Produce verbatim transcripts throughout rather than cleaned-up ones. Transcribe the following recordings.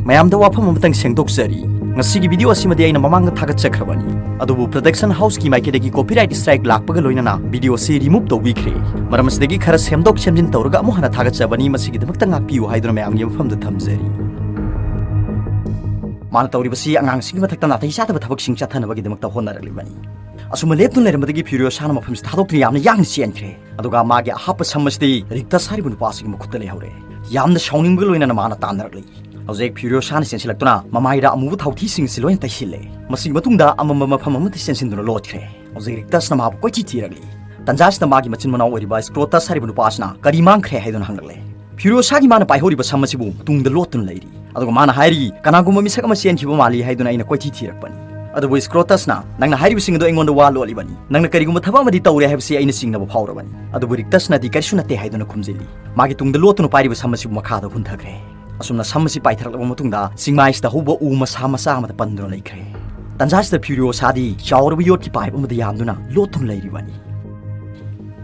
ꯃꯌꯥꯝꯗ ꯋꯥꯐꯝ ꯑꯃꯇꯪ ꯁꯦꯡꯗꯣꯛꯆꯔꯤ꯫ ꯉꯁꯤꯒꯤ video ꯑꯁꯤꯃꯗꯤ ꯑꯩꯅ ꯃꯃꯥꯡꯗ ꯊꯥꯒꯠꯆꯈ꯭ꯔꯕꯅꯤ, ꯑꯗꯨꯕꯨ production houseꯀꯤ ꯃꯥꯏꯀꯩꯗꯒꯤ copyright strike ꯂꯥꯛꯄꯒ ꯂꯣꯏꯅꯅ video ꯑꯁꯤ remove ꯇꯧꯕꯤꯈ꯭ꯔꯦ꯫ ꯃꯔꯝ ꯑꯁꯤꯗꯒꯤ ꯈꯔ ꯁꯦꯝꯗꯣꯛ ꯁꯦꯝꯖꯤꯟ ꯇꯧꯔꯒ ꯑꯃꯨꯛ ꯍꯟꯅ ꯊꯥꯒꯠꯆꯕꯅꯤ, ꯃꯁꯤꯒꯤꯗꯃꯛꯇ ꯉꯥꯛꯄꯤꯌꯨ ꯍꯥꯏꯗꯨꯅ ꯃꯌꯥꯝꯒꯤ ꯃꯐꯝꯗ ꯊꯝꯖꯔꯤ꯫ ꯃꯥꯅ ꯇꯧꯔꯤꯕꯁꯤ ꯑꯉꯥꯡꯁꯤꯡꯒꯤ ꯃꯊꯛꯇ ꯅꯥꯇꯩ ꯆꯥꯗꯕ ꯊꯕꯛꯁꯤꯡ ꯆꯠꯊꯅꯕꯒꯤꯗꯃꯛꯇ ꯍꯣꯠꯅꯔꯛꯂꯤꯕꯅꯤ꯫ ꯑꯁꯨꯝꯅ ꯂꯦꯞꯇꯨꯅ ꯂꯩꯔꯝꯕꯗꯒꯤ ꯐ꯭ꯌꯨꯔꯤꯑꯣꯁꯥꯅ ꯃꯐꯝꯁꯤ ꯊꯥꯗꯣꯛꯇꯨꯅ ꯌꯥꯝꯅ ꯌꯥꯡꯅ ꯆꯦꯟꯈ꯭ꯔꯦ꯫ ꯑꯗꯨꯒ ꯃꯥꯒꯤ ꯑꯍꯥꯞꯄ ꯁꯝ ꯑꯁꯤꯗꯤ ꯔꯤꯛꯇꯁ ꯍꯥꯏꯔꯤꯕ ꯅꯨꯄꯥ ꯑꯁꯤꯒꯤ ꯃꯈꯨꯠꯇ ꯂꯩꯍꯧꯔꯦ꯫ ꯌꯥꯝꯅ ꯁꯥꯎꯅꯤꯡꯕꯒ ꯂꯣꯏꯅꯅ ꯃꯥꯅ ꯇꯥꯟꯅꯔꯛꯂꯤ꯫ ꯍꯧꯖꯤꯛ ꯐ꯭ꯌꯨꯔꯤꯑꯣꯁꯥꯅ ꯆꯦꯟꯁꯤꯜꯂꯛꯇꯨꯅ ꯃꯃꯥꯏꯗ ꯑꯃꯨꯕ ꯊꯥꯎꯊꯤꯁꯤꯡ ꯑꯁꯤ ꯂꯣꯏꯅ ꯇꯩꯁꯤꯜꯂꯦ꯫ ꯃꯁꯤꯒꯤ ꯃꯇꯨꯡꯗ ꯑꯃꯝꯕ ꯃꯐꯝ ꯑꯃꯗ ꯆꯦꯟꯁꯤꯟꯗꯨꯅ ꯂꯣꯠꯈ꯭ꯔꯦ꯫ ꯍꯧꯖꯤꯛ ꯔꯤꯛꯇꯁꯅ ꯃꯥꯕꯨ ꯀꯣꯏꯊꯤ ꯊꯤꯔꯛꯂꯤ꯫ ꯇꯟꯖꯥꯁꯤꯗ ꯃꯥꯒꯤ ꯃꯆꯤꯟ ꯃꯅꯥꯎ ꯑꯣꯏꯔꯤꯕ ꯁ꯭ꯀ꯭ꯔꯣꯇꯁ ꯍꯥꯏꯔꯤꯕ ꯅꯨꯄꯥ ꯑꯁꯤꯅ ꯀꯔꯤ ꯃꯥꯡꯈ꯭ꯔꯦ ꯍꯥꯏꯗꯨꯅ ꯍꯪꯂꯛꯂꯦ꯫ ꯐ꯭ꯌꯨꯔꯤꯑꯣꯁꯥꯒꯤ ꯃꯥꯅ ꯄꯥꯏꯍꯧꯔꯤꯕ ꯁꯝ ꯑꯁꯤꯕꯨ ꯇꯨꯡꯗ ꯂꯣꯠꯇꯨꯅ ꯂꯩꯔꯤ꯫ ꯑꯗꯨꯒ ꯃꯥꯅ ꯍꯥꯏꯔꯤ, "ꯀꯅꯥꯒꯨꯝꯕ ꯃꯤꯁꯛ ꯑꯃ ꯆꯦꯟꯈꯤꯕ ꯃꯥꯜꯂꯤ ꯍꯥꯏꯗꯨꯅ ꯑꯩꯅ ꯀꯣꯏꯊꯤ ꯊꯤꯔꯛꯄꯅꯤ꯫" ꯑꯗꯨꯕꯨ ꯁ꯭ꯀ꯭ꯔꯣꯇꯁꯅ, "ꯅꯪꯅ ꯍꯥꯏꯔꯤꯕꯁꯤꯡ ꯑꯗꯨ ꯑꯩꯉꯣꯟꯗ ꯋꯥ ꯂꯣꯠꯂꯤꯕꯅꯤ꯫ ꯅꯪꯅ ꯀꯔꯤꯒꯨꯝꯕ ꯊꯕꯛ ꯑꯃꯗꯤ ꯇꯧꯔꯦ ꯍꯥꯏꯕꯁꯤ ꯑꯩꯅ ꯆꯤꯡꯅꯕ ꯐꯥꯎꯔꯕꯅꯤ꯫" ꯑꯗꯨꯕꯨ ꯔꯤꯛꯇꯁꯅꯗꯤ ꯀꯔꯤꯁꯨ ꯅꯠꯇꯦ ꯍꯥꯏꯗꯨꯅ ꯈꯨꯝꯖꯤꯜꯂꯤ꯫ ꯃꯥꯒꯤ ꯇꯨꯡꯗ ꯂꯣꯠꯇꯨꯅ ꯄꯥꯏꯔꯤꯕ ꯁꯝ ꯑꯁꯤꯕꯨ ꯃꯈꯥꯗ ꯍꯨꯟꯊꯈ꯭ꯔꯦ꯫ ꯑꯁꯨꯝꯅ ꯁꯝ ꯑꯁꯤ ꯄꯥꯏꯊꯔꯛꯂꯕ ꯃꯇꯨꯡꯗ ꯆꯤꯡꯃꯥꯏꯁꯤꯗ ꯍꯧꯕ ꯎ ꯃꯁꯥ ꯃꯆꯥ ꯑꯃꯗ ꯄꯟꯗꯨꯅ ꯂꯩꯈ꯭ꯔꯦ꯫ ꯇꯟꯖꯥꯁꯤꯗ ꯐ꯭ꯌꯨꯔꯤꯑꯣꯁꯥꯗꯤ ꯆꯥꯎꯔꯕ ꯌꯣꯠꯀꯤ ꯄꯥꯏꯞ ꯑꯃꯗ ꯌꯥꯟꯗꯨꯅ ꯂꯣꯠꯇꯨꯅ ꯂꯩꯔꯤꯕꯅꯤ꯫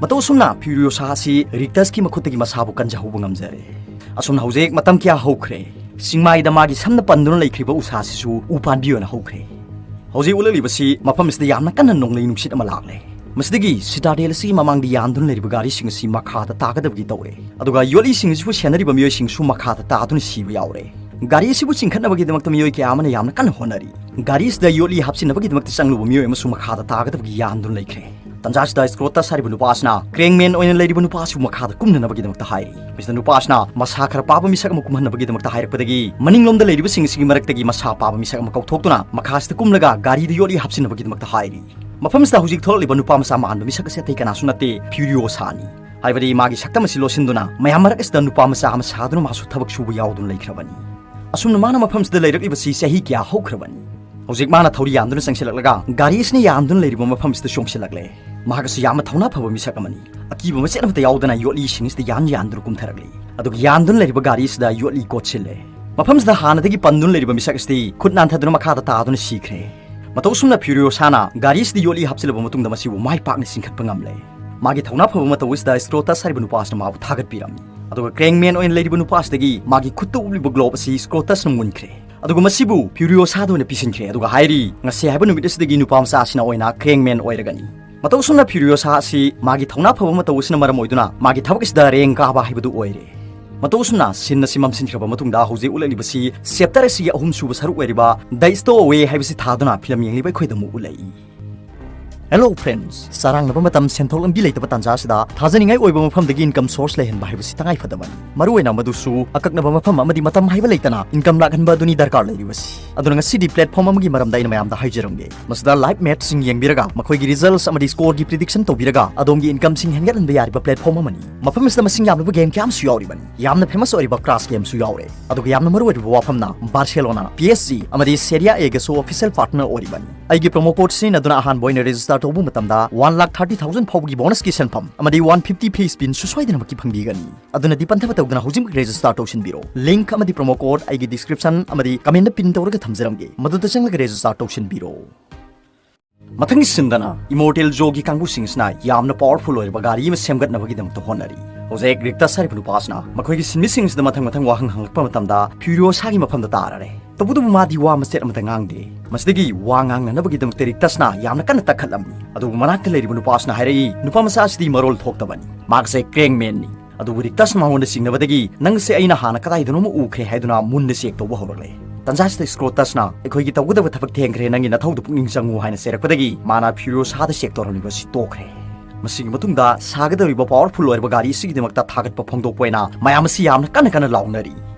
ꯃꯇꯧ ꯑꯁꯨꯝꯅ ꯐ꯭ꯌꯨꯔꯤꯑꯣꯁꯥ ꯑꯁꯤ ꯔꯤꯛꯇꯁꯀꯤ ꯃꯈꯨꯠꯇꯒꯤ ꯃꯁꯥꯕꯨ ꯀꯟꯖꯍꯧꯕ ꯉꯝꯖꯔꯦ꯫ ꯑꯁꯨꯝꯅ ꯍꯧꯖꯤꯛ ꯃꯇꯝ ꯀꯌꯥ ꯍꯧꯈ꯭ꯔꯦ꯫ ꯆꯤꯡꯃꯥꯏꯗ ꯃꯥꯒꯤ ꯁꯝꯅ ꯄꯟꯗꯨꯅ ꯂꯩꯈ꯭ꯔꯤꯕ ꯎꯁꯥꯁꯤꯁꯨ ꯎ ꯄꯥꯟꯕꯤ ꯑꯣꯏꯅ ꯍꯧꯈ꯭ꯔꯦ꯫ ꯍꯧꯖꯤꯛ ꯎꯠꯂꯛꯂꯤꯕꯁꯤ ꯃꯐꯝ ꯑꯁꯤꯗ ꯌꯥꯝꯅ ꯀꯟꯅ ꯅꯣꯡꯂꯩ ꯅꯨꯡꯁꯤꯠ ꯑꯃ ꯂꯥꯛꯂꯦ꯫ ꯃꯁꯤꯗꯒꯤ ꯁꯤꯇꯥꯗꯦꯜ ꯑꯁꯤꯒꯤ ꯃꯃꯥꯡꯗ ꯌꯥꯟꯗꯨꯅ ꯂꯩꯔꯤꯕ ꯒꯥꯔꯤꯁꯤꯡ ꯑꯁꯤ ꯃꯈꯥꯗ ꯇꯥꯒꯗꯕꯒꯤ ꯇꯧꯔꯦ꯫ ꯑꯗꯨꯒ ꯌꯣꯠꯂꯤꯁꯤꯡ ꯑꯁꯤꯕꯨ ꯁꯦꯟꯅꯔꯤꯕ ꯃꯤꯑꯣꯏꯁꯤꯡꯁꯨ ꯃꯈꯥꯗ ꯇꯥꯗꯨꯅ ꯁꯤꯕ ꯌꯥꯎꯔꯦ꯫ ꯒꯥꯔꯤ ꯑꯁꯤꯕꯨ ꯆꯤꯡꯈꯠꯅꯕꯒꯤꯗꯃꯛꯇ ꯃꯤꯑꯣꯏ ꯀꯌꯥ ꯑꯃꯅ ꯌꯥꯝꯅ ꯀꯟꯅ ꯍꯣꯠꯅꯔꯤ꯫ ꯒꯥꯔꯤ ꯑꯁꯤꯗ ꯌꯣꯠꯂꯤ ꯍꯥꯞꯆꯤꯟꯅꯕꯒꯤꯗꯃꯛꯇ ꯆꯪꯂꯨꯕ ꯃꯤꯑꯣꯏ ꯑꯃꯁꯨ ꯃꯈꯥꯗ ꯇꯥꯒꯗꯕꯒꯤ ꯌꯥꯟꯗꯨꯅ ꯂꯩꯈ꯭ꯔꯦ꯫ ꯇꯟꯖꯥꯁꯤꯗ ꯁ꯭ꯀ꯭ꯔꯣꯇꯁ ꯍꯥꯏꯔꯤꯕ ꯅꯨꯄꯥ ꯑꯁꯤꯅ ꯀ꯭ꯔꯦꯡꯃꯦꯟ ꯑꯣꯏꯅ ꯂꯩꯔꯤꯕ ꯅꯨꯄꯥ ꯑꯁꯤꯕꯨ ꯃꯈꯥꯗ ꯀꯨꯝꯅꯅꯕꯒꯤꯗꯃꯛꯇ ꯍꯥꯏꯔꯤ꯫ ꯃꯁꯤꯗ ꯅꯨꯄꯥ ꯑꯁꯤꯅ ꯃꯁꯥ ꯈꯔ ꯄꯥꯕ ꯃꯤꯁꯛ ꯑꯃ ꯀꯨꯝꯍꯟꯅꯕꯒꯤꯗꯃꯛꯇ ꯍꯥꯏꯔꯛꯄꯗꯒꯤ ꯃꯅꯤꯡꯂꯣꯝꯗ ꯂꯩꯔꯤꯕꯁꯤꯡ ꯑꯁꯤꯒꯤ ꯃꯔꯛꯇꯒꯤ ꯃꯁꯥ ꯄꯥꯕ ꯃꯤꯁꯛ ꯑꯃ ꯀꯧꯊꯣꯛꯇꯨꯅ ꯃꯈꯥꯁꯤꯗ ꯀꯨꯝꯂꯒ ꯒꯥꯔꯤꯗ ꯌꯣꯠꯂꯤ ꯍꯥꯞꯆꯤꯟꯅꯕꯒꯤꯗꯃꯛꯇ ꯍꯥꯏꯔꯤ꯫ ꯃꯐꯝꯁꯤꯗ ꯍꯧꯖꯤꯛ ꯊꯣꯛꯂꯛꯂꯤꯕ ꯅꯨꯄꯥ ꯃꯆꯥ ꯃꯥꯟꯕ ꯃꯤꯁꯛ ꯑꯁꯤ ꯑꯇꯩ ꯀꯅꯥꯁꯨ ꯅꯠꯇꯦ, ꯐ꯭ꯌꯨꯔꯤꯑꯣꯁꯥꯅꯤ꯫ ꯍꯥꯏꯕꯗꯤ ꯃꯥꯒꯤ ꯁꯛꯇꯝ ꯑꯁꯤ ꯂꯣꯠꯁꯤꯟꯗꯨꯅ ꯃꯌꯥꯝ ꯃꯔꯛ ꯑꯁꯤꯗ ꯅꯨꯄꯥ ꯃꯆꯥ ꯑꯃ ꯁꯥꯗꯨꯅ ꯃꯥꯁꯨ ꯊꯕꯛ ꯁꯨꯕ ꯌꯥꯎꯗꯨꯅ ꯂꯩꯈ꯭ꯔꯕꯅꯤ꯫ ꯑꯁꯨꯝꯅ ꯃꯥꯅ ꯃꯐꯝꯁꯤꯗ ꯂꯩꯔꯛꯂꯤꯕꯁꯤ ꯆꯍꯤ ꯀꯌꯥ ꯍꯧꯈ꯭ꯔꯕꯅꯤ꯫ ꯍꯧꯖꯤꯛ ꯃꯥꯅ ꯊꯧꯔꯤ ꯌꯥꯟꯗꯨꯅ ꯆꯪꯁꯤꯜꯂꯛꯂꯒ ꯒꯥꯔꯤ ꯑꯁꯤꯅ ꯌꯥꯟꯗꯨꯅ ꯂꯩꯔꯤꯕ ꯃꯐꯝꯁꯤꯗ ꯆꯣꯡꯁꯤꯜꯂꯛꯂꯦ꯫ ꯃꯍꯥꯛ ꯑꯁꯤ ꯌꯥꯝꯅ ꯊꯧꯅꯥ ꯐꯕ ꯃꯤꯁꯛ ꯑꯃꯅꯤ꯫ ꯑꯀꯤꯕ ꯃꯆꯦꯠ ꯑꯃꯠꯇ ꯌꯥꯎꯗꯅ ꯌꯣꯠꯂꯤꯁꯤꯡ ꯑꯁꯤꯗ ꯌꯥꯟ ꯌꯥꯟꯗꯨꯅ ꯀꯨꯝꯊꯔꯛꯂꯤ꯫ ꯑꯗꯨꯒ ꯌꯥꯟꯗꯨꯅ ꯂꯩꯔꯤꯕ ꯒꯥꯔꯤ ꯑꯁꯤꯗ ꯌꯣꯠꯂꯤ ꯀꯣꯠꯁꯤꯜꯂꯦ꯫ ꯃꯐꯝꯁꯤꯗ ꯍꯥꯟꯅꯗꯒꯤ ꯄꯟꯗꯨꯅ ꯂꯩꯔꯤꯕ ꯃꯤꯁꯛ ꯑꯁꯤꯗꯤ ꯈꯨꯠ ꯅꯥꯟꯊꯗꯨꯅ ꯃꯈꯥꯗ ꯇꯥꯗꯨꯅ ꯁꯤꯈ꯭ꯔꯦ꯫ ꯃꯇꯧ ꯑꯁꯨꯝꯅ ꯐ꯭ꯌꯨꯔꯤꯑꯣꯁꯥꯅ ꯒꯥꯔꯤ ꯑꯁꯤꯗ ꯌꯣꯠꯂꯤ ꯍꯥꯞꯆꯤꯜꯂꯕ ꯃꯇꯨꯡꯗ ꯃꯁꯤꯕꯨ ꯃꯥꯏ ꯄꯥꯛꯅ ꯆꯤꯡꯈꯠꯄ ꯉꯝꯂꯦ꯫ ꯃꯥꯒꯤ ꯊꯧꯅꯥ ꯐꯕ ꯃꯇꯧ ꯑꯁꯤꯗ ꯁ꯭ꯀ꯭ꯔꯣꯇꯁ ꯍꯥꯏꯔꯤꯕ ꯅꯨꯄꯥ ꯑꯁꯤꯅ ꯃꯥꯕꯨ ꯊꯥꯒꯠꯄꯤꯔꯝꯃꯤ꯫ ꯑꯗꯨꯒ ꯀ꯭ꯔꯦꯡꯃꯦꯟ ꯑꯣꯏꯅ ꯂꯩꯔꯤꯕ ꯅꯨꯄꯥ ꯑꯁꯤꯗꯒꯤ ꯃꯥꯒꯤ ꯈꯨꯠꯇ ꯎꯞꯂꯤꯕ ꯒ꯭ꯂꯣꯕ ꯑꯁꯤ ꯁ꯭ꯀ꯭ꯔꯣꯇꯁꯅ ꯃꯨꯟꯈ꯭ꯔꯦ꯫ ꯑꯗꯨꯒ ꯃꯁꯤꯕꯨ ꯐ꯭ꯌꯨꯔꯤꯑꯣꯁꯥꯗ ꯑꯣꯏꯅ ꯄꯤꯁꯤꯟꯈ꯭ꯔꯦ꯫ ꯑꯗꯨꯒ ꯍꯥꯏꯔꯤ, ꯉꯁꯤ ꯍꯥꯏꯕ ꯅꯨꯃꯤꯠ ꯑꯁꯤꯗꯒꯤ ꯅꯨꯄꯥ ꯃꯆꯥ ꯑꯁꯤꯅ ꯑꯣꯏꯅ ꯀ꯭ꯔꯦꯡꯃꯦꯟ ꯑꯣꯏꯔꯒꯅꯤ꯫ ꯃꯇꯧ ꯑꯁꯨꯝꯅ ꯐ꯭ꯌꯨꯔꯤꯑꯣꯁꯥ ꯑꯁꯤ ꯃꯥꯒꯤ ꯊꯧꯅꯥ ꯐꯕ ꯃꯇꯧ ꯑꯁꯤꯅ ꯃꯔꯝ ꯑꯣꯏꯗꯨꯅ ꯃꯥꯒꯤ ꯊꯕꯛ ꯑꯁꯤꯗ ꯔꯦꯡ ꯀꯥꯕ ꯍꯥꯏꯕꯗꯨ ꯑꯣꯏꯔꯦ꯫ ꯃꯇꯧ ꯑꯁꯨꯝꯅ ꯁꯤꯟ ꯑꯁꯤ ꯃꯝꯁꯤꯟꯈ꯭ꯔꯕ ꯃꯇꯨꯡꯗ ꯍꯧꯖꯤꯛ ꯎꯠꯂꯛꯂꯤꯕꯁꯤ ꯆꯦꯞꯇꯔ ꯑꯁꯤꯒꯤ ꯑꯍꯨꯝꯁꯨꯕ ꯁꯔꯨꯛ ꯑꯣꯏꯔꯤꯕ ꯗ ꯁ꯭ꯇꯣ ꯑꯋꯦ ꯍꯥꯏꯕꯁꯤ ꯊꯥꯗꯨꯅ ꯐꯤꯂꯝ ꯌꯦꯡꯂꯤꯕ ꯑꯩꯈꯣꯏꯗ ꯑꯃꯨꯛ ꯎꯠꯂꯛꯏ꯫ ꯍꯦꯂꯣ ꯐ꯭ꯔꯦꯟꯗꯁ, ꯆꯔꯥꯡꯅꯕ ꯃꯇꯝ ꯁꯦꯟꯊꯣꯛ ꯂꯝꯕꯤ ꯂꯩꯇꯕ ꯇꯥꯟꯖꯥ ꯑꯁꯤꯗ ꯊꯥꯖꯅꯤꯡꯉꯥꯏ ꯑꯣꯏꯕ ꯃꯐꯝꯗꯒꯤ ꯏꯟꯀꯝ ꯁꯣꯔꯁ ꯂꯩꯍꯟꯕ ꯍꯥꯏꯕꯁꯤ ꯇꯉꯥꯏ ꯐꯗꯕꯅꯤ꯫ ꯃꯔꯨꯑꯣꯏꯅ ꯃꯗꯨꯁꯨ ꯑꯀꯛꯅꯕ ꯃꯐꯝ ꯑꯃꯗꯤ ꯃꯇꯝ ꯍꯥꯏꯕ ꯂꯩꯇꯅ ꯏꯟꯀꯝ ꯂꯥꯛꯍꯟꯕ ꯑꯗꯨꯅꯤ ꯗꯔꯀꯥꯔ ꯂꯩꯔꯤꯕꯁꯤ꯫ ꯑꯗꯨꯅ ꯉꯁꯤꯗꯤ ꯄ꯭ꯂꯦꯠꯐꯣꯝ ꯑꯃꯒꯤ ꯃꯔꯝꯗ ꯑꯩꯅ ꯃꯌꯥꯝꯗ ꯍꯥꯏꯖꯔꯝꯒꯦ꯫ ꯃꯁꯤꯗ ꯂꯥꯏꯚ ꯃꯦꯠꯁꯤꯡ ꯌꯦꯡꯕꯤꯔꯒ ꯃꯈꯣꯏꯒꯤ ꯔꯤꯖꯜꯠꯁ ꯑꯃꯗꯤ ꯁ꯭ꯀꯣꯔꯒꯤ ꯄ꯭ꯔꯤꯗꯤꯛꯁꯟ ꯇꯧꯕꯤꯔꯒ ꯑꯗꯣꯝꯒꯤ ꯏꯟꯀꯝꯁꯤꯡ ꯍꯦꯟꯒꯠꯍꯟꯕ ꯌꯥꯔꯤꯕ ꯄ꯭ꯂꯦꯠꯐꯣꯝ ꯑꯃꯅꯤ꯫ ꯃꯐꯝ ꯑꯁꯤꯗ ꯃꯁꯤꯡ ꯌꯥꯝꯂꯕ ꯒꯦꯝ ꯀꯌꯥ ꯑꯃꯁꯨ ꯌꯥꯎꯔꯤꯕꯅꯤ꯫ ꯌꯥꯝꯅ ꯐꯦꯃꯁ ꯑꯣꯏꯔꯤꯕ ꯀ꯭ꯔꯥꯁ ꯒꯦꯝꯁꯨ ꯌꯥꯎꯔꯦ꯫ ꯑꯗꯨꯒ ꯌꯥꯝꯅ ꯃꯔꯨꯑꯣꯏꯔꯤꯕ ꯋꯥꯐꯝꯅ ꯕꯥꯔꯁꯦꯂꯣꯅꯥ, ꯄꯤ ꯑꯦꯁ ꯖꯤ ꯑꯃꯗꯤ ꯁꯦꯔꯤꯌꯥ ꯑꯦꯒꯁꯨ ꯑꯣꯐꯤꯁꯤꯌꯦꯜ ꯄꯥꯔꯠꯅꯔ ꯑꯣꯏꯔꯤꯕꯅꯤ꯫ ꯑꯩꯒꯤ ꯄ꯭ꯔꯣꯃꯣ ꯀꯣꯗ ꯁꯤꯖꯤꯟꯅꯗꯨꯅ ꯑꯍꯥꯟꯕ ꯑꯣꯏꯅ ꯔꯦꯖꯤꯁꯇꯥꯔ ꯇꯧꯕ ꯃꯇꯝꯗ ꯋꯥꯟ ꯂꯥꯈ ꯊꯥꯔꯇꯤ ꯊꯥꯎꯖꯟ ꯐꯥꯎꯕꯒꯤ ꯕꯣꯅꯁꯀꯤ ꯁꯦꯟꯐꯝ ꯑꯃꯗꯤ ꯋꯥꯟ ꯐꯤꯐꯇꯤ ꯐ꯭ꯔꯤ ꯁ꯭ꯄꯤꯟꯁꯨ ꯁꯣꯏꯗꯅꯃꯛꯀꯤ ꯐꯪꯕꯤꯒꯅꯤ꯫ ꯑꯗꯨꯅ ꯗꯤꯞ ꯄꯟꯊꯕ ꯇꯧꯗꯅ ꯍꯧꯖꯤꯛꯃꯛ ꯔꯦꯖꯤꯁꯇꯥꯔ ꯇꯧꯁꯤꯟꯕꯤꯔꯣ꯫ ꯂꯤꯡꯛ ꯑꯃꯗꯤ ꯄ꯭ꯔꯣꯃꯣ ꯀꯣꯗ ꯑꯩꯒꯤ ꯗꯤꯁꯀ꯭ꯔꯤꯞꯁꯟ ꯑꯃꯗꯤ ꯀꯃꯦꯟꯗ ꯄꯤꯟ ꯇꯧꯔꯒ ꯊꯝꯖꯔꯝꯒꯦ, ꯃꯗꯨꯗ ꯆꯪꯂꯒ ꯔꯦꯖꯤꯁꯇꯥꯔ ꯇꯧꯁꯤꯟꯕꯤꯔꯣ꯫ ꯃꯊꯪꯒꯤ ꯁꯤꯟꯗꯅ ꯏꯃꯣꯔꯇꯦꯜ ꯖꯣꯒꯤ ꯀꯥꯡꯕꯨꯁꯤꯡꯁꯤꯅ ꯌꯥꯝꯅ ꯄꯥꯋꯔꯐꯨꯜ ꯑꯣꯏꯔꯕ ꯒꯥꯔꯤ ꯑꯃ ꯁꯦꯝꯒꯠꯅꯕꯒꯤꯗꯃꯛꯇ ꯍꯣꯠꯅꯔꯤ꯫ ꯍꯧꯖꯤꯛ ꯔꯤꯛꯇꯁ ꯍꯥꯏꯔꯤꯕ ꯅꯨꯄꯥꯁꯤꯅ ꯃꯈꯣꯏꯒꯤ ꯁꯤꯟꯃꯤꯁꯤꯡꯁꯤꯗ ꯃꯊꯪ ꯃꯊꯪ ꯋꯥꯍꯪ ꯍꯪꯂꯛꯄ ꯃꯇꯝꯗ ꯐ꯭ꯌꯨꯔꯤꯑꯣꯁꯥꯒꯤ ꯃꯐꯝꯗ ꯇꯥꯔꯔꯦ꯫ ꯇꯧꯕꯇꯕꯨ ꯃꯥꯗꯤ ꯋꯥ ꯃꯆꯦꯠ ꯑꯃꯠꯇ ꯉꯥꯡꯗꯦ꯫ ꯃꯁꯤꯗꯒꯤ ꯋꯥ ꯉꯥꯡꯅꯅꯕꯒꯤꯗꯃꯛꯇ ꯔꯤꯛꯇꯁꯅ ꯌꯥꯝꯅ ꯀꯟꯅ ꯇꯛꯈꯠꯂꯝꯃꯤ꯫ ꯑꯗꯨꯕꯨ ꯃꯅꯥꯛꯇ ꯂꯩꯔꯤꯕ ꯅꯨꯄꯥꯁꯤꯅ ꯍꯥꯏꯔꯛꯏ, "ꯅꯨꯄꯥ ꯃꯆꯥ ꯑꯁꯤꯗꯤ ꯃꯔꯣꯜ ꯊꯣꯛꯇꯕꯅꯤ꯫ ꯃꯍꯥꯛꯁꯦ ꯀ꯭ꯔꯦꯡꯃꯦꯟꯅꯤ꯫" ꯑꯗꯨꯕꯨ ꯔꯤꯛꯇꯁ ꯃꯉꯣꯟꯗ ꯆꯤꯡꯅꯕꯗꯒꯤ, "ꯅꯪꯁꯦ ꯑꯩꯅ ꯍꯥꯟꯅ ꯀꯗꯥꯏꯗꯅꯣꯃ ꯎꯈ꯭ꯔꯦ" ꯍꯥꯏꯗꯨꯅ ꯃꯨꯟꯅ ꯆꯦꯛ ꯇꯧꯕ ꯍꯧꯔꯛꯂꯦ꯫ ꯇꯟꯖꯥꯁꯤꯗ ꯁ꯭ꯀ꯭ꯔꯣꯇꯁꯅ, "ꯑꯩꯈꯣꯏꯒꯤ ꯇꯧꯒꯗꯕ ꯊꯕꯛ ꯊꯦꯡꯈ꯭ꯔꯦ, ꯅꯪꯒꯤ ꯅꯊꯧꯗꯨ ꯄꯨꯛꯅꯤꯡ ꯆꯪꯉꯨ" ꯍꯥꯏꯅ ꯆꯩꯔꯛꯄꯗꯒꯤ ꯃꯥꯅ ꯐ꯭ꯌꯨꯔꯤꯑꯣꯁꯥꯗ ꯆꯦꯛ ꯇꯧꯔꯝꯂꯤꯕ ꯑꯁꯤ ꯇꯣꯛꯈ꯭ꯔꯦ꯫ ꯃꯁꯤꯒꯤ ꯃꯇꯨꯡꯗ ꯁꯥꯒꯗꯧꯔꯤꯕ ꯄꯥꯋꯔꯐꯨꯜ ꯑꯣꯏꯔꯕ ꯒꯥꯔꯤ ꯑꯁꯤꯒꯤꯗꯃꯛꯇ ꯊꯥꯒꯠꯄ ꯐꯣꯡꯗꯣꯛꯄ ꯑꯣꯏꯅ ꯃꯌꯥꯝ ꯑꯁꯤ ꯌꯥꯝꯅ ꯀꯟꯅ ꯀꯟꯅ ꯂꯥꯎꯅꯔꯤ꯫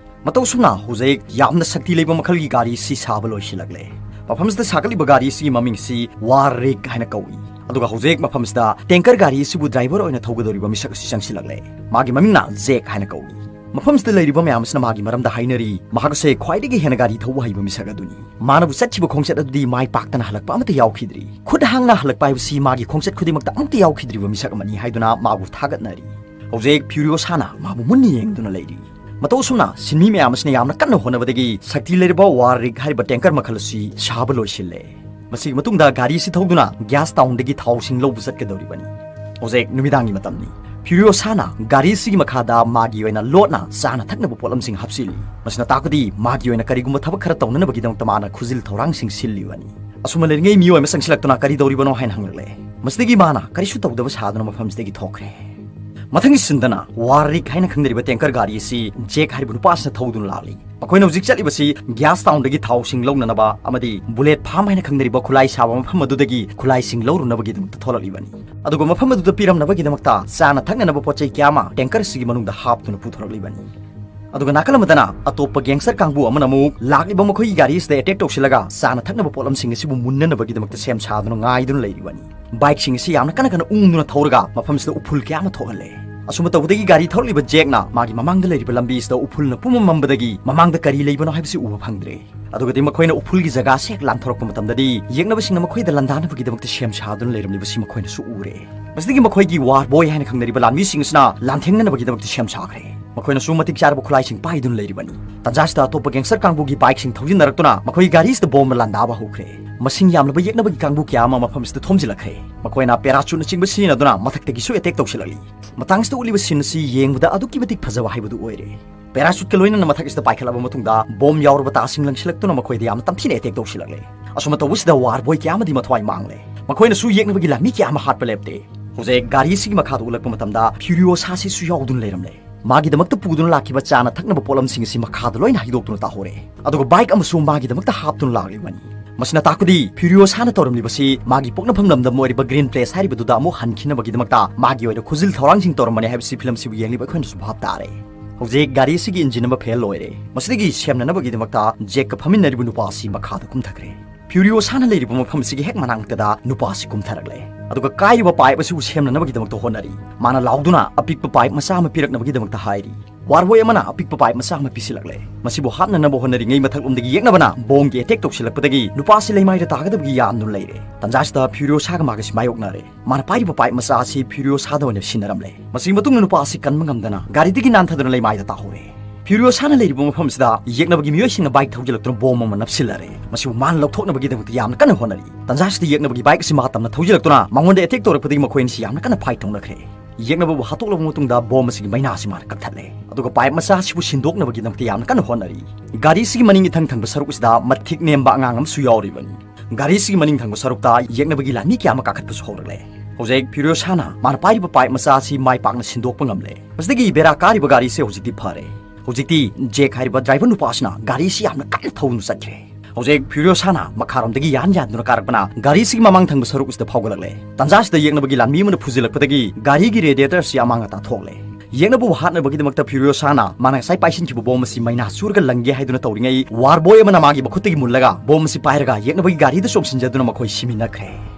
ꯃꯇꯧ ꯑꯁꯨꯝꯅ ꯍꯧꯖꯤꯛ ꯌꯥꯝꯅ ꯁꯛꯇꯤ ꯂꯩꯕ ꯃꯈꯜꯒꯤ ꯒꯥꯔꯤ ꯑꯁꯤ ꯁꯥꯕ ꯂꯣꯏꯁꯤꯜꯂꯛꯂꯦ꯫ ꯃꯐꯝꯁꯤꯗ ꯁꯥꯒꯠꯂꯤꯕ ꯒꯥꯔꯤ ꯑꯁꯤꯒꯤ ꯃꯃꯤꯡ ꯑꯁꯤ ꯋꯥꯔ ꯔꯤꯛ ꯍꯥꯏꯅ ꯀꯧꯏ꯫ ꯑꯗꯨꯒ ꯍꯧꯖꯤꯛ ꯃꯐꯝꯁꯤꯗ ꯇꯦꯡꯀꯔ ꯒꯥꯔꯤ ꯑꯁꯤꯕꯨ ꯗ꯭ꯔꯥꯏꯚꯔ ꯑꯣꯏꯅ ꯊꯧꯒꯗꯧꯔꯤꯕ ꯃꯤꯁꯛ ꯑꯁꯤ ꯆꯪꯁꯤꯜꯂꯛꯂꯦ꯫ ꯃꯥꯒꯤ ꯃꯃꯤꯡꯅ ꯖꯦꯛ ꯍꯥꯏꯅ ꯀꯧꯏ꯫ ꯃꯐꯝꯁꯤꯗ ꯂꯩꯔꯤꯕ ꯃꯌꯥꯝ ꯑꯁꯤꯅ ꯃꯥꯒꯤ ꯃꯔꯝꯗ ꯍꯥꯏꯅꯔꯤ, ꯃꯍꯥꯛ ꯑꯁꯦ ꯈ꯭ꯋꯥꯏꯗꯒꯤ ꯍꯦꯟꯅ ꯒꯥꯔꯤ ꯊꯧꯕ ꯍꯩꯕ ꯃꯤꯁꯛ ꯑꯗꯨꯅꯤ꯫ ꯃꯥꯅꯕꯨ ꯆꯠꯈꯤꯕ ꯈꯣꯡꯆꯠ ꯑꯗꯨꯗꯤ ꯃꯥꯏ ꯄꯥꯛꯇꯅ ꯍꯜꯂꯛꯄ ꯑꯃꯠꯇ ꯌꯥꯎꯈꯤꯗ꯭ꯔꯤ꯫ ꯈꯨꯠ ꯍꯥꯡꯅ ꯍꯜꯂꯛꯄ ꯍꯥꯏꯕꯁꯤ ꯃꯥꯒꯤ ꯈꯣꯡꯆꯠ ꯈꯨꯗꯤꯡꯃꯛꯇ ꯑꯃꯠꯇ ꯌꯥꯎꯈꯤꯗ꯭ꯔꯤꯕ ꯃꯤꯁꯛ ꯑꯃꯅꯤ ꯍꯥꯏꯗꯨꯅ ꯃꯥꯕꯨ ꯊꯥꯒꯠꯅꯔꯤ꯫ ꯍꯧꯖꯤꯛ ꯐ꯭ꯌꯨꯔꯤꯑꯣꯁꯥꯅ ꯃꯥꯕꯨ ꯃꯨꯟꯅ ꯌꯦꯡꯗꯨꯅ ꯂꯩꯔꯤ꯫ ꯃꯇꯧ ꯑꯁꯨꯝꯅ ꯁꯤꯟꯃꯤ ꯃꯌꯥꯝ ꯑꯁꯤꯅ ꯌꯥꯝꯅ ꯀꯟꯅ ꯍꯣꯠꯅꯕꯗꯒꯤ ꯁꯛꯇꯤ ꯂꯩꯔꯕ ꯋꯥꯔ ꯔꯤꯛ ꯍꯥꯏꯔꯤꯕ ꯇꯦꯡꯀꯔ ꯃꯈꯜ ꯑꯁꯤ ꯁꯥꯕ ꯂꯣꯏꯁꯤꯜꯂꯦ꯫ ꯃꯁꯤꯒꯤ ꯃꯇꯨꯡꯗ ꯒꯥꯔꯤ ꯑꯁꯤ ꯊꯧꯗꯨꯅ ꯒ꯭ꯌꯥꯁ ꯇꯥꯎꯟꯗꯒꯤ ꯊꯥꯎꯁꯤꯡ ꯂꯧꯕ ꯆꯠꯀꯗꯧꯔꯤꯕꯅꯤ꯫ ꯍꯧꯖꯤꯛ ꯅꯨꯃꯤꯗꯥꯡꯒꯤ ꯃꯇꯝꯅꯤ꯫ ꯐ꯭ꯌꯨꯔꯤꯑꯣꯁꯥꯅ ꯒꯥꯔꯤ ꯑꯁꯤꯒꯤ ꯃꯈꯥꯗ ꯃꯥꯒꯤ ꯑꯣꯏꯅ ꯂꯣꯠꯅ ꯆꯥꯅ ꯊꯛꯅꯕ ꯄꯣꯠꯂꯝꯁꯤꯡ ꯍꯥꯞꯆꯤꯜꯂꯤ꯫ ꯃꯁꯤꯅ ꯇꯥꯛꯄꯗꯤ ꯃꯥꯒꯤ ꯑꯣꯏꯅ ꯀꯔꯤꯒꯨꯝꯕ ꯊꯕꯛ ꯈꯔ ꯇꯧꯅꯅꯕꯒꯤꯗꯃꯛꯇ ꯃꯥꯅ ꯈꯨꯖꯤꯜ ꯊꯧꯔꯥꯡꯁꯤꯡ ꯁꯤꯜꯂꯤꯕꯅꯤ꯫ ꯑꯁꯨꯝꯅ ꯂꯩꯔꯤꯉꯩ ꯃꯤꯑꯣꯏ ꯑꯃ ꯆꯪꯁꯤꯜꯂꯛꯇꯨꯅ "ꯀꯔꯤ ꯇꯧꯔꯤꯕꯅꯣ?" ꯍꯥꯏꯅ ꯍꯪꯂꯛꯂꯦ꯫ ꯃꯁꯤꯗꯒꯤ ꯃꯥꯅ ꯀꯔꯤꯁꯨ ꯇꯧꯗꯕ ꯁꯥꯗꯨꯅ ꯃꯐꯝꯁꯤꯗꯒꯤ ꯊꯣꯛꯈ꯭ꯔꯦ꯫ ꯃꯊꯪꯒꯤ ꯁꯤꯟꯗꯅ ꯋꯥꯔꯔꯤꯛ ꯍꯥꯏꯅ ꯈꯪꯅꯔꯤꯕ ꯇꯦꯡꯀꯔ ꯒꯥꯔꯤ ꯑꯁꯤ ꯖꯦꯛ ꯍꯥꯏꯔꯤꯕ ꯅꯨꯄꯥ ꯑꯁꯤꯅ ꯊꯧꯗꯨꯅ ꯂꯥꯛꯂꯤ꯫ ꯃꯈꯣꯏꯅ ꯍꯧꯖꯤꯛ ꯆꯠꯂꯤꯕꯁꯤ ꯒ꯭ꯌꯥꯁ ꯇꯥꯎꯟꯗꯒꯤ ꯊꯥꯎꯁꯤꯡ ꯂꯧꯅꯅꯕ ꯑꯃꯗꯤ ꯕꯨꯂꯦꯠ ꯐꯥꯝ ꯍꯥꯏꯅ ꯈꯪꯅꯔꯤꯕ ꯈꯨꯠꯂꯥꯏ ꯁꯥꯕ ꯃꯐꯝ ꯑꯗꯨꯗꯒꯤ ꯈꯨꯠꯂꯥꯏꯁꯤꯡ ꯂꯧꯔꯨꯅꯕꯒꯤꯗꯃꯛꯇ ꯊꯣꯛꯂꯛꯂꯤꯕꯅꯤ꯫ ꯑꯗꯨꯒ ꯃꯐꯝ ꯑꯗꯨꯗ ꯄꯤꯔꯝꯅꯕꯒꯤꯗꯃꯛꯇ ꯆꯥꯅ ꯊꯛꯅꯅꯕ ꯄꯣꯠ ꯆꯩ ꯀꯌꯥ ꯑꯃ ꯇꯦꯡꯀꯔ ꯑꯁꯤꯒꯤ ꯃꯅꯨꯡꯗ ꯍꯥꯞꯇꯨꯅ ꯄꯨꯊꯣꯔꯛꯂꯤꯕꯅꯤ꯫ ꯑꯗꯨꯒ ꯅꯥꯀꯜ ꯑꯃꯗꯅ ꯑꯇꯣꯞꯄ ꯒꯦꯡꯁꯇꯔ ꯀꯥꯡꯕꯨ ꯑꯃꯅ ꯑꯃꯨꯛ ꯂꯥꯛꯂꯤꯕ ꯃꯈꯣꯏꯒꯤ ꯒꯥꯔꯤ ꯑꯁꯤꯗ ꯑꯦꯇꯦꯛ ꯇꯧꯁꯤꯜꯂꯒ ꯆꯥꯅ ꯊꯛꯅꯕ ꯄꯣꯠꯂꯝꯁꯤꯡ ꯑꯁꯤꯕꯨ ꯃꯨꯟꯅꯅꯕꯒꯤꯗꯃꯛꯇ ꯁꯦꯝ ꯁꯥꯗꯨꯅ ꯉꯥꯏꯗꯨꯅ ꯂꯩꯔꯤꯕꯅꯤ꯫ ꯕꯥꯏꯛꯁꯤꯡ ꯑꯁꯤ ꯌꯥꯝꯅ ꯀꯟꯅ ꯀꯟꯅ ꯎꯪꯗꯨꯅ ꯊꯧꯔꯒ ꯃꯐꯝꯁꯤꯗ ꯎꯐꯨꯜ ꯀꯌꯥ ꯑꯃ ꯊꯣꯛꯍꯜꯂꯦ꯫ ꯑꯁꯨꯝꯅ ꯇꯧꯕꯗꯒꯤ ꯒꯥꯔꯤ ꯊꯧꯔꯛꯂꯤꯕ ꯖꯦꯛꯅ ꯃꯥꯒꯤ ꯃꯃꯥꯡꯗ ꯂꯩꯔꯤꯕ ꯂꯝꯕꯤ ꯑꯁꯤꯗ ꯎꯐꯨꯜꯅ ꯄꯨꯝꯃꯝ ꯃꯝꯕꯗꯒꯤ ꯃꯃꯥꯡꯗ ꯀꯔꯤ ꯂꯩꯕꯅꯣ ꯍꯥꯏꯕꯁꯤ ꯎꯕ ꯐꯪꯗ꯭ꯔꯦ꯫ ꯑꯗꯨꯒꯗꯤ ꯃꯈꯣꯏꯅ ꯎꯐꯨꯜꯒꯤ ꯖꯒꯥꯁꯤ ꯍꯦꯛ ꯂꯥꯟꯊꯣꯔꯛꯄ ꯃꯇꯝꯗꯗꯤ ꯌꯦꯛꯅꯕꯁꯤꯡꯅ ꯃꯈꯣꯏꯗ ꯂꯥꯟꯗꯥꯅꯕꯒꯤꯗꯃꯛꯇ ꯁꯦꯝ ꯁꯥꯗꯨꯅ ꯂꯩꯔꯝꯂꯤꯕꯁꯤ ꯃꯈꯣꯏꯅꯁꯨ ꯎꯔꯦ꯫ ꯃꯁꯤꯗꯒꯤ ꯃꯈꯣꯏꯒꯤ ꯋꯥꯔ ꯕꯣꯏ ꯍꯥꯏꯅ ꯈꯪꯅꯔꯤꯕ ꯂꯥꯟꯃꯤꯁꯤꯡ ꯑꯁꯤꯅ ꯂꯥꯟꯊꯦꯡꯅꯅꯕꯒꯤꯗꯃꯛꯇ ꯁꯦꯝ ꯁꯥꯈ꯭ꯔꯦ꯫ ꯃꯈꯣꯏꯅꯁꯨ ꯃꯇꯤꯛ ꯆꯥꯔꯕ ꯈꯨꯠꯂꯥꯏꯁꯤꯡ ꯄꯥꯏꯗꯨꯅ ꯂꯩꯔꯤꯕꯅꯤ꯫ ꯇꯥꯟꯖꯥꯁꯤꯗ ꯑꯇꯣꯞꯄ ꯒꯦꯡꯁꯇꯔ ꯀꯥꯡꯕꯨꯒꯤ ꯕꯥꯏꯛꯁꯤꯡ ꯊꯧꯖꯤꯟꯅꯔꯛꯇꯨꯅ ꯃꯈꯣꯏꯒꯤ ꯒꯥꯔꯤꯁꯤꯗ ꯕꯣꯝꯅ ꯂꯥꯟꯗꯥꯕ ꯍꯧꯈ꯭ꯔꯦ꯫ ꯃꯁꯤꯡ ꯌꯥꯝꯂꯕ ꯌꯦꯛꯅꯕꯒꯤ ꯀꯥꯡꯕꯨ ꯀꯌꯥ ꯑꯃ ꯃꯐꯝꯁꯤꯗ ꯊꯣꯝꯖꯤꯜꯂꯛꯈ꯭ꯔꯦ꯫ ꯃꯈꯣꯏꯅ ꯄꯦꯔꯥꯆꯨꯠꯅꯆꯤꯡꯕ ꯁꯤꯖꯤꯟꯅꯗꯨꯅ ꯃꯊꯛꯇꯒꯤꯁꯨ ꯑꯦꯇꯦꯛ ꯇꯧꯁꯤꯜꯂꯛꯂꯤ꯫ ꯃꯇꯥꯡꯁꯤꯗ ꯎꯠꯂꯤꯕ ꯁꯤꯟ ꯑꯁꯤ ꯌꯦꯡꯕꯗ ꯑꯗꯨꯛꯀꯤ ꯃꯇꯤꯛ ꯐꯖꯕ ꯍꯥꯏꯕꯗꯨ ꯑꯣꯏꯔꯦ꯫ ꯄꯦꯔꯥꯆꯨꯠꯀ ꯂꯣꯏꯅꯅ ꯃꯊꯛ ꯑꯁꯤꯗ ꯄꯥꯏꯈꯠꯂꯕ ꯃꯇꯨꯡꯗ ꯕꯣꯝ ꯌꯥꯎꯔꯕ ꯇꯥꯁꯤꯡ ꯂꯪꯁꯤꯜꯂꯛꯇꯨꯅ ꯃꯈꯣꯏꯗ ꯌꯥꯝꯅ ꯇꯝꯊꯤꯅ ꯑꯦꯇꯦꯛ ꯇꯧꯁꯤꯜꯂꯛꯂꯦ꯫ ꯑꯁꯨꯝꯅ ꯇꯧꯕꯁꯤꯗ ꯋꯥꯔ ꯕꯣꯏ ꯀꯌꯥ ꯑꯃꯗꯤ ꯃꯊ꯭ꯋꯥꯏ ꯃꯥꯡꯂꯦ꯫ ꯃꯈꯣꯏꯅꯁꯨ ꯌꯦꯛꯅꯕꯒꯤ ꯂꯥꯟꯃꯤ ꯀꯌꯥ ꯑꯃ ꯍꯥꯠꯄ ꯂꯦꯞꯇꯦ꯫ ꯍꯧꯖꯤꯛ ꯒꯥꯔꯤ ꯑꯁꯤꯒꯤ ꯃꯈꯥꯗ ꯎꯠꯂꯛꯄ ꯃꯇꯝꯗ ꯐ꯭ꯌꯨꯔꯤꯑꯣꯁꯥꯁꯤꯁꯨ ꯌꯥꯎꯗꯨꯅ ꯂꯩꯔꯝꯂꯦ꯫ ꯃꯥꯒꯤꯗꯃꯛꯇ ꯄꯨꯗꯨꯅ ꯂꯥꯛꯈꯤꯕ ꯆꯥꯅ ꯊꯛꯅꯕ ꯄꯣꯠꯂꯝꯁꯤꯡ ꯑꯁꯤ ꯃꯈꯥꯗ ꯂꯣꯏꯅ ꯍꯩꯗꯣꯛꯇꯨꯅ ꯇꯥꯍꯧꯔꯦ꯫ ꯑꯗꯨꯒ ꯕꯥꯏꯛ ꯑꯃꯁꯨ ꯃꯥꯒꯤꯗꯃꯛꯇ ꯍꯥꯞꯇꯨꯅ ꯂꯥꯛꯂꯤꯕꯅꯤ꯫ ꯃꯁꯤꯅ ꯇꯥꯛꯄꯗꯤ ꯐ꯭ꯌꯨꯔꯤꯑꯣꯁꯥꯅ ꯇꯧꯔꯝꯂꯤꯕꯁꯤ ꯃꯥꯒꯤ ꯄꯣꯛꯅꯐꯝ ꯂꯝꯗꯝ ꯑꯣꯏꯔꯤꯕ ꯒ꯭ꯔꯤꯟ ꯄ꯭ꯂꯦꯁ ꯍꯥꯏꯔꯤꯕꯗꯨꯗ ꯑꯃꯨꯛ ꯍꯟꯈꯤꯅꯕꯒꯤꯗꯃꯛꯇ ꯃꯥꯒꯤ ꯑꯣꯏꯅ ꯈꯨꯖꯤꯜ ꯊꯧꯔꯥꯡꯁꯤꯡ ꯇꯧꯔꯝꯕꯅꯤ ꯍꯥꯏꯕꯁꯤ ꯐꯤꯂꯝꯁꯤꯕꯨ ꯌꯦꯡꯂꯤꯕ ꯑꯩꯈꯣꯏꯅꯁꯨ ꯚꯥꯞ ꯇꯥꯔꯦ꯫ ꯍꯧꯖꯤꯛ ꯒꯥꯔꯤ ꯑꯁꯤꯒꯤ ꯏꯟꯖꯤꯟ ꯑꯃ ꯐꯦꯜ ꯑꯣꯏꯔꯦ꯫ ꯃꯁꯤꯗꯒꯤ ꯁꯦꯝꯅꯅꯕꯒꯤꯗꯃꯛꯇ ꯖꯦꯛꯀ ꯐꯝꯃꯤꯟꯅꯔꯤꯕ ꯅꯨꯄꯥ ꯑꯁꯤ ꯃꯈꯥꯗ ꯀꯨꯝꯊꯈ꯭ꯔꯦ꯫ ꯐ꯭ꯌꯨꯔꯤꯑꯣꯁꯥꯅ ꯂꯩꯔꯤꯕ ꯃꯐꯝ ꯑꯁꯤꯒꯤ ꯍꯦꯛ ꯃꯅꯥꯛꯇꯗ ꯅꯨꯄꯥ ꯑꯁꯤ ꯀꯨꯝꯊꯔꯛꯂꯦ꯫ ꯑꯗꯨꯒ ꯀꯥꯏꯔꯤꯕ ꯄꯥꯏꯞ ꯑꯁꯤꯕꯨ ꯁꯦꯝꯅꯅꯕꯒꯤꯗꯃꯛꯇ ꯍꯣꯠꯅꯔꯤ꯫ ꯃꯥꯅ ꯂꯥꯎꯗꯨꯅ ꯑꯄꯤꯛꯄ ꯄꯥꯏꯞ ꯃꯆꯥ ꯑꯃ ꯄꯤꯔꯛꯅꯕꯒꯤꯗꯃꯛꯇ ꯍꯥꯏꯔꯤ꯫ ꯋꯥꯔꯕꯣꯏ ꯑꯃꯅ ꯑꯄꯤꯛꯄ ꯄꯥꯏꯞ ꯃꯆꯥ ꯑꯃ ꯄꯤꯁꯤꯜꯂꯛꯂꯦ꯫ ꯃꯁꯤꯕꯨ ꯍꯥꯞꯅꯅꯕ ꯍꯣꯠꯅꯔꯤꯉꯩ ꯃꯊꯛꯂꯣꯝꯗꯒꯤ ꯌꯦꯛꯅꯕꯅ ꯕꯣꯝꯒꯤ ꯑꯦꯇꯦꯛ ꯇꯧꯁꯤꯜꯂꯛꯄꯗꯒꯤ ꯅꯨꯄꯥ ꯑꯁꯤ ꯂꯩꯃꯥꯏꯗ ꯇꯥꯒꯗꯕꯒꯤ ꯌꯥꯝꯗꯨꯅ ꯂꯩꯔꯦ꯫ ꯇꯥꯟꯖꯥꯁꯤꯗ ꯐ꯭ꯌꯨꯔꯤꯑꯣꯁꯥꯒ ꯃꯥꯒꯁꯤ ꯃꯥꯌꯣꯛꯅꯔꯦ꯫ ꯃꯥꯅ ꯄꯥꯏꯔꯤꯕ ꯄꯥꯏꯞ ꯃꯆꯥ ꯑꯁꯤ ꯐ꯭ꯌꯨꯔꯤꯑꯣꯁꯥꯗ ꯑꯣꯏꯅ ꯁꯤꯟꯅꯔꯝꯂꯦ꯫ ꯃꯁꯤꯒꯤ ꯃꯇꯨꯡꯗ ꯅꯨꯄꯥ ꯑꯁꯤ ꯀꯟꯕ ꯉꯝꯗꯅ ꯒꯥꯔꯤꯗꯒꯤ ꯅꯥꯟꯊꯗꯨꯅ ꯂꯩꯃꯥꯏꯗ ꯇꯥꯍꯧꯔꯦ꯫ ꯐ꯭ꯌꯨꯔꯤꯑꯣꯁꯥꯅ ꯂꯩꯔꯤꯕ ꯃꯐꯝꯁꯤꯗ ꯌꯦꯛꯅꯕꯒꯤ ꯃꯤꯑꯣꯏꯁꯤꯡꯅ ꯕꯥꯏꯛ ꯊꯧꯖꯤꯜꯂꯛꯇꯨꯅ ꯕꯣꯝ ꯑꯃ ꯅꯞꯁꯤꯜꯂꯔꯦ꯫ ꯃꯁꯤꯕꯨ ꯃꯥꯅ ꯂꯧꯊꯣꯛꯅꯕꯒꯤꯗꯃꯛꯇ ꯌꯥꯝꯅ ꯀꯟꯅ ꯍꯣꯠꯅꯔꯤ꯫ ꯇꯥꯟꯖꯥꯁꯤꯗ ꯌꯦꯛꯅꯕꯒꯤ ꯕꯥꯏꯛ ꯑꯁꯤ ꯃꯥ ꯇꯝꯅ ꯊꯧꯖꯤꯜꯂꯛꯇꯨꯅ ꯃꯉꯣꯟꯗ ꯑꯦꯇꯦꯛ ꯇꯧꯔꯛꯄꯗꯒꯤ ꯃꯈꯣꯏ ꯑꯅꯤꯁꯤ ꯌꯥꯝꯅ ꯀꯟꯅ ꯐꯥꯏꯠ ꯇꯧꯅꯈ꯭ꯔꯦ꯫ ꯌꯦꯛꯅꯕꯕꯨ ꯍꯥꯠꯇꯣꯛꯂꯕ ꯃꯇꯨꯡꯗ ꯕꯣꯝ ꯑꯁꯤꯒꯤ ꯃꯩꯅꯥ ꯑꯁꯤ ꯃꯥꯅ ꯀꯛꯊꯠꯂꯦ꯫ ꯑꯗꯨꯒ ꯄꯥꯏꯞ ꯃꯆꯥ ꯑꯁꯤꯕꯨ ꯁꯤꯟꯗꯣꯛꯅꯕꯒꯤꯗꯃꯛꯇ ꯌꯥꯝꯅ ꯀꯟꯅ ꯍꯣꯠꯅꯔꯤ꯫ ꯒꯥꯔꯤ ꯑꯁꯤꯒꯤ ꯃꯅꯤꯡ ꯏꯊꯪ ꯊꯪꯕ ꯁꯔꯨꯛ ꯑꯁꯤꯗ ꯃꯊꯤꯛ ꯅꯦꯝꯕ ꯑꯉꯥꯡ ꯑꯃꯁꯨ ꯌꯥꯎꯔꯤꯕꯅꯤ꯫ ꯒꯥꯔꯤ ꯑꯁꯤꯒꯤ ꯃꯅꯤꯡ ꯊꯪꯕ ꯁꯔꯨꯛꯇ ꯌꯦꯛꯅꯕꯒꯤ ꯂꯥꯟꯃꯤ ꯀꯌꯥ ꯑꯃ ꯀꯥꯈꯠꯄꯁꯨ ꯍꯧꯔꯛꯂꯦ꯫ ꯍꯧꯖꯤꯛ ꯐ꯭ꯌꯨꯔꯤꯑꯣꯁꯥꯅ ꯃꯥꯅ ꯄꯥꯏꯔꯤꯕ ꯄꯥꯏꯞ ꯃꯆꯥ ꯑꯁꯤ ꯃꯥꯏ ꯄꯥꯛꯅ ꯁꯤꯟꯗꯣꯛꯄ ꯉꯝꯂꯦ꯫ ꯃꯁꯤꯗꯒꯤ ꯕꯦꯔꯥ ꯀꯥꯔꯤꯕ ꯒꯥꯔꯤꯁꯦ ꯍꯧꯖꯤꯛꯇꯤ ꯐꯔꯦ꯫ ꯍꯧꯖꯤꯛꯇꯤ ꯖꯦꯛ ꯍꯥꯏꯔꯤꯕ ꯗ꯭ꯔꯥꯏꯚꯔ ꯅꯨꯄꯥ ꯑꯁꯤꯅ ꯒꯥꯔꯤ ꯑꯁꯤ ꯌꯥꯝꯅ ꯀꯟꯅ ꯊꯧꯗꯨꯅ ꯆꯠꯈ꯭ꯔꯦ꯫ ꯍꯧꯖꯤꯛ ꯐ꯭ꯌꯨꯔꯤꯑꯣꯁꯥꯅ ꯃꯈꯥꯔꯣꯝꯗꯒꯤ ꯌꯥꯟ ꯌꯥꯟꯗꯨꯅ ꯀꯥꯔꯛꯄꯅ ꯒꯥꯔꯤ ꯑꯁꯤꯒꯤ ꯃꯃꯥꯡ ꯊꯪꯕ ꯁꯔꯨꯛ ꯑꯁꯤꯗ ꯐꯥꯎꯒꯠꯂꯛꯂꯦ꯫ ꯇꯟꯖꯥ ꯑꯁꯤꯗ ꯌꯦꯛꯅꯕꯒꯤ ꯂꯥꯟꯃꯤ ꯑꯃꯅ ꯐꯨꯖꯤꯜꯂꯛꯄꯗꯒꯤ ꯒꯥꯔꯤꯒꯤ ꯔꯦꯗꯤꯌꯦꯇꯔ ꯑꯁꯤ ꯑꯃꯥꯡ ꯑꯇꯥ ꯊꯣꯛꯂꯦ꯫ ꯌꯦꯛꯅꯕꯕꯨ ꯍꯥꯠꯅꯕꯒꯤꯗꯃꯛꯇ ꯐ꯭ꯌꯨꯔꯤꯑꯣꯁꯥꯅ ꯃꯥꯅ ꯉꯁꯥꯏ ꯄꯥꯏꯁꯤꯟꯈꯤꯕ ꯕꯣꯝ ꯑꯁꯤ ꯃꯩꯅꯥ ꯆꯨꯔꯒ ꯂꯪꯒꯦ ꯍꯥꯏꯗꯨꯅ ꯇꯧꯔꯤꯉꯩ, ꯋꯥꯔ ꯕꯣꯏ ꯑꯃꯅ ꯃꯥꯒꯤ ꯃꯈꯨꯠꯇꯒꯤ ꯃꯨꯜꯂꯒ ꯕꯣꯝ ꯑꯁꯤ ꯄꯥꯏꯔꯒ ꯌꯦꯛꯅꯕꯒꯤ ꯒꯥꯔꯤꯗ ꯆꯣꯡꯁꯤꯟꯖꯗꯨꯅ ꯃꯈꯣꯏ ꯁꯤꯃꯤꯟꯅꯈ꯭ꯔꯦ꯫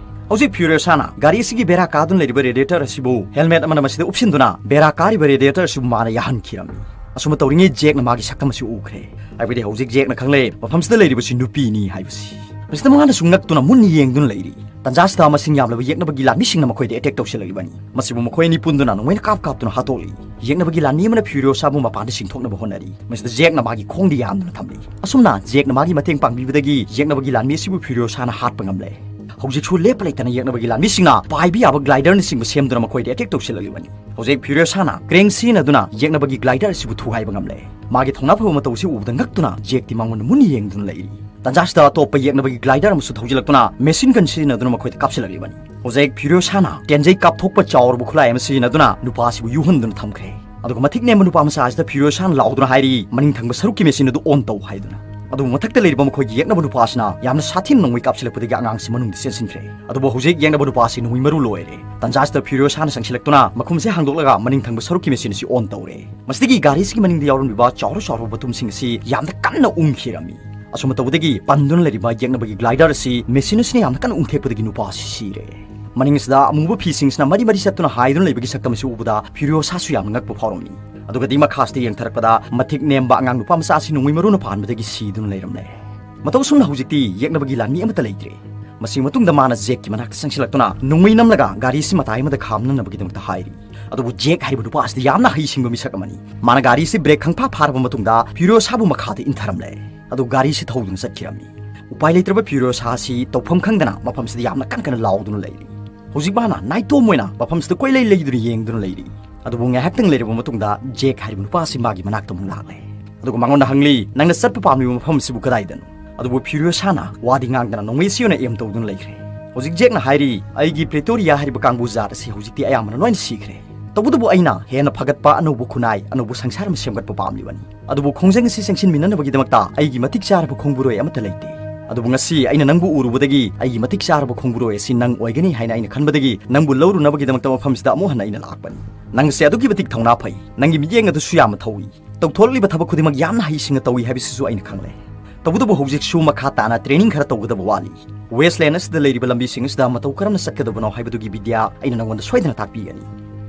ꯍꯧꯖꯤꯛ ꯐ꯭ꯌꯨꯔꯤꯑꯣꯁꯥꯅ ꯒꯥꯔꯤ ꯑꯁꯤꯒꯤ ꯕꯦꯔꯥ ꯀꯥꯗꯨꯅ ꯂꯩꯔꯤꯕ ꯔꯦꯗꯤꯌꯦꯇꯔ ꯑꯁꯤꯕꯨ ꯍꯦꯜꯃꯦꯠ ꯑꯃꯅ ꯃꯁꯤꯗ ꯎꯞꯁꯤꯟꯗꯨꯅ ꯕꯦꯔꯥ ꯀꯥꯔꯤꯕ ꯔꯦꯗꯤꯌꯦꯇꯔ ꯑꯁꯤꯕꯨ ꯃꯥꯅ ꯌꯥꯍꯟꯈꯤꯔꯝꯃꯤ꯫ ꯑꯁꯨꯝꯅ ꯇꯧꯔꯤꯉꯩ ꯖꯦꯛꯅ ꯃꯥꯒꯤ ꯁꯛꯇꯝ ꯑꯁꯤ ꯎꯈ꯭ꯔꯦ꯫ ꯍꯥꯏꯕꯗꯤ ꯍꯧꯖꯤꯛ ꯖꯦꯛꯅ ꯈꯪꯂꯦ ꯃꯐꯝꯁꯤꯗ ꯂꯩꯔꯤꯕꯁꯤ ꯅꯨꯄꯤꯅꯤ ꯍꯥꯏꯕꯁꯤ꯫ ꯃꯁꯤꯗ ꯃꯥꯅꯁꯨ ꯉꯛꯇꯨꯅ ꯃꯨꯟꯅ ꯌꯦꯡꯗꯨꯅ ꯂꯩꯔꯤ꯫ ꯇꯟꯖꯥꯁꯤꯗ ꯃꯁꯤꯡ ꯌꯥꯝꯂꯕ ꯌꯦꯛꯅꯕꯒꯤ ꯂꯥꯟꯃꯤꯁꯤꯡꯅ ꯃꯈꯣꯏꯗ ꯑꯦꯇꯦꯛ ꯇꯧꯁꯤꯜꯂꯛꯂꯤꯕꯅꯤ꯫ ꯃꯁꯤꯕꯨ ꯃꯈꯣꯏ ꯑꯅꯤ ꯄꯨꯟꯗꯨꯅ ꯅꯣꯡꯃꯩꯅ ꯀꯥꯞ ꯀꯥꯞꯇꯨꯅ ꯍꯥꯠꯇꯣꯛꯂꯤ꯫ ꯌꯦꯛꯅꯕꯒꯤ ꯂꯥꯟꯃꯤ ꯑꯃꯅ ꯐ꯭ꯌꯨꯔꯤꯑꯣꯁꯥꯕꯨ ꯃꯄꯥꯟꯗ ꯆꯤꯡꯊꯣꯛꯅꯕ ꯍꯣꯠꯅꯔꯤ꯫ ꯃꯁꯤꯗ ꯖꯦꯛꯅ ꯃꯥꯒꯤ ꯈꯣꯡꯗ ꯌꯥꯟꯗꯨꯅ ꯊꯝꯂꯤ꯫ ꯑꯁꯨꯝꯅ ꯖꯦꯛꯅ ꯃꯥꯒꯤ ꯃꯇꯦꯡ ꯄꯥꯡꯕꯤꯕꯗꯒꯤ ꯌꯦꯛꯅꯕꯒꯤ ꯂꯥꯟꯃꯤ ꯑꯁꯤꯕꯨ ꯐ꯭ꯌꯨꯔꯤꯑꯣꯁꯥꯅ ꯍꯥꯠꯄ ꯉꯝꯂꯦ꯫ ꯍꯧꯖꯤꯛꯁꯨ ꯂꯦꯞꯄ ꯂꯩꯇꯅ ꯌꯦꯛꯅꯕꯒꯤ ꯂꯥꯟꯃꯤꯁꯤꯡꯅ ꯄꯥꯏꯕ ꯌꯥꯕ ꯒ꯭ꯂꯥꯏꯗꯔꯅꯆꯤꯡꯕ ꯁꯦꯝꯗꯨꯅ ꯃꯈꯣꯏꯗ ꯑꯦꯇꯦꯛ ꯇꯧꯁꯤꯜꯂꯛꯂꯤꯕꯅꯤ꯫ ꯍꯧꯖꯤꯛ ꯐ꯭ꯌꯨꯔꯤꯑꯣꯁꯥꯅ ꯀ꯭ꯔꯦꯡ ꯁꯤꯖꯤꯟꯅꯗꯨꯅ ꯌꯦꯛꯅꯕꯒꯤ ꯒ꯭ꯂꯥꯏꯗꯔ ꯑꯁꯤꯕꯨ ꯊꯨꯒꯥꯏꯕ ꯉꯝꯂꯦ꯫ ꯃꯥꯒꯤ ꯊꯧꯅꯥ ꯐꯕ ꯃꯇꯧ ꯑꯁꯤ ꯎꯕꯗ ꯉꯛꯇꯨꯅ ꯖꯦꯛꯇꯤ ꯃꯉꯣꯟꯗ ꯃꯨꯟꯅ ꯌꯦꯡꯗꯨꯅ ꯂꯩꯔꯤ꯫ ꯇꯟꯖꯥꯁꯤꯗ ꯑꯇꯣꯞꯄ ꯌꯦꯛꯅꯕꯒꯤ ꯒ꯭ꯂꯥꯏꯗꯔ ꯑꯃꯁꯨ ꯊꯧꯖꯤꯜꯂꯛꯇꯨꯅ ꯃꯦꯁꯤꯟ ꯒꯟ ꯁꯤꯖꯤꯟꯅꯗꯨꯅ ꯃꯈꯣꯏꯗ ꯀꯥꯞꯁꯤꯜꯂꯛꯂꯤꯕꯅꯤ꯫ ꯍꯧꯖꯤꯛ ꯐ꯭ꯌꯨꯔꯤꯑꯣꯁꯥꯅ ꯇꯦꯟꯖꯩ ꯀꯥꯞꯊꯣꯛꯄ ꯆꯥꯎꯔꯕ ꯈꯨꯠꯂꯥꯏ ꯑꯃ ꯁꯤꯖꯤꯟꯅꯗꯨꯅ ꯅꯨꯄꯥ ꯑꯁꯤꯕꯨ ꯌꯨꯍꯟꯗꯨꯅ ꯊꯝꯈ꯭ꯔꯦ꯫ ꯑꯗꯨꯒ ꯃꯊꯤꯛ ꯅꯦꯝꯕ ꯅꯨꯄꯥ ꯃꯆꯥ ꯑꯁꯤꯗ ꯐ꯭ꯌꯨꯔꯤꯑꯣꯁꯥꯅ ꯂꯥꯎꯗꯨꯅ ꯍꯥꯏꯔꯤ, ꯃꯅꯤꯡ ꯊꯪꯕ ꯁꯔꯨꯛꯀꯤ ꯃꯦꯁꯤꯟ ꯑꯗꯨ ꯑꯣꯟ ꯇꯧ ꯍꯥꯏꯗꯨꯅ꯫ ꯑꯗꯨꯕꯨ ꯃꯊꯛꯇ ꯂꯩꯔꯤꯕ ꯃꯈꯣꯏꯒꯤ ꯌꯦꯛꯅꯕ ꯅꯨꯄꯥ ꯑꯁꯤꯅ ꯌꯥꯝꯅ ꯁꯥꯊꯤꯅ ꯅꯣꯡꯃꯩ ꯀꯥꯞꯁꯤꯜꯂꯛꯄꯗꯒꯤ ꯑꯉꯥꯡꯁꯤ ꯃꯅꯨꯡꯗ ꯆꯦꯟꯁꯤꯟꯈ꯭ꯔꯦ꯫ ꯑꯗꯨꯕꯨ ꯍꯧꯖꯤꯛ ꯌꯦꯛꯅꯕ ꯅꯨꯄꯥ ꯑꯁꯤ ꯅꯣꯡꯃꯩ ꯃꯔꯨ ꯂꯣꯏꯔꯦ꯫ ꯇꯟꯖꯥꯁꯤꯗ ꯐ꯭ꯌꯨꯔꯤꯑꯣꯁꯥꯅ ꯆꯪꯁꯤꯜꯂꯛꯇꯨꯅ ꯃꯈꯨꯝꯁꯦ ꯍꯥꯡꯗꯣꯛꯂꯒ ꯃꯅꯤꯡ ꯊꯪꯕ ꯁꯔꯨꯛꯀꯤ ꯃꯦꯁꯤꯟ ꯑꯁꯤ ꯑꯣꯟ ꯇꯧꯔꯦ꯫ ꯃꯁꯤꯗꯒꯤ ꯒꯥꯔꯤꯁꯤꯒꯤ ꯃꯅꯤꯡꯗ ꯌꯥꯎꯔꯝꯂꯤꯕ ꯆꯥꯎꯔ ꯆꯥꯎꯔꯕ ꯕꯇꯨꯝꯁꯤꯡ ꯑꯁꯤ ꯌꯥꯝꯅ ꯀꯟꯅ ꯎꯪꯈꯤꯔꯝꯃꯤ꯫ ꯑꯁꯨꯝꯅ ꯇꯧꯕꯗꯒꯤ ꯄꯟꯗꯨꯅ ꯂꯩꯔꯤꯕ ꯌꯦꯛꯅꯕꯒꯤ ꯒ꯭ꯂꯥꯏꯗꯔ ꯑꯁꯤ ꯃꯦꯁꯤꯟ ꯑꯁꯤꯅ ꯌꯥꯝꯅ ꯀꯟꯅ ꯎꯪꯊꯦꯛꯄꯗꯒꯤ ꯅꯨꯄꯥ ꯑꯁꯤ ꯁꯤꯔꯦ꯫ ꯃꯅꯤꯡ ꯑꯁꯤꯗ ꯑꯃꯨꯕ ꯐꯤꯁꯤꯡꯁꯤꯅ ꯃꯔꯤ ꯃꯔꯤ ꯆꯠꯇꯨꯅ ꯍꯥꯏꯗꯨꯅ ꯂꯩꯕꯒꯤ ꯁꯛꯇꯝ ꯑꯁꯤ ꯎꯕꯗ ꯐ꯭ꯌꯨꯔꯤꯑꯣꯁꯥꯁꯨ ꯌꯥꯝꯅ ꯉꯛꯄ ꯐꯥꯎꯔꯝꯃꯤ꯫ ꯑꯗꯨꯒꯗꯤ ꯃꯈꯥꯁꯤꯗ ꯌꯦꯡꯊꯔꯛꯄꯗ ꯃꯊꯤꯛ ꯅꯦꯝꯕ ꯑꯉꯥꯡ ꯅꯨꯄꯥ ꯃꯆꯥ ꯑꯁꯤ ꯅꯣꯡꯃꯩ ꯃꯔꯨꯅ ꯄꯥꯟꯕꯗꯒꯤ ꯁꯤꯗꯨꯅ ꯂꯩꯔꯝꯂꯦ꯫ ꯃꯇꯧ ꯑꯁꯨꯝꯅ ꯍꯧꯖꯤꯛꯇꯤ ꯌꯦꯛꯅꯕꯒꯤ ꯂꯥꯟꯃꯤ ꯑꯃꯠꯇ ꯂꯩꯇ꯭ꯔꯦ꯫ ꯃꯁꯤꯒꯤ ꯃꯇꯨꯡꯗ ꯃꯥꯅ ꯖꯦꯛꯀꯤ ꯃꯅꯥꯛꯇ ꯆꯪꯁꯤꯜꯂꯛꯇꯨꯅ ꯅꯣꯡꯃꯩ ꯅꯝꯂꯒ ꯒꯥꯔꯤ ꯑꯁꯤ ꯃꯇꯥꯏ ꯑꯃꯗ ꯈꯥꯝꯅꯅꯕꯒꯤꯗꯃꯛꯇ ꯍꯥꯏꯔꯤ꯫ ꯑꯗꯨꯕꯨ ꯖꯦꯛ ꯍꯥꯏꯔꯤꯕ ꯅꯨꯄꯥ ꯑꯁꯤꯗꯤ ꯌꯥꯝꯅ ꯍꯩꯁꯤꯡꯕ ꯃꯤꯁꯛ ꯑꯃꯅꯤ꯫ ꯃꯥꯅ ꯒꯥꯔꯤ ꯑꯁꯤ ꯕ꯭ꯔꯦꯛ ꯈꯪꯐꯥ ꯐꯥꯔꯕ ꯃꯇꯨꯡꯗ ꯐ꯭ꯌꯨꯔꯤꯑꯣꯁꯥꯕꯨ ꯃꯈꯥꯗ ꯏꯟꯊꯔꯝꯂꯦ꯫ ꯑꯗꯨ ꯒꯥꯔꯤ ꯑꯁꯤ ꯊꯧꯗꯨꯅ ꯆꯠꯈꯤꯔꯝꯃꯤ꯫ ꯎꯄꯥꯏ ꯂꯩꯇ꯭ꯔꯕ ꯐ꯭ꯌꯨꯔꯤꯑꯣꯁꯥ ꯑꯁꯤ ꯇꯧꯐꯝ ꯈꯪꯗꯅ ꯃꯐꯝꯁꯤꯗ ꯌꯥꯝꯅ ꯀꯟꯅ ꯀꯟꯅ ꯂꯥꯎꯗꯨꯅ ꯂꯩꯔꯤ꯫ ꯍꯧꯖꯤꯛ ꯃꯥꯅ ꯅꯥꯏꯇꯣꯝ ꯑꯣꯏꯅ ꯃꯐꯝꯁꯤꯗ ꯀꯣꯏꯂꯩ ꯂꯩꯗꯨꯅ ꯌꯦꯡꯗꯨꯅ ꯂꯩꯔꯤ꯫ ꯑꯗꯨꯕꯨ ꯉꯥꯏꯍꯥꯛꯇꯪ ꯂꯩꯔꯕ ꯃꯇꯨꯡꯗ ꯖꯦꯛ ꯍꯥꯏꯔꯤꯕ ꯅꯨꯄꯥ ꯑꯁꯤ ꯃꯥꯒꯤ ꯃꯅꯥꯛꯇ ꯑꯃꯨꯛ ꯂꯥꯛꯂꯦ꯫ ꯑꯗꯨꯒ ꯃꯉꯣꯟꯗ ꯍꯪꯂꯤ, "ꯅꯪꯅ ꯆꯠꯄ ꯄꯥꯝꯂꯤꯕ ꯃꯐꯝ ꯑꯁꯤꯕꯨ ꯀꯗꯥꯏꯗꯅꯣ?" ꯑꯗꯨꯕꯨ ꯐ꯭ꯌꯨꯔꯤꯑꯣꯁꯥꯅ ꯋꯥꯗꯤ ꯉꯥꯡꯗꯅ ꯅꯣꯡꯃꯩ ꯑꯁꯤ ꯑꯣꯏꯅ ꯑꯦꯝ ꯇꯧꯗꯨꯅ ꯂꯩꯈ꯭ꯔꯦ꯫ ꯍꯧꯖꯤꯛ ꯖꯦꯛꯅ ꯍꯥꯏꯔꯤ, "ꯑꯩꯒꯤ ꯄ꯭ꯔꯤꯇꯣꯔꯤꯌꯥ ꯍꯥꯏꯔꯤꯕ ꯀꯥꯡꯕꯨ ꯖꯥꯠ ꯑꯁꯤ ꯍꯧꯖꯤꯛꯇꯤ ꯑꯌꯥꯝꯕꯅ ꯂꯣꯏꯅ ꯁꯤꯈ꯭ꯔꯦ꯫ ꯇꯧꯕꯇꯕꯨ ꯑꯩꯅ ꯍꯦꯟꯅ ꯐꯒꯠꯄ ꯑꯅꯧꯕ ꯈꯨꯟꯅꯥꯏ, ꯑꯅꯧꯕ ꯁꯪꯁꯥꯔ ꯑꯃ ꯁꯦꯝꯒꯠꯄ ꯄꯥꯝꯂꯤꯕꯅꯤ꯫ ꯑꯗꯨꯕꯨ ꯈꯣꯡꯖꯪ ꯑꯁꯤ ꯆꯪꯁꯤꯟꯃꯤꯟꯅꯅꯕꯒꯤꯗꯃꯛꯇ ꯑꯩꯒꯤ ꯃꯇꯤꯛ ꯆꯥꯔꯕ ꯈꯣꯡꯕꯨꯔꯣꯏ ꯑꯃꯠꯇ ꯂꯩꯇꯦ꯫ ꯑꯗꯨꯕꯨ ꯉꯁꯤ ꯑꯩꯅ ꯅꯪꯕꯨ ꯎꯔꯨꯕꯗꯒꯤ ꯑꯩꯒꯤ ꯃꯇꯤꯛ ꯆꯥꯔꯕ ꯈꯣꯡꯕꯨꯔꯣꯏ ꯑꯁꯤ ꯅꯪ ꯑꯣꯏꯒꯅꯤ ꯍꯥꯏꯅ ꯑꯩꯅ ꯈꯟꯕꯗꯒꯤ ꯅꯪꯕꯨ ꯂꯧꯔꯨꯅꯕꯒꯤꯗꯃꯛꯇ ꯃꯐꯝꯁꯤꯗ ꯑꯃꯨꯛ ꯍꯟꯅ ꯑꯩꯅ ꯂꯥꯛꯄꯅꯤ꯫ ꯅꯪꯁꯦ ꯑꯗꯨꯛꯀꯤ ꯃꯇꯤꯛ ꯊꯧꯅꯥ ꯐꯩ꯫ ꯅꯪꯒꯤ ꯃꯤꯠꯌꯦꯡ ꯑꯗꯨꯁꯨ ꯌꯥꯝꯅ ꯊꯧꯏ꯫ ꯇꯧꯊꯣꯔꯛꯂꯤꯕ ꯊꯕꯛ ꯈꯨꯗꯤꯡꯃꯛ ꯌꯥꯝꯅ ꯍꯩꯁꯤꯡꯅ ꯇꯧꯏ ꯍꯥꯏꯕꯁꯤꯁꯨ ꯑꯩꯅ ꯈꯪꯂꯦ꯫ ꯇꯧꯕꯇꯕꯨ ꯍꯧꯖꯤꯛꯁꯨ ꯃꯈꯥ ꯇꯥꯅ ꯇ꯭ꯔꯦꯅꯤꯡ ꯈꯔ ꯇꯧꯒꯗꯕ ꯋꯥꯠꯂꯤ꯫ ꯋꯦꯁꯂꯦꯟ ꯑꯁꯤꯗ ꯂꯩꯔꯤꯕ ꯂꯝꯕꯤꯁꯤꯡ ꯑꯁꯤꯗ ꯃꯇꯧ ꯀꯔꯝꯅ ꯆꯠꯀꯗꯕꯅꯣ ꯍꯥꯏꯕꯗꯨꯒꯤ ꯕꯤꯗ꯭ꯌꯥ ꯑꯩꯅ ꯅꯪꯉꯣꯟꯗ ꯁꯣꯏꯗꯅ ꯇꯥꯛꯄꯤꯒꯅꯤ꯫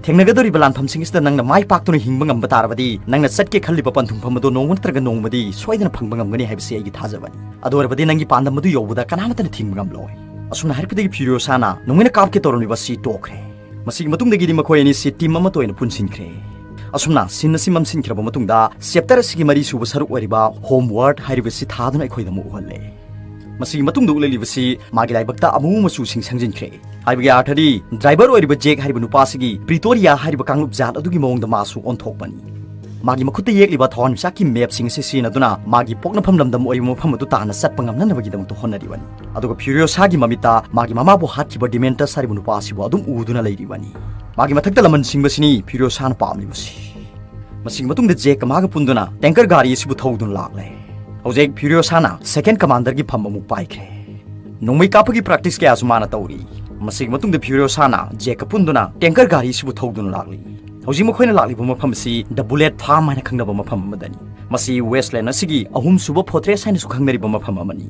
ꯊꯦꯡꯅꯒꯗꯧꯔꯤꯕ ꯂꯥꯟꯐꯝꯁꯤꯡ ꯑꯁꯤꯗ ꯅꯪꯅ ꯃꯥꯏ ꯄꯥꯛꯇꯨꯅ ꯍꯤꯡꯕ ꯉꯝꯕ ꯇꯥꯔꯕꯗꯤ, ꯅꯪꯅ ꯆꯠꯀꯦ ꯈꯜꯂꯤꯕ ꯄꯟꯊꯨꯡꯐꯝ ꯑꯗꯨ ꯅꯣꯡꯃ ꯅꯠꯇ꯭ꯔꯒ ꯅꯣꯡꯃꯗꯤ ꯁꯣꯏꯗꯅ ꯐꯪꯕ ꯉꯝꯒꯅꯤ ꯍꯥꯏꯕꯁꯤ ꯑꯩꯒꯤ ꯊꯥꯖꯕꯅꯤ꯫ ꯑꯗꯨ ꯑꯣꯏꯔꯕꯗꯤ ꯅꯪꯒꯤ ꯄꯥꯟꯗꯝ ꯑꯗꯨ ꯌꯧꯕꯗ ꯀꯅꯥꯃꯠꯇꯅ ꯊꯤꯡꯕ ꯉꯝꯂꯣꯏ꯫" ꯑꯁꯨꯝꯅ ꯍꯥꯏꯔꯛꯄꯗꯒꯤ ꯐ꯭ꯌꯨꯔꯤꯑꯣꯁꯥꯅ ꯅꯣꯡꯃꯩꯅ ꯀꯥꯞꯀꯦ ꯇꯧꯔꯝꯂꯤꯕ ꯑꯁꯤ ꯇꯣꯛꯈ꯭ꯔꯦ꯫ ꯃꯁꯤꯒꯤ ꯃꯇꯨꯡꯗꯒꯤꯗꯤ ꯃꯈꯣꯏ ꯑꯅꯤꯁꯤ ꯇꯤꯝ ꯑꯃꯠꯇ ꯑꯣꯏꯅ ꯄꯨꯟꯁꯤꯟꯈ꯭ꯔꯦ꯫ ꯑꯁꯨꯝꯅ ꯁꯤꯟ ꯑꯁꯤ ꯃꯝꯁꯤꯟꯈ꯭ꯔꯕ ꯃꯇꯨꯡꯗ, ꯆꯦꯞꯇꯔ ꯑꯁꯤꯒꯤ ꯃꯔꯤꯁꯨꯕ ꯁꯔꯨꯛ ꯑꯣꯏꯔꯤꯕ ꯍꯣꯝꯋꯥꯔꯗ ꯍꯥꯏꯔꯤꯕꯁꯤ ꯊꯥꯗꯨꯅ ꯑꯩꯈꯣꯏꯗ ꯑꯃꯨꯛ ꯎꯍꯜꯂꯦ꯫ ꯃꯁꯤꯒꯤ ꯃꯇꯨꯡꯗ ꯎꯠꯂꯛꯂꯤꯕꯁꯤ ꯃꯥꯒꯤ ꯂꯥꯏꯕꯛꯇ ꯑꯃꯨ ꯃꯆꯨꯁꯤꯡ ꯁꯪꯖꯤꯟꯈ꯭ꯔꯦ꯫ ꯍꯥꯏꯕꯒꯤ ꯑꯥꯔꯊꯗꯤ, ꯗ꯭ꯔꯥꯏꯚꯔ ꯑꯣꯏꯔꯤꯕ ꯖꯦꯛ ꯍꯥꯏꯔꯤꯕ ꯅꯨꯄꯥ ꯑꯁꯤꯒꯤ ꯄ꯭ꯔꯤꯇꯣꯔꯤꯌꯥ ꯍꯥꯏꯔꯤꯕ ꯀꯥꯡꯂꯨꯞ ꯖꯥꯠ ꯑꯗꯨꯒꯤ ꯃꯑꯣꯡꯗ ꯃꯥꯁꯨ ꯑꯣꯟꯊꯣꯛꯄꯅꯤ꯫ ꯃꯥꯒꯤ ꯃꯈꯨꯠꯇ ꯌꯦꯛꯂꯤꯕ ꯊꯋꯥꯟꯃꯤꯆꯥꯛꯀꯤ ꯃꯦꯞꯁꯤꯡ ꯑꯁꯤ ꯁꯤꯖꯤꯟꯅꯗꯨꯅ ꯃꯥꯒꯤ ꯄꯣꯛꯅꯐꯝ ꯂꯝꯗꯝ ꯑꯣꯏꯔꯤꯕ ꯃꯐꯝ ꯑꯗꯨ ꯇꯥꯟꯅ ꯆꯠꯄ ꯉꯝꯅꯅꯕꯒꯤꯗꯃꯛꯇ ꯍꯣꯠꯅꯔꯤꯕꯅꯤ꯫ ꯑꯗꯨꯒ ꯐ꯭ꯌꯨꯔꯤꯑꯣꯁꯥꯒꯤ ꯃꯃꯤꯠꯇ ꯃꯥꯒꯤ ꯃꯃꯥꯕꯨ ꯍꯥꯠꯈꯤꯕ ꯗꯤꯃꯦꯟꯇꯁ ꯍꯥꯏꯔꯤꯕ ꯅꯨꯄꯥ ꯑꯁꯤꯕꯨ ꯑꯗꯨꯝ ꯎꯗꯨꯅ ꯂꯩꯔꯤꯕꯅꯤ꯫ ꯃꯥꯒꯤ ꯃꯊꯛꯇ ꯂꯃꯟ ꯁꯤꯡꯕꯁꯤꯅꯤ ꯐ꯭ꯌꯨꯔꯤꯑꯣꯁꯥꯅ ꯄꯥꯝꯂꯤꯕꯁꯤ꯫ ꯃꯁꯤꯒꯤ ꯃꯇꯨꯡꯗ ꯖꯦꯛꯀ ꯃꯥꯒ ꯄꯨꯟꯗꯨꯅ ꯇꯦꯡꯀꯔ ꯒꯥꯔꯤ ꯑꯁꯤꯕꯨ ꯊꯧꯗꯨꯅ ꯂꯥꯛꯂꯦ꯫ ꯍꯧꯖꯤꯛ ꯐ꯭ꯌꯨꯔꯤꯑꯣꯁꯥꯅ ꯁꯦꯀꯦꯟ ꯀꯃꯥꯟꯗꯔꯒꯤ ꯐꯝ ꯑꯃꯨꯛ ꯄꯥꯏꯈ꯭ꯔꯦ꯫ ꯅꯣꯡꯃꯩ ꯀꯥꯞꯄꯒꯤ ꯄ꯭ꯔꯦꯛꯇꯤꯁ ꯀꯌꯥꯁꯨ ꯃꯥꯅ ꯇꯧꯔꯤ꯫ ꯃꯁꯤꯒꯤ ꯃꯇꯨꯡꯗ ꯐ꯭ꯌꯨꯔꯤꯑꯣꯁꯥꯅ ꯖꯦꯛꯀ ꯄꯨꯟꯗꯨꯅ ꯇꯦꯡꯀꯔ ꯒꯥꯔꯤ ꯑꯁꯤꯕꯨ ꯊꯧꯗꯨꯅ ꯂꯥꯛꯂꯤ꯫ ꯍꯧꯖꯤꯛ ꯃꯈꯣꯏꯅ ꯂꯥꯛꯂꯤꯕ ꯃꯐꯝ ꯑꯁꯤ ꯗ ꯕꯨꯂꯦꯠ ꯐꯥꯔꯝ ꯍꯥꯏꯅ ꯈꯪꯅꯕ ꯃꯐꯝ ꯑꯃꯗꯅꯤ꯫ ꯃꯁꯤ ꯋꯦꯁꯂꯦꯟ ꯑꯁꯤꯒꯤ ꯑꯍꯨꯝꯁꯨꯕ ꯐꯣꯔꯇ꯭ꯔꯦꯁ ꯍꯥꯏꯅꯁꯨ ꯈꯪꯅꯔꯤꯕ ꯃꯐꯝ ꯑꯃꯅꯤ꯫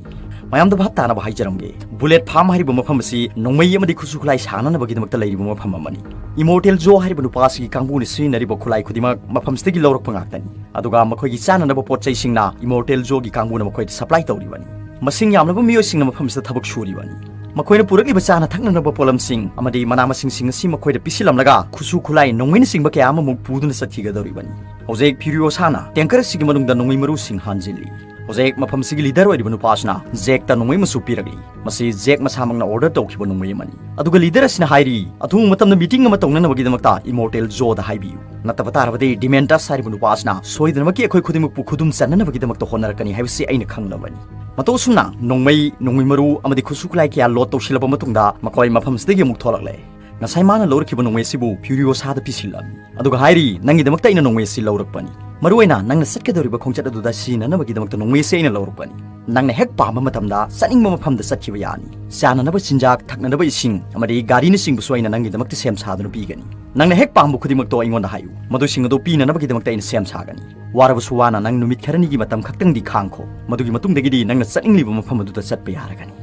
ꯃꯌꯥꯝꯗ ꯚꯥꯞ ꯇꯥꯅꯕ ꯍꯥꯏꯖꯔꯝꯒꯦ, ꯕꯨꯂꯦꯠ ꯐꯥꯔꯝ ꯍꯥꯏꯔꯤꯕ ꯃꯐꯝ ꯑꯁꯤ ꯅꯣꯡꯃꯩ ꯑꯃꯗꯤ ꯈꯨꯠꯁꯨ ꯈꯨꯠꯂꯥꯏ ꯁꯥꯟꯅꯅꯕꯒꯤꯗꯃꯛꯇ ꯂꯩꯔꯤꯕ ꯃꯐꯝ ꯑꯃꯅꯤ꯫ ꯏꯃꯣꯔꯇꯦꯜ ꯖꯣ ꯍꯥꯏꯔꯤꯕ ꯅꯨꯄꯥ ꯑꯁꯤꯒꯤ ꯀꯥꯡꯕꯨꯅ ꯁꯤꯖꯤꯟꯅꯔꯤꯕ ꯈꯨꯠꯂꯥꯏ ꯈꯨꯗꯤꯡꯃꯛ ꯃꯐꯝꯁꯤꯗꯒꯤ ꯂꯧꯔꯛꯄ ꯉꯥꯛꯇꯅꯤ꯫ ꯑꯗꯨꯒ ꯃꯈꯣꯏꯒꯤ ꯆꯥꯅꯅꯕ ꯄꯣꯠ ꯆꯩꯁꯤꯡꯅ ꯏꯃꯣꯔꯇꯦꯜ ꯖꯣꯒꯤ ꯀꯥꯡꯕꯨꯅ ꯃꯈꯣꯏꯗ ꯁꯄ꯭ꯂꯥꯏ ꯇꯧꯔꯤꯕꯅꯤ꯫ ꯃꯁꯤꯡ ꯌꯥꯝꯂꯕ ꯃꯤꯑꯣꯏꯁꯤꯡꯅ ꯃꯐꯝꯁꯤꯗ ꯊꯕꯛ ꯁꯨꯔꯤꯕꯅꯤ꯫ ꯃꯈꯣꯏꯅ ꯄꯨꯔꯛꯂꯤꯕ ꯆꯥꯅ ꯊꯛꯅꯅꯕ ꯄꯣꯠꯂꯝꯁꯤꯡ ꯑꯃꯗꯤ ꯃꯅꯥ ꯃꯁꯤꯡꯁꯤꯡ ꯑꯁꯤ ꯃꯈꯣꯏꯗ ꯄꯤꯁꯤꯜꯂꯝꯂꯒ ꯈꯨꯠꯁꯨ ꯈꯨꯠꯂꯥꯏ, ꯅꯣꯡꯃꯩꯅꯆꯤꯡꯕ ꯀꯌꯥ ꯑꯃꯃꯨꯛ ꯄꯨꯗꯨꯅ ꯆꯠꯈꯤꯒꯗꯧꯔꯤꯕꯅꯤ꯫ ꯍꯧꯖꯤꯛ ꯐ꯭ꯌꯨꯔꯤꯑꯣꯁꯥꯅ ꯇꯦꯡꯀꯔ ꯑꯁꯤꯒꯤ ꯃꯅꯨꯡꯗ ꯅꯣꯡꯃꯩ ꯃꯔꯨꯁꯤꯡ ꯍꯥꯟꯖꯤꯜꯂꯤ꯫ ꯍꯧꯖꯤꯛ ꯃꯐꯝꯁꯤꯒꯤ ꯂꯤꯗꯔ ꯑꯣꯏꯔꯤꯕ ꯅꯨꯄꯥ ꯑꯁꯤꯅ ꯖꯦꯛꯇ ꯅꯣꯡꯃꯩ ꯑꯃꯁꯨ ꯄꯤꯔꯛꯂꯤ꯫ ꯃꯁꯤ ꯖꯦꯛ ꯃꯁꯥꯃꯛꯅ ꯑꯣꯔꯗꯔ ꯇꯧꯈꯤꯕ ꯅꯣꯡꯃꯩ ꯑꯃꯅꯤ꯫ ꯑꯗꯨꯒ ꯂꯤꯗꯔ ꯑꯁꯤꯅ ꯍꯥꯏꯔꯤ, "ꯑꯊꯨꯕ ꯃꯇꯝꯗ ꯃꯤꯇꯤꯡ ꯑꯃ ꯇꯧꯅꯅꯕꯒꯤꯗꯃꯛꯇ ꯏꯃꯣꯔꯇꯦꯜ ꯖꯣꯗ ꯍꯥꯏꯕꯤꯌꯨ꯫ ꯅꯠꯇꯕ ꯇꯥꯔꯕꯗꯤ ꯗꯤꯃꯦꯟꯇꯁ ꯍꯥꯏꯔꯤꯕ ꯅꯨꯄꯥ ꯑꯁꯤꯅ ꯁꯣꯏꯗꯅꯃꯛꯀꯤ ꯑꯩꯈꯣꯏ ꯈꯨꯗꯤꯡꯃꯛꯄꯨ ꯈꯨꯗꯨꯝ ꯆꯟꯅꯅꯕꯒꯤꯗꯃꯛꯇ ꯍꯣꯠꯅꯔꯛꯀꯅꯤ ꯍꯥꯏꯕꯁꯤ ꯑꯩꯅ ꯈꯪꯂꯕꯅꯤ꯫" ꯃꯇꯧ ꯑꯁꯨꯝꯅ ꯅꯣꯡꯃꯩ, ꯅꯣꯡꯃꯩ ꯃꯔꯨ ꯑꯃꯗꯤ ꯈꯨꯠꯁꯨ ꯈꯨꯠꯂꯥꯏ ꯀꯌꯥ ꯂꯣꯗ ꯇꯧꯁꯤꯜꯂꯕ ꯃꯇꯨꯡꯗ ꯃꯈꯣꯏ ꯃꯐꯝꯁꯤꯗꯒꯤ ꯑꯃꯨꯛ ꯊꯣꯛꯂꯛꯂꯦ꯫ ꯉꯁꯥꯏ ꯃꯥꯅ ꯂꯧꯔꯛꯈꯤꯕ ꯅꯣꯡꯃꯩ ꯑꯁꯤꯕꯨ ꯐ꯭ꯌꯨꯔꯤꯑꯣꯁꯥꯗ ꯄꯤꯁꯤꯜꯂꯝꯃꯤ꯫ ꯑꯗꯨꯒ ꯍꯥꯏꯔꯤ, "ꯅꯪꯒꯤꯗꯃꯛꯇ ꯑꯩꯅ ꯅꯣꯡꯃꯩ ꯑꯁꯤ ꯂꯧꯔꯛꯄꯅꯤ꯫ ꯃꯔꯨꯑꯣꯏꯅ ꯅꯪꯅ ꯆꯠꯀꯗꯧꯔꯤꯕ ꯈꯣꯡꯆꯠ ꯑꯗꯨꯗ ꯁꯤꯖꯤꯟꯅꯅꯕꯒꯤꯗꯃꯛꯇ ꯅꯣꯡꯃꯩ ꯑꯁꯤ ꯑꯩꯅ ꯂꯧꯔꯛꯄꯅꯤ꯫ ꯅꯪꯅ ꯍꯦꯛ ꯄꯥꯝꯕ ꯃꯇꯝꯗ ꯆꯠꯅꯤꯡꯕ ꯃꯐꯝꯗ ꯆꯠꯈꯤꯕ ꯌꯥꯅꯤ꯫ ꯆꯥꯅꯅꯕ ꯆꯤꯟꯖꯥꯛ, ꯊꯛꯅꯅꯕ ꯏꯁꯤꯡ ꯑꯃꯗꯤ ꯒꯥꯔꯤꯅꯆꯤꯡꯕꯁꯨ ꯑꯩꯅ ꯅꯪꯒꯤꯗꯃꯛꯇ ꯁꯦꯝ ꯁꯥꯗꯨꯅ ꯄꯤꯒꯅꯤ꯫ ꯅꯪꯅ ꯍꯦꯛ ꯄꯥꯝꯕ ꯈꯨꯗꯤꯡꯃꯛꯇꯣ ꯑꯩꯉꯣꯟꯗ ꯍꯥꯏꯌꯨ꯫ ꯃꯗꯨꯁꯤꯡ ꯑꯗꯨ ꯄꯤꯅꯅꯕꯒꯤꯗꯃꯛꯇ ꯑꯩꯅ ꯁꯦꯝ ꯁꯥꯒꯅꯤ꯫ ꯋꯥꯔꯕꯁꯨ ꯋꯥꯅ ꯅꯪ ꯅꯨꯃꯤꯠ ꯈꯔꯅꯤꯒꯤ ꯃꯇꯝ ꯈꯛꯇꯪꯗꯤ ꯈꯥꯡꯈꯣ꯫ ꯃꯗꯨꯒꯤ ꯃꯇꯨꯡꯗꯒꯤꯗꯤ ꯅꯪꯅ ꯆꯠꯅꯤꯡꯂꯤꯕ ꯃꯐꯝ ꯑꯗꯨꯗ ꯆꯠꯄ ꯌꯥꯔꯒꯅꯤ꯫"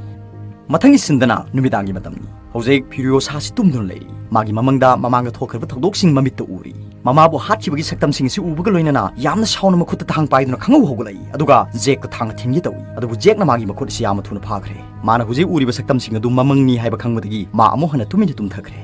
ꯃꯊꯪꯒꯤ ꯁꯤꯟꯗꯅ ꯅꯨꯃꯤꯗꯥꯡꯒꯤ ꯃꯇꯝꯅꯤ꯫ ꯍꯧꯖꯤꯛ ꯐ꯭ꯌꯨꯔꯤꯑꯣꯁꯥꯁꯤ ꯇꯨꯝꯗꯨꯅ ꯂꯩꯔꯤ꯫ ꯃꯥꯒꯤ ꯃꯃꯪꯗ ꯃꯃꯥꯡꯗ ꯊꯣꯛꯈ꯭ꯔꯤꯕ ꯊꯧꯗꯣꯛꯁꯤꯡ ꯃꯃꯤꯠꯇ ꯎꯔꯤ꯫ ꯃꯃꯥꯕꯨ ꯍꯥꯠꯈꯤꯕꯒꯤ ꯁꯛꯇꯝꯁꯤꯡ ꯑꯁꯤ ꯎꯕꯒ ꯂꯣꯏꯅꯅ ꯌꯥꯝꯅ ꯁꯥꯎꯅ ꯃꯈꯨꯠꯇ ꯊꯥꯡ ꯄꯥꯏꯗꯨꯅ ꯈꯪꯍꯧ ꯍꯧꯒꯠꯂꯛꯏ꯫ ꯑꯗꯨꯒ ꯖꯦꯛꯇ ꯊꯥꯡꯅ ꯊꯤꯟꯒꯦ ꯇꯧꯏ꯫ ꯑꯗꯨꯕꯨ ꯖꯦꯛꯅ ꯃꯥꯒꯤ ꯃꯈꯨꯠ ꯑꯁꯤ ꯌꯥꯝꯅ ꯊꯨꯅ ꯐꯥꯈ꯭ꯔꯦ꯫ ꯃꯥꯅ ꯍꯧꯖꯤꯛ ꯎꯔꯤꯕ ꯁꯛꯇꯝꯁꯤꯡ ꯑꯗꯨ ꯃꯃꯪꯅꯤ ꯍꯥꯏꯕ ꯈꯪꯕꯗꯒꯤ ꯃꯥ ꯑꯃꯨꯛ ꯍꯟꯅ ꯇꯨꯃꯤꯟꯅ ꯇꯨꯝꯊꯈ꯭ꯔꯦ꯫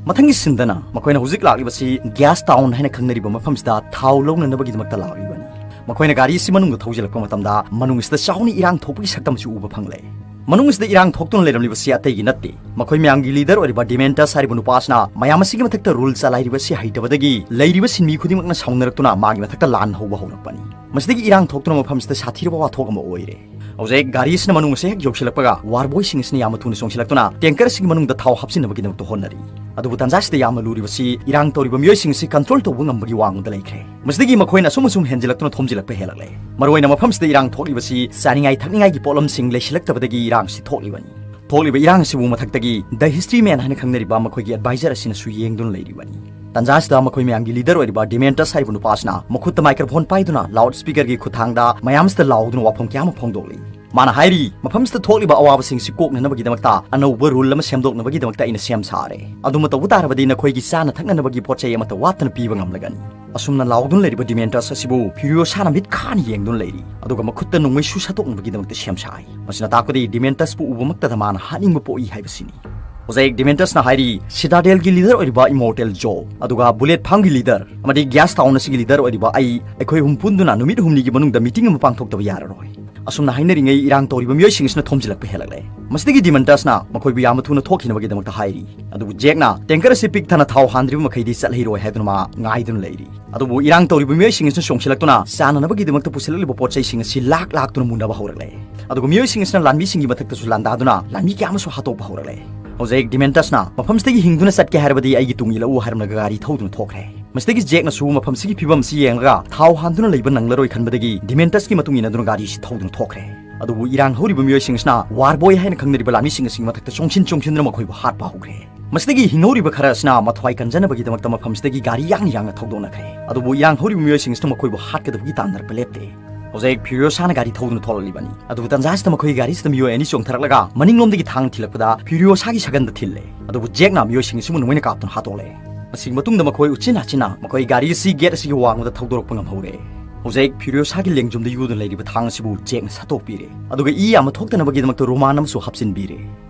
ꯃꯊꯪꯒꯤ ꯁꯤꯟꯗꯅ ꯃꯈꯣꯏꯅ ꯍꯧꯖꯤꯛ ꯂꯥꯛꯂꯤꯕꯁꯤ ꯒ꯭ꯌꯥꯁ ꯇꯥꯎꯟ ꯍꯥꯏꯅ ꯈꯪꯅꯔꯤꯕ ꯃꯐꯝꯁꯤꯗ ꯊꯥꯎ ꯂꯧꯅꯅꯕꯒꯤꯗꯃꯛꯇ ꯂꯥꯛꯂꯤꯕꯅꯤ꯫ ꯃꯈꯣꯏꯅ ꯒꯥꯔꯤ ꯑꯁꯤ ꯃꯅꯨꯡꯗ ꯊꯧꯖꯤꯜꯂꯛꯄ ꯃꯇꯝꯗ ꯃꯅꯨꯡ ꯑꯁꯤꯗ ꯆꯥꯎꯅ ꯏꯔꯥꯡ ꯊꯣꯛꯄꯒꯤ ꯁꯛꯇꯝꯁꯨ ꯎꯕ ꯐꯪꯂꯦ꯫ ꯃꯅꯨꯡ ꯑꯁꯤꯗ ꯏꯔꯥꯡ ꯊꯣꯛꯇꯨꯅ ꯂꯩꯔꯝꯂꯤꯕꯁꯤ ꯑꯇꯩꯒꯤ ꯅꯠꯇꯦ꯫ ꯃꯈꯣꯏ ꯃꯌꯥꯝꯒꯤ ꯂꯤꯗꯔ ꯑꯣꯏꯔꯤꯕ ꯗꯤꯃꯦꯟꯇꯁ ꯍꯥꯏꯔꯤꯕ ꯅꯨꯄꯥ ꯑꯁꯤꯅ ꯃꯌꯥꯝ ꯑꯁꯤꯒꯤ ꯃꯊꯛꯇ ꯔꯨꯜ ꯆꯂꯥꯏꯔꯤꯕ ꯑꯁꯤ ꯍꯩꯇꯕꯗꯒꯤ ꯂꯩꯔꯤꯕ ꯁꯤꯟꯃꯤ ꯈꯨꯗꯤꯡꯃꯛꯅ ꯁꯥꯎꯅꯔꯛꯇꯨꯅ ꯃꯥꯒꯤ ꯃꯊꯛꯇ ꯂꯥꯟ ꯍꯧꯕ ꯍꯧꯔꯛꯄꯅꯤ꯫ ꯃꯁꯤꯗꯒꯤ ꯏꯔꯥꯡ ꯊꯣꯛꯇꯨꯅ ꯃꯐꯝꯁꯤꯗ ꯁꯥꯊꯤꯔꯕ ꯋꯥꯊꯣꯛ ꯑꯃ ꯑꯣꯏꯔꯦ꯫ ꯍꯧꯖꯤꯛ ꯒꯥꯔꯤ ꯑꯁꯤꯅ ꯃꯅꯨꯡ ꯑꯁꯤ ꯍꯦꯛ ꯌꯧꯁꯤꯜꯂꯛꯄꯒ ꯋꯥꯔ ꯕꯣꯏꯁꯤꯡ ꯑꯁꯤꯅ ꯌꯥꯝꯅ ꯊꯨꯅ ꯆꯣꯡꯁꯤꯜꯂꯛꯇꯨꯅ ꯇꯦꯡꯀꯔ ꯑꯁꯤꯒꯤ ꯃꯅꯨꯡꯗ ꯊꯥꯎ ꯍꯥꯞꯆꯤꯟꯅꯕꯒꯤꯗꯃꯛꯇ ꯍꯣꯠꯅꯔꯤ꯫ ꯑꯗꯨꯕꯨ ꯇꯥꯟꯖꯥ ꯑꯁꯤꯗ ꯌꯥꯝꯅ ꯂꯨꯔꯤꯕꯁꯤ ꯏꯔꯥꯡ ꯇꯧꯔꯤꯕ ꯃꯤꯑꯣꯏꯁꯤꯡ ꯑꯁꯤ ꯀꯟꯇ꯭ꯔꯣꯜ ꯇꯧꯕ ꯉꯝꯕꯒꯤ ꯋꯥꯡꯃꯗ ꯂꯩꯈ꯭ꯔꯦ꯫ ꯃꯁꯤꯗꯒꯤ ꯃꯈꯣꯏꯅ ꯑꯁꯨꯝ ꯑꯁꯨꯝ ꯍꯦꯟꯖꯤꯜꯂꯛꯇꯨꯅ ꯊꯣꯝꯖꯤꯜꯂꯛꯄ ꯍꯦꯜꯂꯛꯂꯦ꯫ ꯃꯔꯨꯑꯣꯏꯅ ꯃꯐꯝꯁꯤꯗ ꯏꯔꯥꯡ ꯊꯣꯛꯂꯤꯕꯁꯤ ꯆꯥꯅꯤꯡꯉꯥꯏ ꯊꯛꯅꯤꯡꯉꯥꯏꯒꯤ ꯄꯣꯠꯂꯝꯁꯤꯡ ꯂꯩꯁꯤꯜꯂꯛꯇꯕꯗꯒꯤ ꯏꯔꯥꯡꯁꯤ ꯊꯣꯛꯂꯤꯕꯅꯤ꯫ ꯊꯣꯛꯂꯤꯕ ꯏꯔꯥꯡ ꯑꯁꯤꯕꯨ ꯃꯊꯛꯇꯒꯤ ꯗ ꯍꯤꯁꯇ꯭ꯔꯤ ꯃꯦꯟ ꯍꯥꯏꯅ ꯈꯪꯅꯔꯤꯕ ꯃꯈꯣꯏꯒꯤ ꯑꯦꯗꯚꯥꯏꯖꯔ ꯑꯁꯤꯅꯁꯨ ꯌꯦꯡꯗꯨꯅ ꯂꯩꯔꯤꯕꯅꯤ꯫ ꯇꯥꯟꯖꯥ ꯑꯁꯤꯗ ꯃꯈꯣꯏ ꯃꯌꯥꯝꯒꯤ ꯂꯤꯗꯔ ꯑꯣꯏꯔꯤꯕ ꯗꯤꯃꯦꯟꯇꯁ ꯍꯥꯏꯔꯤꯕ ꯅꯨꯄꯥ ꯑꯁꯤꯅ ꯃꯈꯨꯠꯇ ꯃꯥꯏꯀ꯭ꯔꯣꯐꯣꯟ ꯄꯥꯏꯗꯨꯅ ꯂꯥꯎꯗ ꯁ꯭ꯄꯤꯀꯔꯒꯤ ꯈꯨꯠꯊꯥꯡꯗ ꯃꯌꯥꯝꯁꯤꯗ ꯂꯥꯎꯗꯨꯅ ꯋꯥꯐꯝ ꯀꯌꯥ ꯑꯃ ꯐꯣꯡꯗꯣꯛꯂꯤ꯫ ꯃꯥꯅ ꯍꯥꯏꯔꯤ, "ꯃꯐꯝꯁꯤꯗ ꯊꯣꯛꯂꯤꯕ ꯑꯋꯥꯕꯁꯤꯡꯁꯤ ꯀꯣꯛꯅꯅꯕꯒꯤꯗꯃꯛꯇ ꯑꯅꯧꯕ ꯔꯨꯜ ꯑꯃ ꯁꯦꯝꯗꯣꯛꯅꯕꯒꯤꯗꯃꯛꯇ ꯑꯩꯅ ꯁꯦꯝ ꯁꯥꯔꯦ꯫ ꯑꯗꯨꯃ ꯇꯧꯕ ꯇꯥꯔꯕꯗꯤ ꯅꯈꯣꯏꯒꯤ ꯆꯥꯅ ꯊꯛꯅꯅꯕꯒꯤ ꯄꯣꯠ ꯆꯩ ꯑꯃꯠꯇ ꯋꯥꯠꯇꯅ ꯄꯤꯕ ꯉꯝꯂꯒꯅꯤ꯫" ꯑꯁꯨꯝꯅ ꯂꯥꯎꯗꯨꯅ ꯂꯩꯔꯤꯕ ꯗꯤꯃꯦꯟꯇꯁ ꯑꯁꯤꯕꯨ ꯐ꯭ꯌꯨꯔꯤꯑꯣꯁꯥꯅ ꯃꯤꯠ ꯈꯥꯅ ꯌꯦꯡꯗꯨꯅ ꯂꯩꯔꯤ, ꯑꯗꯨꯒ ꯃꯈꯨꯠꯇ ꯅꯣꯡꯃꯩꯁꯨ ꯁꯠꯇꯣꯛꯅꯕꯒꯤꯗꯃꯛꯇ ꯁꯦꯝ ꯁꯥꯏ꯫ ꯃꯁꯤꯅ ꯇꯥꯛꯄꯗꯤ ꯗꯤꯃꯦꯟꯇꯁꯄꯨ ꯎꯕꯃꯛꯇꯗ ꯃꯥꯅ ꯍꯥꯠꯅꯤꯡꯕ ꯄꯣꯛꯏ ꯍꯥꯏꯕꯁꯤꯅꯤ꯫ ꯍꯧꯖꯤꯛ ꯗꯤꯃꯦꯟꯇꯁꯅ ꯍꯥꯏꯔꯤ, ꯁꯤꯇꯥꯗꯦꯜꯒꯤ ꯂꯤꯗꯔ ꯑꯣꯏꯔꯤꯕ ꯏꯃꯣꯔꯇꯦꯜ ꯖꯣ, ꯑꯗꯨꯒ ꯕꯨꯂꯦꯠ ꯐꯥꯝꯒꯤ ꯂꯤꯗꯔ ꯑꯃꯗꯤ ꯒ꯭ꯌꯥꯁ ꯇꯥꯎꯟ ꯑꯁꯤꯒꯤ ꯂꯤꯗꯔ ꯑꯣꯏꯔꯤꯕ ꯑꯩ, ꯑꯩꯈꯣꯏ ꯑꯍꯨꯝ ꯄꯨꯟꯗꯨꯅ ꯅꯨꯃꯤꯠ ꯍꯨꯝꯅꯤꯒꯤ ꯃꯅꯨꯡꯗ ꯃꯤꯇꯤꯡ ꯑꯃ ꯄꯥꯡꯊꯣꯛꯇꯕ ꯌꯥꯔꯔꯣꯏ꯫ ꯑꯁꯨꯝꯅ ꯍꯥꯏꯅꯔꯤꯉꯩ ꯏꯔꯥꯡ ꯇꯧꯔꯤꯕ ꯃꯤꯑꯣꯏꯁꯤꯡ ꯑꯁꯤꯅ ꯊꯣꯝꯖꯤꯜꯂꯛꯄ ꯍꯦꯜꯂꯛꯂꯦ꯫ ꯃꯁꯤꯗꯒꯤ ꯗꯤꯃꯦꯟꯇꯁꯅ ꯃꯈꯣꯏꯕꯨ ꯌꯥꯝꯅ ꯊꯨꯅ ꯊꯣꯛꯈꯤꯅꯕꯒꯤꯗꯃꯛꯇ ꯍꯥꯏꯔꯤ꯫ ꯑꯗꯨꯕꯨ ꯖꯦꯛꯅ ꯇꯦꯡꯀꯔ ꯑꯁꯤ ꯄꯤꯛ ꯊꯟꯅ ꯊꯥꯎ ꯍꯥꯟꯗ꯭ꯔꯤꯕ ꯃꯈꯩꯗꯤ ꯆꯠꯍꯩꯔꯣꯏ ꯍꯥꯏꯗꯨꯅ ꯃꯥ ꯉꯥꯏꯗꯨꯅ ꯂꯩꯔꯤ꯫ ꯑꯗꯨꯕꯨ ꯏꯔꯥꯡ ꯇꯧꯔꯤꯕ ꯃꯤꯑꯣꯏꯁꯤꯡ ꯑꯁꯤꯅ ꯆꯣꯡꯁꯤꯜꯂꯛꯇꯨꯅ ꯆꯥꯅꯅꯕꯒꯤꯗꯃꯛꯇ ꯄꯨꯁꯤꯜꯂꯛꯂꯤꯕ ꯄꯣꯠ ꯆꯩꯁꯤꯡ ꯑꯁꯤ ꯂꯥꯛ ꯂꯥꯛꯇꯨꯅ ꯃꯨꯟꯅꯕ ꯍꯧꯔꯛꯂꯦ꯫ ꯑꯗꯨꯒ ꯃꯤꯑꯣꯏꯁꯤꯡ ꯑꯁꯤꯅ ꯂꯥꯟꯃꯤꯁꯤꯡꯒꯤ ꯃꯊꯛꯇꯁꯨ ꯂꯥꯟꯗꯥꯗꯨꯅ ꯂꯥꯟꯃꯤ ꯀꯌꯥ ꯑꯃꯁꯨ ꯍꯥꯠꯇꯣꯛꯄ ꯍꯧꯔꯛꯂꯦ꯫ ꯍꯧꯖꯤꯛ ꯗꯤꯃꯦꯟꯇꯁꯅ ꯃꯐꯝꯁꯤꯗꯒꯤ ꯍꯤꯡꯗꯨꯅ ꯆꯠꯀꯦ ꯍꯥꯏꯔꯕꯗꯤ ꯑꯩꯒꯤ ꯇꯨꯡ ꯏꯜꯂꯛꯎ ꯍꯥꯏꯔꯝꯂꯒ ꯒꯥꯔꯤ ꯊꯧꯗꯨꯅ ꯊꯣꯛꯈ꯭ꯔꯦ꯫ ꯃꯁꯤꯗꯒꯤ ꯖꯦꯛꯅꯁꯨ ꯃꯐꯝꯁꯤꯒꯤ ꯐꯤꯕꯝ ꯑꯁꯤ ꯌꯦꯡꯂꯒ ꯊꯥꯎ ꯍꯥꯟꯗꯨꯅ ꯂꯩꯕ ꯅꯪꯂꯔꯣꯏ ꯈꯟꯕꯗꯒꯤ ꯗꯤꯃꯦꯟꯇꯁꯀꯤ ꯃꯇꯨꯡ ꯏꯟꯅꯗꯨꯅ ꯒꯥꯔꯤ ꯑꯁꯤ ꯊꯧꯗꯨꯅ ꯊꯣꯛꯈ꯭ꯔꯦ꯫ ꯑꯗꯨꯕꯨ ꯏꯔꯥꯡ ꯍꯧꯔꯤꯕ ꯃꯤꯑꯣꯏꯁꯤꯡ ꯑꯁꯤꯅ ꯋꯥꯔ ꯕꯣꯏ ꯍꯥꯏꯅ ꯈꯪꯅꯔꯤꯕ ꯂꯥꯟꯃꯤꯁꯤꯡ ꯑꯁꯤꯒꯤ ꯃꯊꯛꯇ ꯆꯣꯡꯁꯤꯟ ꯆꯣꯡꯁꯤꯟꯗꯨꯅ ꯃꯈꯣꯏꯕꯨ ꯍꯥꯠꯄ ꯍꯧꯈ꯭ꯔꯦ꯫ ꯃꯁꯤꯗꯒꯤ ꯍꯤꯡꯍꯧꯔꯤꯕ ꯈꯔ ꯑꯁꯤꯅ ꯃꯊ꯭ꯋꯥꯏ ꯀꯟꯖꯅꯕꯒꯤꯗꯃꯛꯇ ꯃꯐꯝꯁꯤꯗꯒꯤ ꯒꯥꯔꯤ ꯌꯥꯡꯅ ꯌꯥꯡꯅ ꯊꯧꯗꯣꯛꯅꯈ꯭ꯔꯦ꯫ ꯑꯗꯨꯕꯨ ꯏꯔꯥꯡ ꯍꯧꯔꯤꯕ ꯃꯤꯑꯣꯏꯁꯤꯡ ꯑꯁꯤꯅ ꯃꯈꯣꯏꯕꯨ ꯍꯥꯠꯀꯗꯕꯒꯤ ꯇꯥꯟꯅꯔꯛꯄ ꯂꯦꯞꯇꯦ꯫ ꯍꯧꯖꯤꯛ ꯐ꯭ꯌꯨꯔꯤꯑꯣꯁꯥꯅ ꯒꯥꯔꯤ ꯊꯧꯗꯨꯅ ꯊꯣꯛꯂꯛꯂꯤꯕꯅꯤ꯫ ꯑꯗꯨꯕꯨ ꯇꯟꯖꯥ ꯑꯁꯤꯗ ꯃꯈꯣꯏꯒꯤ ꯒꯥꯔꯤꯁꯤꯗ ꯃꯤꯑꯣꯏ ꯑꯅꯤ ꯆꯣꯡꯊꯔꯛꯂꯒ ꯃꯅꯤꯡꯂꯣꯝꯗꯒꯤ ꯊꯥꯡꯅ ꯊꯤꯜꯂꯛꯄꯗ ꯐ꯭ꯌꯨꯔꯤꯑꯣꯁꯥꯒꯤ ꯁꯒꯟꯗ ꯊꯤꯜꯂꯦ꯫ ꯑꯗꯨꯕꯨ ꯖꯦꯛꯅ ꯃꯤꯑꯣꯏꯁꯤꯡ ꯑꯁꯤꯕꯨ ꯅꯣꯡꯃꯩꯅ ꯀꯥꯞꯇꯨꯅ ꯍꯥꯠꯇꯣꯛꯂꯦ꯫ ꯃꯁꯤꯒꯤ ꯃꯇꯨꯡꯗ ꯃꯈꯣꯏ ꯎꯆꯤꯟ ꯅꯥꯆꯤꯟꯅ ꯃꯈꯣꯏ ꯒꯥꯔꯤ ꯑꯁꯤ ꯒꯦꯠ ꯑꯁꯤꯒꯤ ꯋꯥꯡꯃꯗ ꯊꯧꯗꯣꯔꯛꯄ ꯉꯝꯍꯧꯔꯦ꯫ ꯍꯧꯖꯤꯛ ꯐ꯭ꯌꯨꯔꯤꯑꯣꯁꯥꯒꯤ ꯂꯦꯡꯖꯨꯝꯗ ꯌꯨꯗꯨꯅ ꯂꯩꯔꯤꯕ ꯊꯥꯡ ꯑꯁꯤꯕꯨ ꯖꯦꯛꯅ ꯁꯠꯇꯣꯛꯄꯤꯔꯦ꯫ ꯑꯗꯨꯒ ꯏ ꯌꯥꯝꯅ ꯊꯣꯛꯇꯅꯕꯒꯤꯗꯃꯛꯇ ꯔꯣꯃꯥꯟ ꯑꯃꯁꯨ ꯍꯥꯞꯆꯤꯟꯕꯤꯔꯦ꯫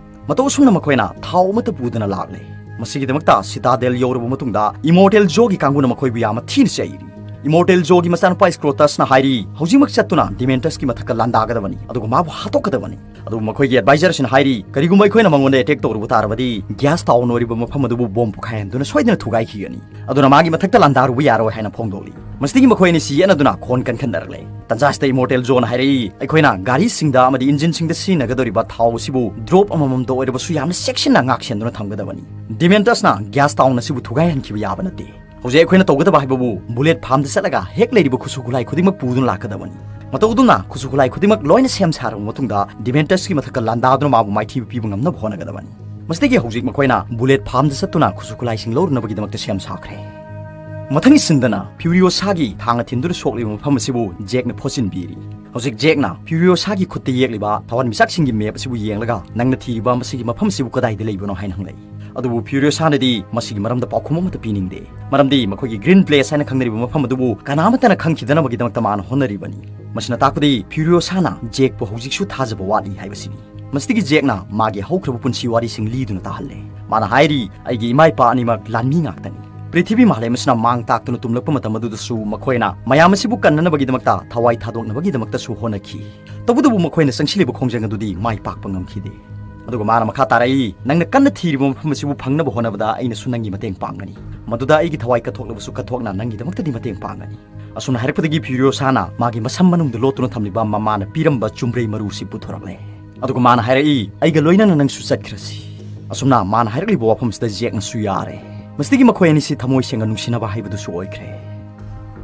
ꯃꯇꯧ ꯑꯁꯨꯝꯅ ꯃꯈꯣꯏꯅ ꯊꯥꯎ ꯑꯃꯠꯇ ꯄꯨꯗꯅ ꯂꯥꯛꯂꯦ꯫ ꯃꯁꯤꯒꯤꯗꯃꯛꯇ ꯁꯤꯇꯥꯗꯦꯜ ꯌꯧꯔꯕ ꯃꯇꯨꯡꯗ ꯏꯃꯣꯔꯇꯦꯜ ꯖꯣꯒꯤ ꯀꯥꯡꯕꯨꯅ ꯃꯈꯣꯏꯕꯨ ꯌꯥꯝꯅ ꯊꯤꯅ ꯆꯩꯔꯤ꯫ ꯏꯃꯣꯔꯇꯦꯜ ꯖꯣꯒꯤ ꯃꯆꯥꯅꯨꯄꯥ ꯁ꯭ꯀ꯭ꯔꯣꯇꯁꯅ ꯍꯥꯏꯔꯤ, ꯍꯧꯖꯤꯛꯃꯛ ꯆꯠꯇꯨꯅ ꯗꯤꯃꯦꯟꯇꯁꯀꯤ ꯃꯊꯛꯇ ꯂꯥꯟꯗꯥꯒꯗꯕꯅꯤ, ꯑꯗꯨꯒ ꯃꯥꯕꯨ ꯍꯥꯠꯇꯣꯛꯀꯗꯕꯅꯤ꯫ ꯑꯗꯨꯕꯨ ꯃꯈꯣꯏꯒꯤ ꯑꯦꯗꯚꯥꯏꯖꯔꯁꯤꯅ ꯍꯥꯏꯔꯤ, ꯀꯔꯤꯒꯨꯝꯕ ꯑꯩꯈꯣꯏꯅ ꯃꯉꯣꯟꯗ ꯑꯦꯇꯦꯛ ꯇꯧꯔꯨꯕ ꯇꯥꯔꯕꯗꯤ ꯒ꯭ꯌꯥꯁ ꯇꯥꯎꯟ ꯑꯣꯏꯔꯤꯕ ꯃꯐꯝ ꯑꯗꯨꯕꯨ ꯕꯣꯝ ꯄꯣꯈꯥꯏꯍꯟꯗꯨꯅ ꯁꯣꯏꯗꯅ ꯊꯨꯒꯥꯏꯈꯤꯒꯅꯤ꯫ ꯑꯗꯨꯅ ꯃꯥꯒꯤ ꯃꯊꯛꯇ ꯂꯥꯟꯗꯥꯔꯨꯕ ꯌꯥꯔꯣꯏ ꯍꯥꯏꯅ ꯐꯣꯡꯗꯣꯛꯂꯤ꯫ ꯃꯁꯤꯗꯒꯤ ꯃꯈꯣꯏ ꯑꯅꯤ ꯁꯤ ꯌꯦꯠꯅꯗꯨꯅ ꯈꯣꯟ ꯀꯟꯈꯠꯅꯔꯛꯂꯦ꯫ ꯇꯟꯖꯥꯁꯤꯗ ꯏꯃꯣꯔꯇꯦꯜ ꯖꯣꯅ ꯍꯥꯏꯔꯛꯏ, ꯑꯩꯈꯣꯏꯅ ꯒꯥꯔꯤꯁꯤꯡꯗ ꯑꯃꯗꯤ ꯏꯟꯖꯤꯟꯁꯤꯡꯗ ꯁꯤꯖꯤꯟꯅꯒꯗꯧꯔꯤꯕ ꯊꯥꯎ ꯑꯁꯤꯕꯨ ꯗ꯭ꯔꯣꯞ ꯑꯃꯃꯝꯗ ꯑꯣꯏꯔꯕꯁꯨ ꯌꯥꯝꯅ ꯆꯦꯛꯁꯤꯟꯅ ꯉꯥꯛꯁꯦꯟꯗꯨꯅ ꯊꯝꯒꯗꯕꯅꯤ꯫ ꯗꯤꯃꯦꯟꯇꯁꯅ ꯒ꯭ꯌꯥꯁ ꯇꯥꯎꯟ ꯑꯁꯤꯕꯨ ꯊꯨꯒꯥꯏꯍꯟꯈꯤꯕ ꯌꯥꯕ ꯅꯠꯇꯦ꯫ ꯍꯧꯖꯤꯛ ꯑꯩꯈꯣꯏꯅ ꯇꯧꯒꯗꯕ ꯍꯥꯏꯕꯕꯨ ꯕꯨꯂꯦꯠ ꯐꯥꯝꯗ ꯆꯠꯂꯒ ꯍꯦꯛ ꯂꯩꯔꯤꯕ ꯈꯨꯠꯁꯨ ꯈꯨꯠꯂꯥꯏ ꯈꯨꯗꯤꯡꯃꯛ ꯄꯨꯗꯨꯅ ꯂꯥꯛꯀꯗꯕꯅꯤ꯫ ꯃꯇꯧ ꯑꯗꯨꯝꯅ ꯈꯨꯠꯁꯨ ꯈꯨꯠꯂꯥꯏ ꯈꯨꯗꯤꯡꯃꯛ ꯂꯣꯏꯅ ꯁꯦꯝ ꯁꯥꯔꯕ ꯃꯇꯨꯡꯗ ꯗꯤꯃꯦꯟꯇꯁꯀꯤ ꯃꯊꯛꯇ ꯂꯥꯟꯗꯥꯗꯨꯅ ꯃꯥꯕꯨ ꯃꯥꯏꯊꯤꯕ ꯄꯤꯕ ꯉꯝꯅꯕ ꯍꯣꯠꯅꯒꯗꯕꯅꯤ꯫ ꯃꯁꯤꯗꯒꯤ ꯍꯧꯖꯤꯛ ꯃꯈꯣꯏꯅ ꯕꯨꯂꯦꯠ ꯐꯥꯝꯗ ꯆꯠꯇꯨꯅ ꯈꯨꯠꯁꯨ ꯈꯨꯠꯂꯥꯏꯁꯤꯡ ꯂꯧꯔꯨꯅꯕꯒꯤꯗꯃꯛꯇ ꯁꯦꯝ ꯁꯥꯈ꯭ꯔꯦ꯫ ꯃꯊꯪꯒꯤ ꯁꯤꯟꯗꯅ ꯐ꯭ꯌꯨꯔꯤꯑꯣꯁꯥꯒꯤ ꯊꯥꯡꯅ ꯊꯤꯟꯗꯨꯅ ꯁꯣꯛꯂꯤꯕ ꯃꯐꯝ ꯑꯁꯤꯕꯨ ꯖꯦꯛꯅ ꯐꯣꯠꯆꯤꯟꯕꯤꯔꯤ꯫ ꯍꯧꯖꯤꯛ ꯖꯦꯛꯅ ꯐ꯭ꯌꯨꯔꯤꯑꯣꯁꯥꯒꯤ ꯈꯨꯠꯇ ꯌꯦꯛꯂꯤꯕ ꯊꯋꯥꯟꯃꯤꯆꯥꯛꯁꯤꯡꯒꯤ ꯃꯦꯞ ꯑꯁꯤꯕꯨ ꯌꯦꯡꯂꯒ, "ꯅꯪꯅ ꯊꯤꯔꯤꯕ ꯃꯁꯤꯒꯤ ꯃꯐꯝ ꯑꯁꯤꯕꯨ ꯀꯗꯥꯏꯗ ꯂꯩꯕꯅꯣ?" ꯍꯥꯏꯅ ꯍꯪꯂꯛꯏ꯫ ꯑꯗꯨꯕꯨ ꯐ꯭ꯌꯨꯔꯤꯑꯣꯁꯥꯅꯗꯤ ꯃꯁꯤꯒꯤ ꯃꯔꯝꯗ ꯄꯥꯎꯈꯨꯝ ꯑꯃꯠꯇ ꯄꯤꯅꯤꯡꯗꯦ, ꯃꯔꯝꯗꯤ ꯃꯈꯣꯏꯒꯤ ꯒ꯭ꯔꯤꯟ ꯄ꯭ꯂꯦꯁ ꯍꯥꯏꯅ ꯈꯪꯅꯔꯤꯕ ꯃꯐꯝ ꯑꯗꯨꯕꯨ ꯀꯅꯥꯃꯠꯇꯅ ꯈꯪꯈꯤꯗꯅꯕꯒꯤꯗꯃꯛꯇ ꯃꯥꯅ ꯍꯣꯠꯅꯔꯤꯕꯅꯤ꯫ ꯃꯁꯤꯅ ꯇꯥꯛꯄꯗꯤ ꯐ꯭ꯌꯨꯔꯤꯑꯣꯁꯥꯅ ꯖꯦꯛꯄꯨ ꯍꯧꯖꯤꯛꯁꯨ ꯊꯥꯖꯕ ꯋꯥꯠꯂꯤ ꯍꯥꯏꯕꯁꯤꯅꯤ꯫ ꯃꯁꯤꯗꯒꯤ ꯖꯦꯛꯅ ꯃꯥꯒꯤ ꯍꯧꯈ꯭ꯔꯕ ꯄꯨꯟꯁꯤ ꯋꯥꯔꯤꯁꯤꯡ ꯂꯤꯗꯨꯅ ꯇꯥꯍꯜꯂꯦ꯫ ꯃꯥꯅ ꯍꯥꯏꯔꯤ, "ꯑꯩꯒꯤ ꯏꯃꯥ ꯏꯄꯥ ꯑꯅꯤꯃꯛ ꯂꯥꯟꯃꯤ ꯉꯥꯛꯇꯅꯤ꯫ ꯄ꯭ꯔꯤꯊꯤꯕꯤ ꯃꯥꯂꯦꯝ ꯑꯁꯤꯅ ꯃꯥꯡ ꯇꯥꯛꯇꯨꯅ ꯇꯨꯝꯂꯛꯄ ꯃꯇꯝ ꯑꯗꯨꯗꯁꯨ ꯃꯈꯣꯏꯅ ꯃꯌꯥꯝ ꯑꯁꯤꯕꯨ ꯀꯟꯅꯅꯕꯒꯤꯗꯃꯛꯇ, ꯊꯋꯥꯏ ꯊꯥꯗꯣꯛꯅꯕꯒꯤꯗꯃꯛꯇꯁꯨ ꯍꯣꯠꯅꯈꯤ꯫ ꯇꯧꯕꯇꯕꯨ ꯃꯈꯣꯏꯅ ꯆꯪꯁꯤꯜꯂꯤꯕ ꯈꯣꯡꯖꯪ ꯑꯗꯨꯗꯤ ꯃꯥꯏ ꯄꯥꯛꯄ ꯉꯝꯈꯤꯗꯦ"꯫ ꯑꯗꯨꯒ ꯃꯥꯅ ꯃꯈꯥ ꯇꯥꯔꯛꯏ, "ꯅꯪꯅ ꯀꯟꯅ ꯊꯤꯔꯤꯕ ꯃꯐꯝ ꯑꯁꯤꯕꯨ ꯐꯪꯅꯕ ꯍꯣꯠꯅꯕꯗ ꯑꯩꯅꯁꯨ ꯅꯪꯒꯤ ꯃꯇꯦꯡ ꯄꯥꯡꯒꯅꯤ꯫ ꯃꯗꯨꯗ ꯑꯩꯒꯤ ꯊꯋꯥꯏ ꯀꯠꯊꯣꯛꯂꯕꯁꯨ ꯀꯠꯊꯣꯛꯅ ꯅꯪꯒꯤꯗꯃꯛꯇꯗꯤ ꯃꯇꯦꯡ ꯄꯥꯡꯒꯅꯤ"꯫ ꯑꯁꯨꯝꯅ ꯍꯥꯏꯔꯛꯄꯗꯒꯤ ꯐ꯭ꯌꯨꯔꯤꯑꯣꯁꯥꯅ ꯃꯥꯒꯤ ꯃꯁꯝ ꯃꯅꯨꯡꯗ ꯂꯣꯠꯇꯨꯅ ꯊꯝꯂꯤꯕ ꯃꯃꯥꯅ ꯄꯤꯔꯝꯕ ꯆꯨꯝꯕ꯭ꯔꯩ ꯃꯔꯨꯁꯤ ꯄꯨꯊꯣꯔꯛꯂꯦ꯫ ꯑꯗꯨꯒ ꯃꯥꯅ ꯍꯥꯏꯔꯛꯏ, "ꯑꯩꯒ ꯂꯣꯏꯅꯅ ꯅꯪꯁꯨ ꯆꯠꯈ꯭ꯔꯁꯤ"꯫ ꯑꯁꯨꯝꯅ ꯃꯥꯅ ꯍꯥꯏꯔꯛꯂꯤꯕ ꯋꯥꯐꯝꯁꯤꯗ ꯖꯦꯛꯅꯁꯨ ꯌꯥꯔꯦ꯫ ꯃꯁꯤꯗꯒꯤ ꯃꯈꯣꯏ ꯑꯅꯤꯁꯤ ꯊꯃꯣꯏ ꯁꯦꯡꯅ ꯅꯨꯡꯁꯤꯅꯕ ꯍꯥꯏꯕꯗꯨꯁꯨ ꯑꯣꯏꯈ꯭ꯔꯦ꯫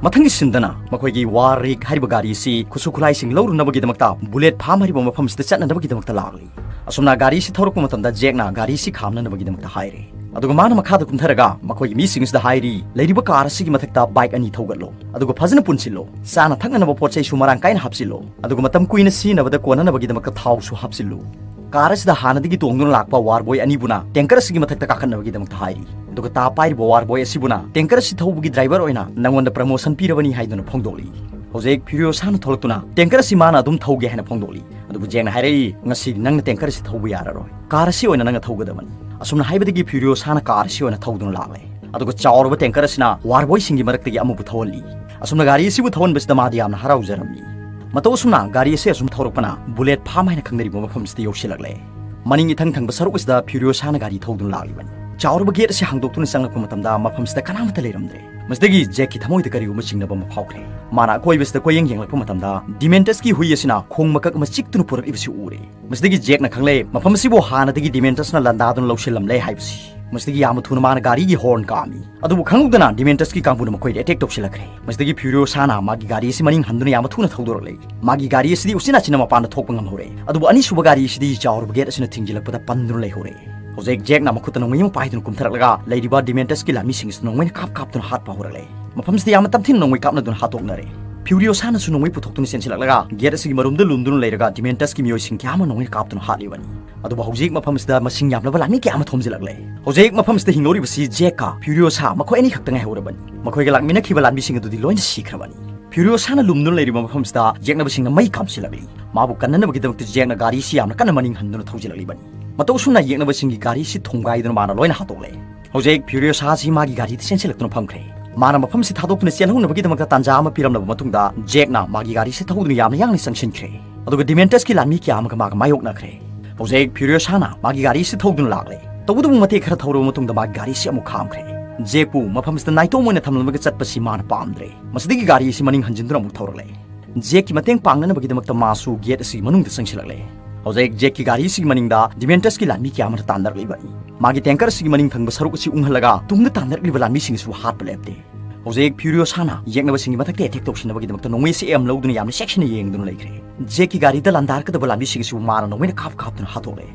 ꯃꯊꯪꯒꯤ ꯁꯤꯟꯗꯅ ꯃꯈꯣꯏꯒꯤ ꯋꯥꯔ ꯔꯤꯒ ꯍꯥꯏꯔꯤꯕ ꯒꯥꯔꯤ ꯑꯁꯤ ꯈꯨꯠꯁꯨ ꯈꯨꯠꯂꯥꯏꯁꯤꯡ ꯂꯧꯔꯨꯅꯕꯒꯤꯗꯃꯛꯇ ꯕꯨꯂꯦꯠ ꯐꯥꯔꯝ ꯍꯥꯏꯔꯤꯕ ꯃꯐꯝꯁꯤꯗ ꯆꯠꯅꯅꯕꯒꯤꯗꯃꯛꯇ ꯂꯥꯛꯂꯤ꯫ ꯑꯁꯨꯝꯅ ꯒꯥꯔꯤ ꯑꯁꯤ ꯊꯧꯔꯛꯄ ꯃꯇꯝꯗ ꯖꯦꯛꯅ ꯒꯥꯔꯤ ꯑꯁꯤ ꯈꯥꯝꯅꯅꯕꯒꯤꯗꯃꯛꯇ ꯍꯥꯏꯔꯦ꯫ ꯑꯗꯨꯒ ꯃꯥꯅ ꯃꯈꯥꯗ ꯀꯨꯝꯊꯔꯒ ꯃꯈꯣꯏꯒꯤ ꯃꯤꯁꯤꯡꯁꯤꯗ ꯍꯥꯏꯔꯤ, "ꯂꯩꯔꯤꯕ ꯀꯥꯔ ꯑꯁꯤꯒꯤ ꯃꯊꯛꯇ ꯕꯥꯏꯛ ꯑꯅꯤ ꯊꯧꯒꯠꯂꯣ, ꯑꯗꯨꯒ ꯐꯖꯅ ꯄꯨꯟꯁꯤꯜꯂꯣ, ꯆꯥꯅ ꯊꯛꯅꯅꯕ ꯄꯣꯠ ꯆꯩꯁꯨ ꯃꯔꯥꯡ ꯀꯥꯏꯅ ꯍꯥꯞꯆꯤꯜꯂꯣ, ꯑꯗꯨꯒ ꯃꯇꯝ ꯀꯨꯏꯅ ꯁꯤꯖꯤꯟꯅꯕꯗ ꯀꯣꯟꯅꯅꯕꯒꯤꯗꯃꯛꯇ ꯊꯥꯎꯁꯨ ꯍꯥꯞꯆꯤꯜꯂꯨ"꯫ ꯀꯥꯔ ꯑꯁꯤꯗ ꯍꯥꯟꯅꯗꯒꯤ ꯇꯣꯡꯗꯨꯅ ꯂꯥꯛꯄ ꯋꯥꯔ ꯕꯣꯏ ꯑꯅꯤꯕꯨꯅ ꯇꯦꯡꯀꯔ ꯑꯁꯤꯒꯤ ꯃꯊꯛꯇ ꯀꯥꯈꯠꯅꯕꯒꯤꯗꯃꯛꯇ ꯍꯥꯏꯔꯤ꯫ ꯑꯗꯨꯒ ꯇꯥ ꯄꯥꯏꯔꯤꯕ ꯋꯥꯔ ꯕꯣꯏ ꯑꯁꯤꯕꯨꯅ ꯇꯦꯡꯀꯔ ꯑꯁꯤ ꯊꯧꯕꯒꯤ ꯗ꯭ꯔꯥꯏꯚꯔ ꯑꯣꯏꯅ ꯅꯪꯉꯣꯟꯗ ꯄ꯭ꯔꯃꯣꯁꯟ ꯄꯤꯔꯕꯅꯤ ꯍꯥꯏꯗꯨꯅ ꯐꯣꯡꯗꯣꯛꯂꯤ꯫ ꯍꯧꯖꯤꯛ ꯐ꯭ꯌꯨꯔꯤꯑꯣꯁꯥꯅ ꯊꯣꯛꯂꯛꯇꯨꯅ ꯇꯦꯡꯀꯔ ꯑꯁꯤ ꯃꯥꯅ ꯑꯗꯨꯝ ꯊꯧꯒꯦ ꯍꯥꯏꯅ ꯐꯣꯡꯗꯣꯛꯂꯤ꯫ ꯑꯗꯨꯕꯨ ꯖꯦꯛꯅ ꯍꯥꯏꯔꯛꯏ, "ꯉꯁꯤꯗꯤ ꯅꯪꯅ ꯇꯦꯡꯀꯔ ꯑꯁꯤ ꯊꯧꯕ ꯌꯥꯔꯔꯣꯏ꯫ ꯀꯥꯔ ꯑꯁꯤ ꯑꯣꯏꯅ ꯅꯪꯅ ꯊꯧꯒꯗꯕꯅꯤ"꯫ ꯑꯁꯨꯝꯅ ꯍꯥꯏꯕꯗꯒꯤ ꯐ꯭ꯌꯨꯔꯤꯑꯣꯁꯥꯅ ꯀꯥꯔ ꯑꯁꯤ ꯑꯣꯏꯅ ꯊꯧꯗꯨꯅ ꯂꯥꯛꯂꯦ꯫ ꯑꯗꯨꯒ ꯆꯥꯎꯔꯕ ꯇꯦꯡꯀꯔ ꯑꯁꯤꯅ ꯋꯥꯔ ꯕꯣꯏꯁꯤꯡꯒꯤ ꯃꯔꯛꯇꯒꯤ ꯑꯃꯕꯨ ꯊꯧꯍꯜꯂꯤ꯫ ꯑꯁꯨꯝꯅ ꯒꯥꯔꯤ ꯑꯁꯤꯕꯨ ꯊꯧꯍꯟꯕꯁꯤꯗ ꯃꯥꯗꯤ ꯌꯥꯝꯅ ꯍꯔꯥꯎꯖꯔꯝꯃꯤ꯫ ꯃꯇꯧ ꯑꯁꯨꯝꯅ ꯒꯥꯔꯤ ꯑꯁꯤ ꯑꯁꯨꯝ ꯊꯧꯔꯛꯄꯅ ꯕꯨꯂꯦꯠ ꯐꯥꯔꯝ ꯍꯥꯏꯅ ꯈꯪꯅꯔꯤꯕ ꯃꯐꯝꯁꯤꯗ ꯌꯧꯁꯤꯜꯂꯛꯂꯦ꯫ ꯃꯅꯤꯡ ꯏꯊꯪ ꯊꯪꯕ ꯁꯔꯨꯛ ꯑꯁꯤꯗ ꯐ꯭ꯌꯨꯔꯤꯑꯣꯁꯥꯅ ꯒꯥꯔꯤ ꯊꯧꯗꯨꯅ ꯂꯥꯛꯂꯤꯕꯅꯤ꯫ ꯆꯥꯎꯔꯕ ꯒꯦꯠ ꯑꯁꯤ ꯍꯥꯡꯗꯣꯛꯇꯨꯅ ꯆꯪꯂꯛꯄ ꯃꯇꯝꯗ ꯃꯐꯝꯁꯤꯗ ꯀꯅꯥꯃꯠꯇ ꯂꯩꯔꯝꯗ꯭ꯔꯦ꯫ ꯃꯁꯤꯗꯒꯤ ꯖꯦꯛꯀꯤ ꯊꯃꯣꯏꯗ ꯀꯔꯤꯒꯨꯝꯕ ꯆꯤꯡꯅꯕ ꯑꯃ ꯐꯥꯎꯈ꯭ꯔꯦ꯫ ꯃꯥꯅ ꯑꯀꯣꯏꯕꯁꯤꯗ ꯀꯣꯏꯌꯦꯡ ꯌꯦꯡꯂꯛꯄ ꯃꯇꯝꯗ ꯗꯤꯃꯦꯟꯇꯁꯀꯤ ꯍꯨꯏ ꯑꯁꯤꯅ ꯈꯣꯡ ꯃꯀꯛ ꯑꯃ ꯆꯤꯛꯇꯨꯅ ꯄꯨꯔꯛꯂꯤꯕꯁꯤ ꯎꯔꯦ꯫ ꯃꯁꯤꯗꯒꯤ ꯖꯦꯛꯅ ꯈꯪꯂꯦ, ꯃꯐꯝ ꯑꯁꯤꯕꯨ ꯍꯥꯟꯅꯗꯒꯤ ꯗꯤꯃꯦꯟꯇꯁꯅ ꯂꯥꯟꯗꯥꯗꯨꯅ ꯂꯧꯁꯤꯜꯂꯝꯂꯦ ꯍꯥꯏꯕꯁꯤ꯫ ꯃꯁꯤꯗꯒꯤ ꯌꯥꯝꯅ ꯊꯨꯅ ꯃꯥꯅ ꯒꯥꯔꯤꯒꯤ ꯍꯣꯔꯟ ꯀꯥꯝꯃꯤ꯫ ꯑꯗꯨꯕꯨ ꯈꯪꯍꯧꯗꯅ ꯗꯤꯃꯦꯟꯇꯁꯀꯤ ꯀꯥꯡꯕꯨꯅ ꯃꯈꯣꯏꯗ ꯑꯦꯇꯦꯛ ꯇꯧꯁꯤꯜꯂꯛꯈ꯭ꯔꯦ꯫ ꯃꯁꯤꯗꯒꯤ ꯐ꯭ꯌꯨꯔꯤꯑꯣꯁꯥꯅ ꯃꯥꯒꯤ ꯒꯥꯔꯤ ꯑꯁꯤ ꯃꯅꯤꯡ ꯍꯟꯗꯨꯅ ꯌꯥꯝꯅ ꯊꯨꯅ ꯊꯧꯗꯣꯔꯛꯂꯦ꯫ ꯃꯥꯒꯤ ꯒꯥꯔꯤ ꯑꯁꯤꯗꯤ ꯎꯆꯤꯟ ꯅꯥꯆꯤꯟꯅ ꯃꯄꯥꯟꯗ ꯊꯣꯛꯄ ꯉꯝꯍꯧꯔꯦ꯫ ꯑꯗꯨꯕꯨ ꯑꯅꯤꯁꯨꯕ ꯒꯥꯔꯤ ꯑꯁꯤꯗꯤ ꯆꯥꯎꯔꯕ ꯒꯦꯠ ꯑꯁꯤꯅ ꯊꯤꯡꯖꯤꯜꯂꯛꯄꯗ ꯄꯟꯗꯨꯅ ꯂꯩꯍꯧꯔꯦ꯫ ꯍꯧꯖꯤꯛ ꯖꯦꯛꯅ ꯃꯈꯨꯠꯇ ꯅꯣꯡꯃꯩ ꯑꯃ ꯄꯥꯏꯗꯨꯅ ꯀꯨꯝꯊꯔꯛꯂꯒ ꯂꯩꯔꯤꯕ ꯗꯤꯃꯦꯟꯇꯁꯀꯤ ꯂꯥꯟꯃꯤꯁꯤꯡ ꯑꯁꯤꯗ ꯅꯣꯡꯃꯩꯅ ꯀꯥꯞ ꯀꯥꯞꯇꯨꯅ ꯍꯥꯠꯄ ꯍꯧꯔꯛꯂꯦ꯫ ꯃꯐꯝꯁꯤꯗ ꯌꯥꯝꯅ ꯇꯝꯊꯤꯅ ꯅꯣꯡꯃꯩ ꯀꯥꯞꯅꯗꯨꯅ ꯍꯥꯠꯇꯣꯛꯅꯔꯦ꯫ ꯐ꯭ꯌꯨꯔꯤꯑꯣꯁꯥꯅꯁꯨ ꯅꯣꯡꯃꯩ ꯄꯨꯊꯣꯛꯇꯨꯅ ꯆꯦꯟꯁꯤꯜꯂꯛꯂꯒ ꯒꯦꯠ ꯑꯁꯤꯒꯤ ꯃꯔꯨꯝꯗ ꯂꯨꯝꯗꯨꯅ ꯂꯩꯔꯒ ꯗꯤꯃꯦꯟꯇꯁꯀꯤ ꯃꯤꯑꯣꯏꯁꯤꯡ ꯀꯌꯥ ꯑꯃ ꯅꯣꯡꯃꯩꯅ ꯀꯥꯞꯇꯨꯅ ꯍꯥꯠꯂꯤꯕꯅꯤ꯫ ꯑꯗꯨꯕꯨ ꯍꯧꯖꯤꯛ ꯃꯐꯝ ꯑꯁꯤꯗ ꯃꯁꯤꯡ ꯌꯥꯝꯂꯕ ꯂꯥꯟꯃꯤ ꯀꯌꯥ ꯑꯃ ꯊꯣꯝꯖꯤꯜꯂꯛꯂꯦ꯫ ꯍꯧꯖꯤꯛ ꯃꯐꯝ ꯑꯁꯤꯗ ꯍꯤꯡꯍꯧꯔꯤꯕꯁꯤ ꯖꯦꯛꯀ ꯐ꯭ꯌꯨꯔꯤꯑꯣꯁꯥ ꯃꯈꯣꯏ ꯑꯅꯤ ꯈꯛꯇ ꯉꯥꯏꯍꯧꯔꯕꯅꯤ꯫ ꯃꯈꯣꯏꯒ ꯂꯥꯛꯃꯤꯟꯅꯈꯤꯕ ꯂꯥꯟꯃꯤꯁꯤꯡ ꯑꯗꯨꯗꯤ ꯂꯣꯏꯅ ꯁꯤꯈ꯭ꯔꯕꯅꯤ꯫ ꯐ꯭ꯌꯨꯔꯤꯑꯣꯁꯥꯅ ꯂꯨꯝꯗꯨꯅ ꯂꯩꯔꯤꯕ ꯃꯐꯝꯁꯤꯗ ꯌꯦꯛꯅꯕꯁꯤꯡꯅ ꯃꯩ ꯀꯥꯞꯁꯤꯜꯂꯛꯂꯤ꯫ ꯃꯥꯕꯨ ꯀꯟꯅꯅꯕꯒꯤꯗꯃꯛꯇ ꯖꯦꯛꯅ ꯒꯥꯔꯤꯁꯤ ꯌꯥꯝꯅ ꯀꯟꯅ ꯃꯅꯤꯡ ꯍꯟꯗꯨꯅ ꯊꯧꯖꯤꯜꯂꯛꯂꯤꯕꯅꯤ꯫ ꯃꯇꯧ ꯑꯁꯨꯝꯅ ꯌꯦꯛꯅꯕꯁꯤꯡꯒꯤ ꯒꯥꯔꯤꯁꯤ ꯊꯣꯝꯒꯥꯏꯗꯨꯅ ꯃꯥꯅ ꯂꯣꯏꯅ ꯍꯥꯠꯇꯣꯛꯂꯦ꯫ ꯍꯧꯖꯤꯛ ꯐ꯭ꯌꯨꯔꯤꯑꯣꯁꯥꯁꯤ ꯃꯥꯒꯤ ꯒꯥꯔꯤꯗ ꯆꯦꯟꯁꯤꯜꯂꯛꯇꯨꯅ ꯐꯝꯈ꯭ꯔꯦ꯫ ꯃꯥꯅ ꯃꯐꯝꯁꯤ ꯊꯥꯗꯣꯛꯇꯨꯅ ꯆꯦꯜꯍꯧꯅꯕꯒꯤꯗꯃꯛꯇ ꯇꯥꯟꯖꯥ ꯑꯃ ꯄꯤꯔꯝꯂꯕ ꯃꯇꯨꯡꯗ ꯖꯦꯛꯅ ꯃꯥꯒꯤ ꯒꯥꯔꯤꯁꯤ ꯊꯧꯗꯨꯅ ꯌꯥꯝꯅ ꯌꯥꯡꯅ ꯆꯪꯁꯤꯟꯈ꯭ꯔꯦ꯫ ꯑꯗꯨꯒ ꯗꯤꯃꯦꯟꯇꯁꯀꯤ ꯂꯥꯟꯃꯤ ꯀꯌꯥ ꯑꯃꯒ ꯃꯥꯒ ꯃꯥꯌꯣꯛꯅꯈ꯭ꯔꯦ꯫ ꯍꯧꯖꯤꯛ ꯐ꯭ꯌꯨꯔꯤꯑꯣꯁꯥꯅ ꯃꯥꯒꯤ ꯒꯥꯔꯤꯁꯤ ꯊꯧꯗꯨꯅ ꯂꯥꯛꯂꯦ꯫ ꯇꯧꯕꯇꯕꯨ ꯃꯇꯦꯛ ꯈꯔ ꯊꯧꯔꯕ ꯃꯇꯨꯡꯗ ꯃꯥꯒꯤ ꯒꯥꯔꯤꯁꯤ ꯑꯃꯨꯛ ꯈꯥꯝꯈ꯭ꯔꯦ꯫ ꯖꯦꯛꯄꯨ ꯃꯐꯝꯁꯤꯗ ꯅꯥꯏꯇꯣꯝ ꯑꯣꯏꯅ ꯊꯝꯂꯝꯂꯒ ꯆꯠꯄꯁꯤ ꯃꯥꯅ ꯄꯥꯝꯗ꯭ꯔꯦ꯫ ꯃꯁꯤꯗꯒꯤ ꯒꯥꯔꯤ ꯑꯁꯤ ꯃꯅꯤꯡ ꯍꯟꯖꯤꯟꯗꯨꯅ ꯑꯃꯨꯛ ꯊꯧꯔꯛꯂꯦ꯫ ꯖꯦꯛꯀꯤ ꯃꯇꯦꯡ ꯄꯥꯡꯅꯅꯕꯒꯤꯗꯃꯛꯇ ꯃꯥꯁꯨ ꯒꯦꯠ ꯑꯁꯤꯒꯤ ꯃꯅꯨꯡꯗ ꯆꯪꯁꯤꯜꯂꯛꯂꯦ꯫ ꯍꯧꯖꯤꯛ ꯖꯦꯛꯀꯤ ꯒꯥꯔꯤ ꯑꯁꯤꯒꯤ ꯃꯅꯤꯡꯗ ꯗꯤꯃꯦꯟꯇꯁꯀꯤ ꯂꯥꯟꯃꯤ ꯀꯌꯥ ꯑꯃꯅ ꯇꯥꯟꯅꯔꯛꯂꯤꯕꯅꯤ꯫ ꯃꯥꯒꯤ ꯇꯦꯡꯀꯔ ꯑꯁꯤꯒꯤ ꯃꯅꯤꯡ ꯊꯪꯕ ꯁꯔꯨꯛ ꯑꯁꯤ ꯎꯪꯍꯜꯂꯒ ꯇꯨꯡꯗ ꯇꯥꯟꯅꯔꯛꯂꯤꯕ ꯂꯥꯟꯃꯤꯁꯤꯡ ꯑꯁꯤꯕꯨ ꯍꯥꯠꯄ ꯂꯦꯞꯇꯦ꯫ ꯍꯧꯖꯤꯛ ꯐ꯭ꯌꯨꯔꯤꯑꯣꯁꯥꯅ ꯌꯦꯛꯅꯕꯁꯤꯡꯒꯤ ꯃꯊꯛꯇ ꯑꯦꯇꯦꯛ ꯇꯧꯁꯤꯟꯅꯕꯒꯤꯗꯃꯛꯇ ꯅꯣꯡꯃꯩ ꯑꯁꯤ ꯑꯦꯝ ꯂꯧꯗꯨꯅ ꯌꯥꯝꯅ ꯆꯦꯛꯁꯤꯟꯅ ꯌꯦꯡꯗꯨꯅ ꯂꯩꯈ꯭ꯔꯦ꯫ ꯖꯦꯛꯀꯤ ꯒꯥꯔꯤꯗ ꯂꯥꯟꯗꯥꯔꯛꯀꯗꯕ ꯂꯥꯟꯃꯤꯁꯤꯡ ꯑꯁꯤꯕꯨ ꯃꯥꯅ ꯅꯣꯡꯃꯩꯅ ꯀꯥꯞ ꯀꯥꯞꯇꯨꯅ ꯍꯥꯠꯇꯣꯛꯂꯦ꯫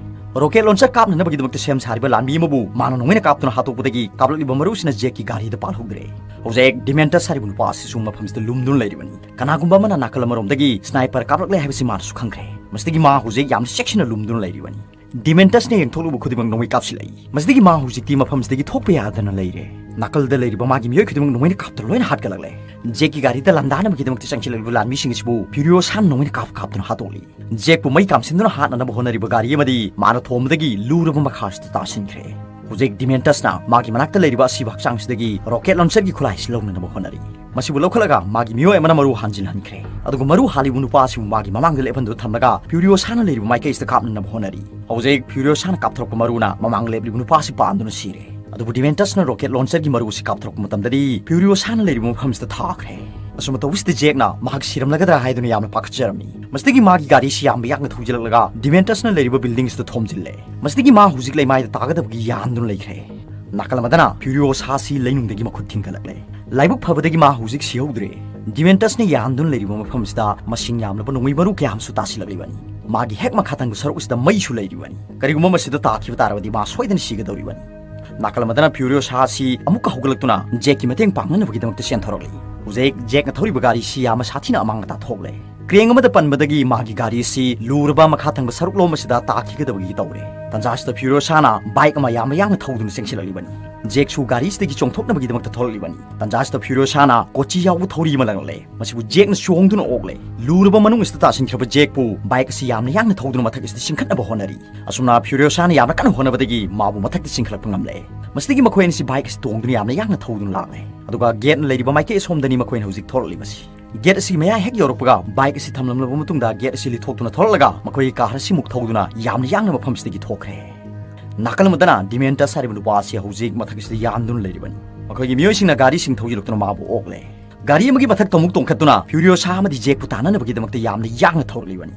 ꯔꯣꯀꯦꯠ ꯂꯣꯟꯆꯔ ꯀꯥꯞꯅꯅꯕꯒꯤꯗꯃꯛꯇ ꯁꯦꯝ ꯁꯥꯔꯤꯕ ꯂꯥꯟꯃꯤ ꯑꯃꯕꯨ ꯃꯥꯅ ꯅꯣꯡꯃꯩꯅ ꯀꯥꯞꯇꯨꯅ ꯍꯥꯠꯇꯣꯛꯄꯗꯒꯤ ꯀꯥꯞꯂꯛꯂꯤꯕ ꯃꯔꯨꯁꯤꯅ ꯖꯦꯛꯀꯤ ꯒꯥꯔꯤꯗ ꯄꯥꯜꯍꯧꯗ꯭ꯔꯦ꯫ ꯍꯧꯖꯤꯛ ꯗꯤꯃꯦꯟꯇꯁ ꯍꯥꯏꯔꯤꯕ ꯅꯨꯄꯥ ꯑꯁꯤꯁꯨ ꯃꯐꯝꯁꯤꯗ ꯂꯨꯝꯗꯨꯅ ꯂꯩꯔꯤꯕꯅꯤ꯫ ꯀꯅꯥꯒꯨꯝꯕ ꯑꯃꯅ ꯅꯥꯀꯜ ꯑꯃꯔꯣꯝꯗꯒꯤ ꯁ꯭ꯅꯥꯏꯄꯔ ꯀꯥꯞꯂꯛꯂꯦ ꯍꯥꯏꯕꯁꯤ ꯃꯥꯅꯁꯨ ꯈꯪꯈ꯭ꯔꯦ꯫ ꯃꯁꯤꯗꯒꯤ ꯃꯥ ꯍꯧꯖꯤꯛ ꯌꯥꯝꯅ ꯆꯦꯛꯁꯤꯟꯅ ꯂꯨꯝꯗꯨꯅ ꯂꯩꯔꯤꯕꯅꯤ꯫ ꯗꯤꯃꯦꯟꯇꯁꯅ ꯌꯦꯡꯊꯣꯛꯂꯨꯕ ꯈꯨꯗꯤꯡꯃꯛ ꯅꯣꯡꯃꯩ ꯀꯥꯞꯁꯤꯜꯂꯛꯏ꯫ ꯃꯁꯤꯗꯒꯤ ꯃꯥ ꯍꯧꯖꯤꯛꯇꯤ ꯃꯐꯝꯁꯤꯗꯒꯤ ꯊꯣꯛꯄ ꯌꯥꯗꯅ ꯂꯩꯔꯦ꯫ ꯅꯥꯀꯜꯗ ꯂꯩꯔꯤꯕ ꯃꯥꯒꯤ ꯃꯤꯑꯣꯏ ꯈꯨꯗꯤꯡꯃꯛ ꯅꯣꯡꯃꯩꯅ ꯀꯥꯞꯇꯨꯅ ꯂꯣꯏꯅ ꯍꯥꯠꯀꯠꯂꯛꯂꯦ꯫ ꯖꯦꯛꯀꯤ ꯒꯥꯔꯤꯗ ꯂꯥꯟꯗꯥꯅꯕꯒꯤꯗꯃꯛꯇ ꯆꯪꯁꯤꯜꯂꯛꯂꯤꯕ ꯂꯥꯟꯃꯤꯁꯤꯡ ꯑꯁꯤꯕꯨ ꯐ꯭ꯌꯨꯔꯤꯑꯣꯁꯥꯅ ꯅꯣꯡꯃꯩꯅ ꯀꯥꯞ ꯀꯥꯞꯇꯨꯅ ꯍꯥꯠꯇꯣꯛꯂꯤ꯫ ꯖꯦꯛꯄꯨ ꯃꯩ ꯀꯥꯝꯁꯤꯟꯗꯨꯅ ꯍꯥꯠꯅꯅꯕ ꯍꯣꯠꯅꯔꯤꯕ ꯒꯥꯔꯤ ꯑꯃꯗꯤ ꯃꯥꯅ ꯊꯣꯝꯕꯗꯒꯤ ꯂꯨꯔꯕ ꯃꯈꯥꯁꯤꯗ ꯇꯥꯁꯤꯟꯈ꯭ꯔꯦ꯫ ꯍꯧꯖꯤꯛ ꯗꯤꯃꯦꯟꯇꯁꯅ ꯃꯥꯒꯤ ꯃꯅꯥꯛꯇ ꯂꯩꯔꯤꯕ ꯑꯁꯤꯕ ꯍꯛꯆꯥꯡꯁꯤꯗꯒꯤ ꯔꯣꯀꯦꯠ ꯂꯣꯟꯆꯔꯒꯤ ꯈꯨꯠꯂꯥꯏꯁꯤ ꯂꯧꯅꯅꯕ ꯍꯣꯠꯅꯔꯤ꯫ ꯃꯁꯤꯕꯨ ꯂꯧꯈꯠꯂꯒ ꯃꯥꯒꯤ ꯃꯤꯑꯣꯏ ꯑꯃꯅ ꯃꯔꯨ ꯍꯥꯟꯖꯤꯜꯍꯟꯈ꯭ꯔꯦ꯫ ꯑꯗꯨꯒ ꯃꯔꯨ ꯍꯥꯜꯂꯤꯕ ꯅꯨꯄꯥ ꯑꯁꯤꯕꯨ ꯃꯥꯒꯤ ꯃꯃꯥꯡꯗ ꯂꯦꯞꯍꯟꯗꯨꯅ ꯊꯝꯂꯒ ꯐ꯭ꯌꯨꯔꯤꯑꯣꯁꯥꯅ ꯂꯩꯔꯤꯕ ꯃꯥꯏꯀꯩꯁꯤꯗ ꯀꯥꯞꯅꯅꯕ ꯍꯣꯠꯅꯔꯤ꯫ ꯍꯧꯖꯤꯛ ꯐ꯭ꯌꯨꯔꯤꯑꯣꯁꯥꯅ ꯀꯥꯞꯊꯣꯔꯛꯄ ꯃꯔꯨꯅ ꯃꯃꯥꯡ ꯂꯦꯞꯂꯤꯕ ꯅꯨꯄꯥ ꯑꯁꯤ ꯄꯥꯟꯗꯨꯅ ꯁꯤꯔꯦ꯫ ꯑꯗꯨꯕꯨ ꯗꯤꯃꯦꯟꯇꯁꯅ ꯔꯣꯀꯦꯠ ꯂꯣꯟꯆꯔꯒꯤ ꯃꯔꯨ ꯑꯁꯤ ꯀꯥꯞꯊꯣꯔꯛꯄ ꯃꯇꯝꯗꯗꯤ ꯐ꯭ꯌꯨꯔꯤꯑꯣꯁꯥꯅ ꯂꯩꯔꯤꯕ ꯃꯐꯝꯁꯤꯗ ꯊꯥꯈ꯭ꯔꯦ꯫ ꯑꯁꯨꯝꯅ ꯇꯧꯕꯁꯤꯗ ꯖꯦꯛꯅ ꯃꯍꯥꯛ ꯁꯤꯔꯝꯂꯒꯗ꯭ꯔꯥ ꯍꯥꯏꯗꯨꯅ ꯌꯥꯝꯅ ꯄꯥꯈꯠꯆꯔꯝꯃꯤ꯫ ꯃꯁꯤꯗꯒꯤ ꯃꯥꯒꯤ ꯒꯥꯔꯤꯁꯤ ꯌꯥꯝꯅ ꯌꯥꯡꯅ ꯊꯧꯖꯤꯜꯂꯛꯂꯒ ꯗꯤꯃꯦꯟꯇꯁꯅ ꯂꯩꯔꯤꯕ ꯕꯤꯜꯗꯤꯡꯁꯤꯗ ꯊꯣꯝꯖꯤꯜꯂꯦ꯫ ꯃꯁꯤꯗꯒꯤ ꯃꯥ ꯍꯧꯖꯤꯛ ꯂꯩꯃꯥꯏꯗ ꯇꯥꯒꯗꯕꯒꯤ ꯌꯥꯟꯗꯨꯅ ꯂꯩꯈ꯭ꯔꯦ꯫ ꯅꯥꯀꯜ ꯑꯃꯗꯅ ꯐ꯭ꯌꯨꯔꯤꯑꯣꯁꯥꯁꯤ ꯂꯩꯅꯨꯡꯗꯒꯤ ꯃꯈꯨꯠ ꯊꯤꯡꯒꯠꯂꯛꯂꯦ꯫ ꯂꯥꯏꯕꯛ ꯐꯕꯗꯒꯤ ꯃꯥ ꯍꯧꯖꯤꯛ ꯁꯤꯍꯧꯗ꯭ꯔꯦ꯫ ꯗꯤꯃꯦꯟꯇꯁꯅ ꯌꯥꯟꯗꯨꯅ ꯂꯩꯔꯤꯕ ꯃꯐꯝꯁꯤꯗ ꯃꯁꯤꯡ ꯌꯥꯝꯂꯕ ꯅꯣꯡꯃꯩ ꯃꯔꯨ ꯀꯌꯥ ꯑꯃꯁꯨ ꯇꯥꯁꯤꯜꯂꯛꯂꯤꯕꯅꯤ꯫ ꯃꯥꯒꯤ ꯍꯦꯛ ꯃꯈꯥ ꯊꯪꯕ ꯁꯔꯨꯛ ꯑꯁꯤꯗ ꯃꯩꯁꯨ ꯂꯩꯔꯤꯕꯅꯤ꯫ ꯀꯔꯤꯒꯨꯝꯕ ꯃꯁꯤꯗ ꯇꯥꯈꯤꯕ ꯇꯥꯔꯕꯗꯤ ꯃꯥ ꯁꯣꯏꯗꯅ ꯁꯤꯒꯗꯧꯔꯤꯕꯅꯤ꯫ ꯅꯥꯀꯜ ꯑꯃꯗꯅ ꯐ꯭ꯌꯨꯔꯤꯑꯣꯁꯥ ꯑꯁꯤ ꯑꯃꯨꯛꯀ ꯍꯧꯒꯠꯂꯛꯇꯨꯅ ꯖꯦꯛꯀꯤ ꯃꯇꯦꯡ ꯄꯥꯡꯅꯅꯕꯒꯤꯗꯃꯛꯇ ꯆꯦꯟꯊꯣꯔꯛꯂꯤ꯫ ꯍꯧꯖꯤꯛ ꯖꯦꯛꯅ ꯊꯧꯔꯤꯕ ꯒꯥꯔꯤꯁꯤ ꯌꯥꯝꯅ ꯁꯥꯊꯤꯅ ꯑꯃꯥꯡ ꯑꯇꯥ ꯊꯣꯛꯂꯦ꯫ ꯀ꯭ꯔꯦꯡ ꯑꯃꯗ ꯄꯟꯕꯗꯒꯤ ꯃꯥꯒꯤ ꯒꯥꯔꯤꯁꯤ ꯂꯨꯔꯕ ꯃꯈꯥ ꯊꯪꯕ ꯁꯔꯨꯛꯂꯣꯝ ꯑꯁꯤꯗ ꯇꯥꯈꯤꯒꯗꯕꯒꯤ ꯇꯧꯔꯦ꯫ ꯇꯥꯟꯖꯥꯁꯤꯗ ꯐ꯭ꯌꯨꯔꯤꯑꯣꯁꯥꯅ ꯕꯥꯏꯛ ꯑꯃ ꯌꯥꯝꯅ ꯌꯥꯡꯅ ꯊꯧꯗꯨꯅ ꯆꯪꯁꯤꯜꯂꯛꯂꯤꯕꯅꯤ꯫ ꯖꯦꯛꯁꯨ ꯒꯥꯔꯤꯁꯤꯗꯒꯤ ꯆꯣꯡꯊꯣꯛꯅꯕꯒꯤꯗꯃꯛꯇ ꯊꯣꯛꯂꯛꯂꯤꯕꯅꯤ꯫ ꯇꯥꯟꯖꯥꯁꯤꯗ ꯐ꯭ꯌꯨꯔꯤꯑꯣꯁꯥꯅ ꯀꯣꯆꯤ ꯌꯥꯎꯕ ꯊꯧꯔꯤ ꯑꯃ ꯂꯪꯂꯛꯂꯦ꯫ ꯃꯁꯤꯕꯨ ꯖꯦꯛꯅ ꯆꯣꯡꯗꯨꯅ ꯑꯣꯛꯂꯦ꯫ ꯂꯨꯔꯕ ꯃꯅꯨꯡ ꯑꯁꯤꯗ ꯇꯥꯁꯤꯟꯈ꯭ꯔꯕ ꯖꯦꯛꯄꯨ ꯕꯥꯏꯛ ꯑꯁꯤ ꯌꯥꯝꯅ ꯌꯥꯡꯅ ꯊꯧꯗꯨꯅ ꯃꯊꯛ ꯑꯁꯤꯗ ꯆꯤꯡꯈꯠꯅꯕ ꯍꯣꯠꯅꯔꯤ꯫ ꯑꯁꯨꯝꯅ ꯐ꯭ꯌꯨꯔꯤꯑꯣꯁꯥꯅ ꯌꯥꯝꯅ ꯀꯟꯅ ꯍꯣꯠꯅꯕꯗꯒꯤ ꯃꯥꯕꯨ ꯃꯊꯛꯇ ꯆꯤꯡꯈꯠꯂꯛꯄ ꯉꯝꯂꯦ꯫ ꯃꯁꯤꯗꯒꯤ ꯃꯈꯣꯏ ꯑꯅꯤꯁꯤ ꯕꯥꯏꯛ ꯑꯁꯤ ꯇꯣꯡꯗꯨꯅ ꯌꯥꯝꯅ ꯌꯥꯡꯅ ꯊꯧꯗꯨꯅ ꯂꯥꯛꯂꯦ꯫ ꯑꯗꯨꯒ ꯒꯦꯠꯅ ꯂꯩꯔꯤꯕ ꯃꯥꯏꯀꯩ ꯑꯁꯣꯝꯗꯅꯤ ꯃꯈꯣꯏꯅ ꯍꯧꯖꯤꯛ ꯊꯣꯛꯂꯛꯂꯤꯕꯁꯤ꯫ ꯒꯦꯠ ꯑꯁꯤꯒꯤ ꯃꯌꯥ ꯍꯦꯛ ꯌꯧꯔꯛꯄꯒ ꯕꯥꯏꯛ ꯑꯁꯤ ꯊꯝꯂꯝꯂꯕ ꯃꯇꯨꯡꯗ ꯒꯦꯠ ꯑꯁꯤ ꯂꯤꯊꯣꯛꯇꯨꯅ ꯊꯣꯛꯂꯛꯂꯒ ꯃꯈꯣꯏꯒꯤ ꯀꯥꯔ ꯑꯁꯤꯃꯨꯛ ꯊꯧꯗꯨꯅ ꯌꯥꯝꯅ ꯌꯥꯡꯅ ꯃꯐꯝꯁꯤꯗꯒꯤ ꯊꯣꯛꯈ꯭ꯔꯦ꯫ ꯅꯥꯀꯜ ꯑꯃꯗꯅ ꯗꯤꯃꯦꯟꯇꯁ ꯍꯥꯏꯔꯤꯕ ꯅꯨꯄꯥ ꯑꯁꯤ ꯍꯧꯖꯤꯛ ꯃꯊꯛ ꯑꯁꯤꯗ ꯌꯥꯟꯗꯨꯅ ꯂꯩꯔꯤꯕꯅꯤ꯫ ꯃꯈꯣꯏꯒꯤ ꯃꯤꯑꯣꯏꯁꯤꯡꯅ ꯒꯥꯔꯤꯁꯤꯡ ꯊꯧꯖꯤꯜꯂꯛꯇꯨꯅ ꯃꯥꯕꯨ ꯑꯣꯛꯂꯦ꯫ ꯒꯥꯔꯤ ꯑꯃꯒꯤ ꯃꯊꯛꯇ ꯑꯃꯨꯛ ꯇꯣꯡꯈꯠꯇꯨꯅ ꯐ꯭ꯌꯨꯔꯤꯑꯣꯁꯥ ꯑꯃꯗꯤ ꯖꯦꯛꯄꯨ ꯇꯥꯟꯅꯅꯕꯒꯤꯗꯃꯛꯇ ꯌꯥꯝꯅ ꯌꯥꯡꯅ ꯊꯧꯔꯛꯂꯤꯕꯅꯤ꯫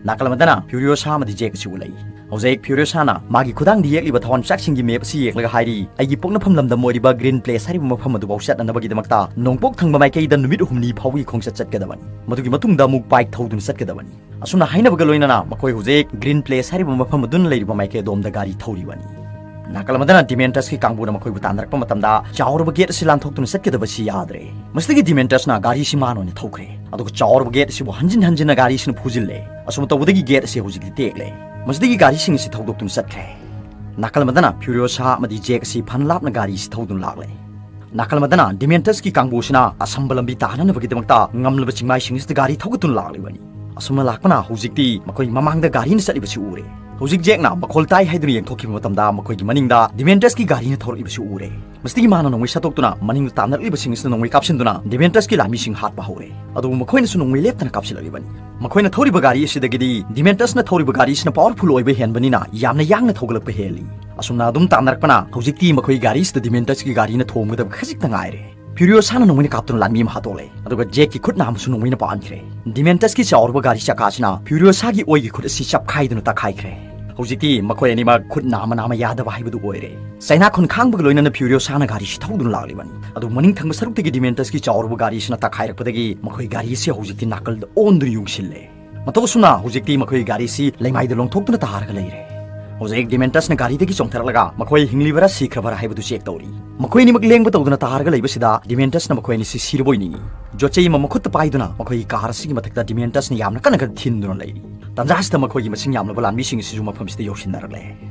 ꯅꯥꯀꯜ ꯑꯃꯗꯅ ꯐ꯭ꯌꯨꯔꯤꯑꯣꯁꯥ ꯑꯃꯗꯤ ꯖꯦꯛ ꯑꯁꯤ ꯎꯠꯂꯛꯏ꯫ ꯍꯧꯖꯤꯛ ꯐ꯭ꯌꯨꯔꯤꯑꯣꯁꯥꯅ ꯃꯥꯒꯤ ꯈꯨꯗꯥꯡꯗ ꯌꯦꯛꯂꯤꯕ ꯊꯋꯥꯟꯃꯤꯆꯥꯛꯁꯤꯡꯒꯤ ꯃꯦꯞ ꯑꯁꯤ ꯌꯦꯡꯂꯒ ꯍꯥꯏꯔꯤ, "ꯑꯩꯒꯤ ꯄꯣꯛꯅꯐꯝ ꯂꯝꯗꯝ ꯑꯣꯏꯔꯤꯕ ꯒ꯭ꯔꯤꯟ ꯄ꯭ꯂꯦꯁ ꯍꯥꯏꯔꯤꯕ ꯃꯐꯝ ꯑꯗꯨꯐꯥꯎ ꯆꯠꯅꯅꯕꯒꯤꯗꯃꯛꯇ ꯅꯣꯡꯄꯣꯛ ꯊꯪꯕ ꯃꯥꯏꯀꯩꯗ ꯅꯨꯃꯤꯠ ꯍꯨꯝꯅꯤ ꯐꯥꯎꯕꯒꯤ ꯈꯣꯡꯆꯠ ꯆꯠꯀꯗꯕꯅꯤ꯫ ꯃꯗꯨꯒꯤ ꯃꯇꯨꯡꯗ ꯑꯃꯨꯛ ꯕꯥꯏꯛ ꯊꯧꯗꯨꯅ ꯆꯠꯀꯗꯕꯅꯤ꯫" ꯑꯁꯨꯝꯅ ꯍꯥꯏꯅꯕꯒ ꯂꯣꯏꯅꯅ ꯃꯈꯣꯏ ꯍꯧꯖꯤꯛ ꯒ꯭ꯔꯤꯟ ꯄ꯭ꯂꯦꯁ ꯍꯥꯏꯔꯤꯕ ꯃꯐꯝ ꯑꯗꯨꯅ ꯂꯩꯔꯤꯕ ꯃꯥꯏꯀꯩ ꯑꯗꯣꯝꯗ ꯒꯥꯔꯤ ꯊꯧꯔꯤꯕꯅꯤ꯫ ꯅꯥꯀꯜ ꯑꯃꯗꯅ ꯗꯤꯃꯦꯟꯇꯁꯀꯤ ꯀꯥꯡꯕꯨꯅ ꯃꯈꯣꯏꯕꯨ ꯇꯥꯟꯅꯔꯛꯄ ꯃꯇꯝꯗ ꯆꯥꯎꯔꯕ ꯒꯦꯠ ꯑꯁꯤ ꯂꯥꯟꯊꯣꯛꯇꯨꯅ ꯆꯠꯀꯗꯕꯁꯤ ꯌꯥꯗ꯭ꯔꯦ꯫ ꯃꯁꯤꯗꯒꯤ ꯗꯤꯃꯦꯟꯇꯁꯅ ꯒꯥꯔꯤ ꯑꯁꯤ ꯃꯥꯅ ꯑꯣꯏꯅ ꯊꯧꯈ꯭ꯔꯦ꯫ ꯑꯗꯨꯒ ꯆꯥꯎꯔꯕ ꯒꯦꯠ ꯑꯁꯤꯕꯨ ꯍꯟꯖꯤꯟ ꯍꯟꯖꯤꯟꯅ ꯒꯥꯔꯤ ꯑꯁꯤꯅ ꯐꯨꯖꯤꯜꯂꯦ꯫ ꯑꯁꯨꯝꯅ ꯇꯧꯕꯗꯒꯤ ꯒꯦꯠ ꯑꯁꯤ ꯍꯧꯖꯤꯛꯇꯤ ꯇꯦꯛꯂꯦ꯫ ꯃꯁꯤꯗꯒꯤ ꯒꯥꯔꯤꯁꯤꯡ ꯑꯁꯤ ꯊꯧꯗꯣꯛꯇꯨꯅ ꯆꯠꯈ꯭ꯔꯦ꯫ ꯅꯥꯀꯜ ꯑꯃꯗꯅ ꯐ꯭ꯌꯨꯔꯤꯑꯣꯁꯥ ꯑꯃꯗꯤ ꯖꯦꯛ ꯑꯁꯤ ꯐꯅ ꯂꯥꯞꯅ ꯒꯥꯔꯤ ꯑꯁꯤ ꯊꯧꯗꯨꯅ ꯂꯥꯛꯂꯦ꯫ ꯅꯥꯀꯜ ꯑꯃꯗꯅ ꯗꯤꯃꯦꯟꯇꯁꯀꯤ ꯀꯥꯡꯕꯨꯁꯤꯅ ꯑꯁꯝꯕ ꯂꯝꯕꯤ ꯇꯥꯅꯅꯕꯒꯤꯗꯃꯛꯇ ꯉꯝꯂꯕ ꯆꯤꯡꯃꯥꯏꯁꯤꯡ ꯑꯁꯤꯗ ꯒꯥꯔꯤ ꯊꯧꯒꯠꯇꯨꯅ ꯂꯥꯛꯂꯤꯕꯅꯤ꯫ ꯑꯁꯨꯝꯅ ꯂꯥꯛꯄꯅ ꯍꯧꯖꯤꯛꯇꯤ ꯃꯈꯣꯏ ꯃꯃꯥꯡꯗ ꯒꯥꯔꯤꯅ ꯆꯠꯂꯤꯕꯁꯤ ꯎꯔꯦ꯫ ꯍꯧꯖꯤꯛ ꯖꯦꯛꯅ ꯃꯈꯣꯜ ꯇꯥꯏ ꯍꯥꯏꯗꯨꯅ ꯌꯦꯡꯊꯣꯛꯈꯤꯕ ꯃꯇꯝꯗ ꯃꯈꯣꯏꯒꯤ ꯃꯅꯤꯡꯗ ꯗꯤꯃꯦꯟꯇꯁꯀꯤ ꯒꯥꯔꯤꯅ ꯊꯧꯔꯛꯂꯤꯕꯁꯤ ꯎꯔꯦ꯫ ꯃꯁꯤꯗꯒꯤ ꯃꯥꯅ ꯅꯣꯡꯃꯩ ꯁꯠꯇꯣꯛꯇꯨꯅ ꯃꯅꯤꯡꯗ ꯇꯥꯟꯅꯔꯛꯂꯤꯕꯁꯤꯡ ꯑꯁꯤꯅ ꯅꯣꯡꯃꯩ ꯀꯥꯞꯁꯤꯟꯗꯨꯅ ꯗꯤꯃꯦꯟꯇꯁꯀꯤ ꯂꯥꯟꯃꯤꯁꯤꯡ ꯍꯥꯠꯄ ꯍꯧꯔꯦ꯫ ꯑꯗꯨꯕꯨ ꯃꯈꯣꯏꯅꯁꯨ ꯅꯣꯡꯃꯩ ꯂꯦꯞꯇꯅ ꯀꯥꯞꯁꯤꯜꯂꯛꯂꯤꯕꯅꯤ꯫ ꯃꯈꯣꯏꯅ ꯊꯧꯔꯤꯕ ꯒꯥꯔꯤ ꯑꯁꯤꯗꯒꯤꯗꯤ ꯗꯤꯃꯦꯟꯇꯁꯅ ꯊꯧꯔꯤꯕ ꯒꯥꯔꯤ ꯑꯁꯤꯅ ꯄꯥꯋꯔꯐꯨꯜ ꯑꯣꯏꯕ ꯍꯦꯟꯕꯅꯤꯅ ꯌꯥꯝꯅ ꯌꯥꯡꯅ ꯊꯧꯒꯠꯂꯛꯄ ꯍꯦꯜꯂꯤ꯫ ꯑꯁꯨꯝꯅ ꯑꯗꯨꯝ ꯇꯥꯟꯅꯔꯛꯄꯅ ꯍꯧꯖꯤꯛꯇꯤ ꯃꯈꯣꯏ ꯒꯥꯔꯤꯁꯤꯗ ꯗꯤꯃꯦꯟꯇꯁꯀꯤ ꯒꯥꯔꯤꯅ ꯊꯣꯝꯒꯗꯕ ꯈꯖꯤꯛꯇ ꯉꯥꯏꯔꯦ꯫ ꯐ꯭ꯌꯨꯔꯤꯑꯣꯁꯥꯅ ꯅꯣꯡꯃꯩꯅ ꯀꯥꯞꯇꯨꯅ ꯂꯥꯟꯃꯤ ꯑꯃ ꯍꯥꯠꯇꯣꯛꯂꯦ꯫ ꯑꯗꯨꯒ ꯖꯦꯛꯀꯤ ꯈꯨꯠ ꯅꯥꯝꯃꯁꯨ ꯅꯣꯡꯃꯩꯅ ꯄꯥꯟꯈ꯭ꯔꯦ꯫ ꯗꯤꯃꯦꯟꯇꯁꯀꯤ ꯆꯥꯎꯔꯕ ꯒꯥꯔꯤ ꯆꯀꯥꯁꯤꯅ ꯐ꯭ꯌꯨꯔꯤꯑꯣꯁꯥꯒꯤ ꯑꯣꯏꯒꯤ ꯈꯨꯠ ꯑꯁꯤ ꯆꯞꯈꯥꯏꯗꯨꯅ ꯇꯛꯈꯥꯏꯈ꯭ꯔꯦ꯫ ꯍꯧꯖꯤꯛꯇꯤ ꯃꯈꯣꯏ ꯑꯅꯤꯃꯛ ꯈꯨꯠ ꯅꯥꯝꯃ ꯅꯥꯝꯃ ꯌꯥꯗꯕ ꯍꯥꯏꯕꯗꯨ ꯑꯣꯏꯔꯦ꯫ ꯆꯩꯅꯥ ꯈꯨꯟ ꯈꯥꯡꯕꯒ ꯂꯣꯏꯅꯅ ꯐ꯭ꯌꯨꯔꯤꯑꯣꯁꯥꯅ ꯒꯥꯔꯤꯁꯤ ꯊꯧꯗꯨꯅ ꯂꯥꯛꯂꯤꯕꯅꯤ꯫ ꯑꯗꯨ ꯃꯅꯤꯡ ꯊꯪꯕ ꯁꯔꯨꯛꯇꯒꯤ ꯗꯤꯃꯦꯟꯇꯁꯀꯤ ꯆꯥꯎꯔꯕ ꯒꯥꯔꯤꯁꯤꯅ ꯇꯛꯈꯥꯏꯔꯛꯄꯗꯒꯤ ꯃꯈꯣꯏ ꯒꯥꯔꯤ ꯑꯁꯤ ꯍꯧꯖꯤꯛꯇꯤ ꯅꯥꯀꯜꯗ ꯑꯣꯟꯗꯨꯅ ꯌꯨꯡꯁꯤꯜꯂꯦ꯫ ꯃꯇꯧ ꯑꯁꯨꯝꯅ ꯍꯧꯖꯤꯛꯇꯤ ꯃꯈꯣꯏꯒꯤ ꯒꯥꯔꯤꯁꯤ ꯂꯩꯃꯥꯏꯗ ꯂꯣꯡꯊꯣꯛꯇꯨꯅ ꯇꯥꯔꯒ ꯂꯩꯔꯦ꯫ ꯍꯧꯖꯤꯛ ꯗꯤꯃꯦꯟꯇꯁꯅ ꯒꯥꯔꯤꯗꯒꯤ ꯆꯣꯡꯊꯔꯛꯂꯒ ꯃꯈꯣꯏ ꯍꯤꯡꯂꯤꯕꯔꯥ ꯁꯤꯈ꯭ꯔꯕꯔꯥ ꯍꯥꯏꯕꯗꯨ ꯆꯦꯛ ꯇꯧꯔꯤ꯫ ꯃꯈꯣꯏ ꯑꯅꯤꯃꯛ ꯂꯦꯡꯕ ꯇꯧꯗꯅ ꯇꯥꯔꯒ ꯂꯩꯕꯁꯤꯗ ꯗꯤꯃꯦꯟꯇꯁꯅ ꯃꯈꯣꯏ ꯑꯅꯤꯁꯤ ꯁꯤꯔꯕꯣꯏ ꯅꯤꯡꯏ꯫ ꯌꯣꯠꯆꯩ ꯑꯃ ꯃꯈꯨꯠꯇ ꯄꯥꯏꯗꯨꯅ ꯃꯈꯣꯏꯒꯤ ꯀꯥꯔ ꯑꯁꯤꯒꯤ ꯃꯊꯛꯇ ꯗꯤꯃꯦꯟꯇꯁꯅ ꯌꯥꯝꯅ ꯀꯟꯅ ꯀꯟꯅ ꯊꯤꯟꯗꯨꯅ ꯂꯩꯔꯤ꯫ ꯇꯥꯟꯖꯥꯁꯤꯗ ꯃꯈꯣꯏꯒꯤ ꯃꯁꯤꯡ ꯌꯥꯝꯂꯕ ꯂꯥꯟꯃꯤꯁꯤꯡ ꯑꯁꯤꯁꯨ ꯃꯐꯝꯁꯤꯗ ꯌꯧꯁꯤꯟꯅꯔꯛꯂꯦ꯫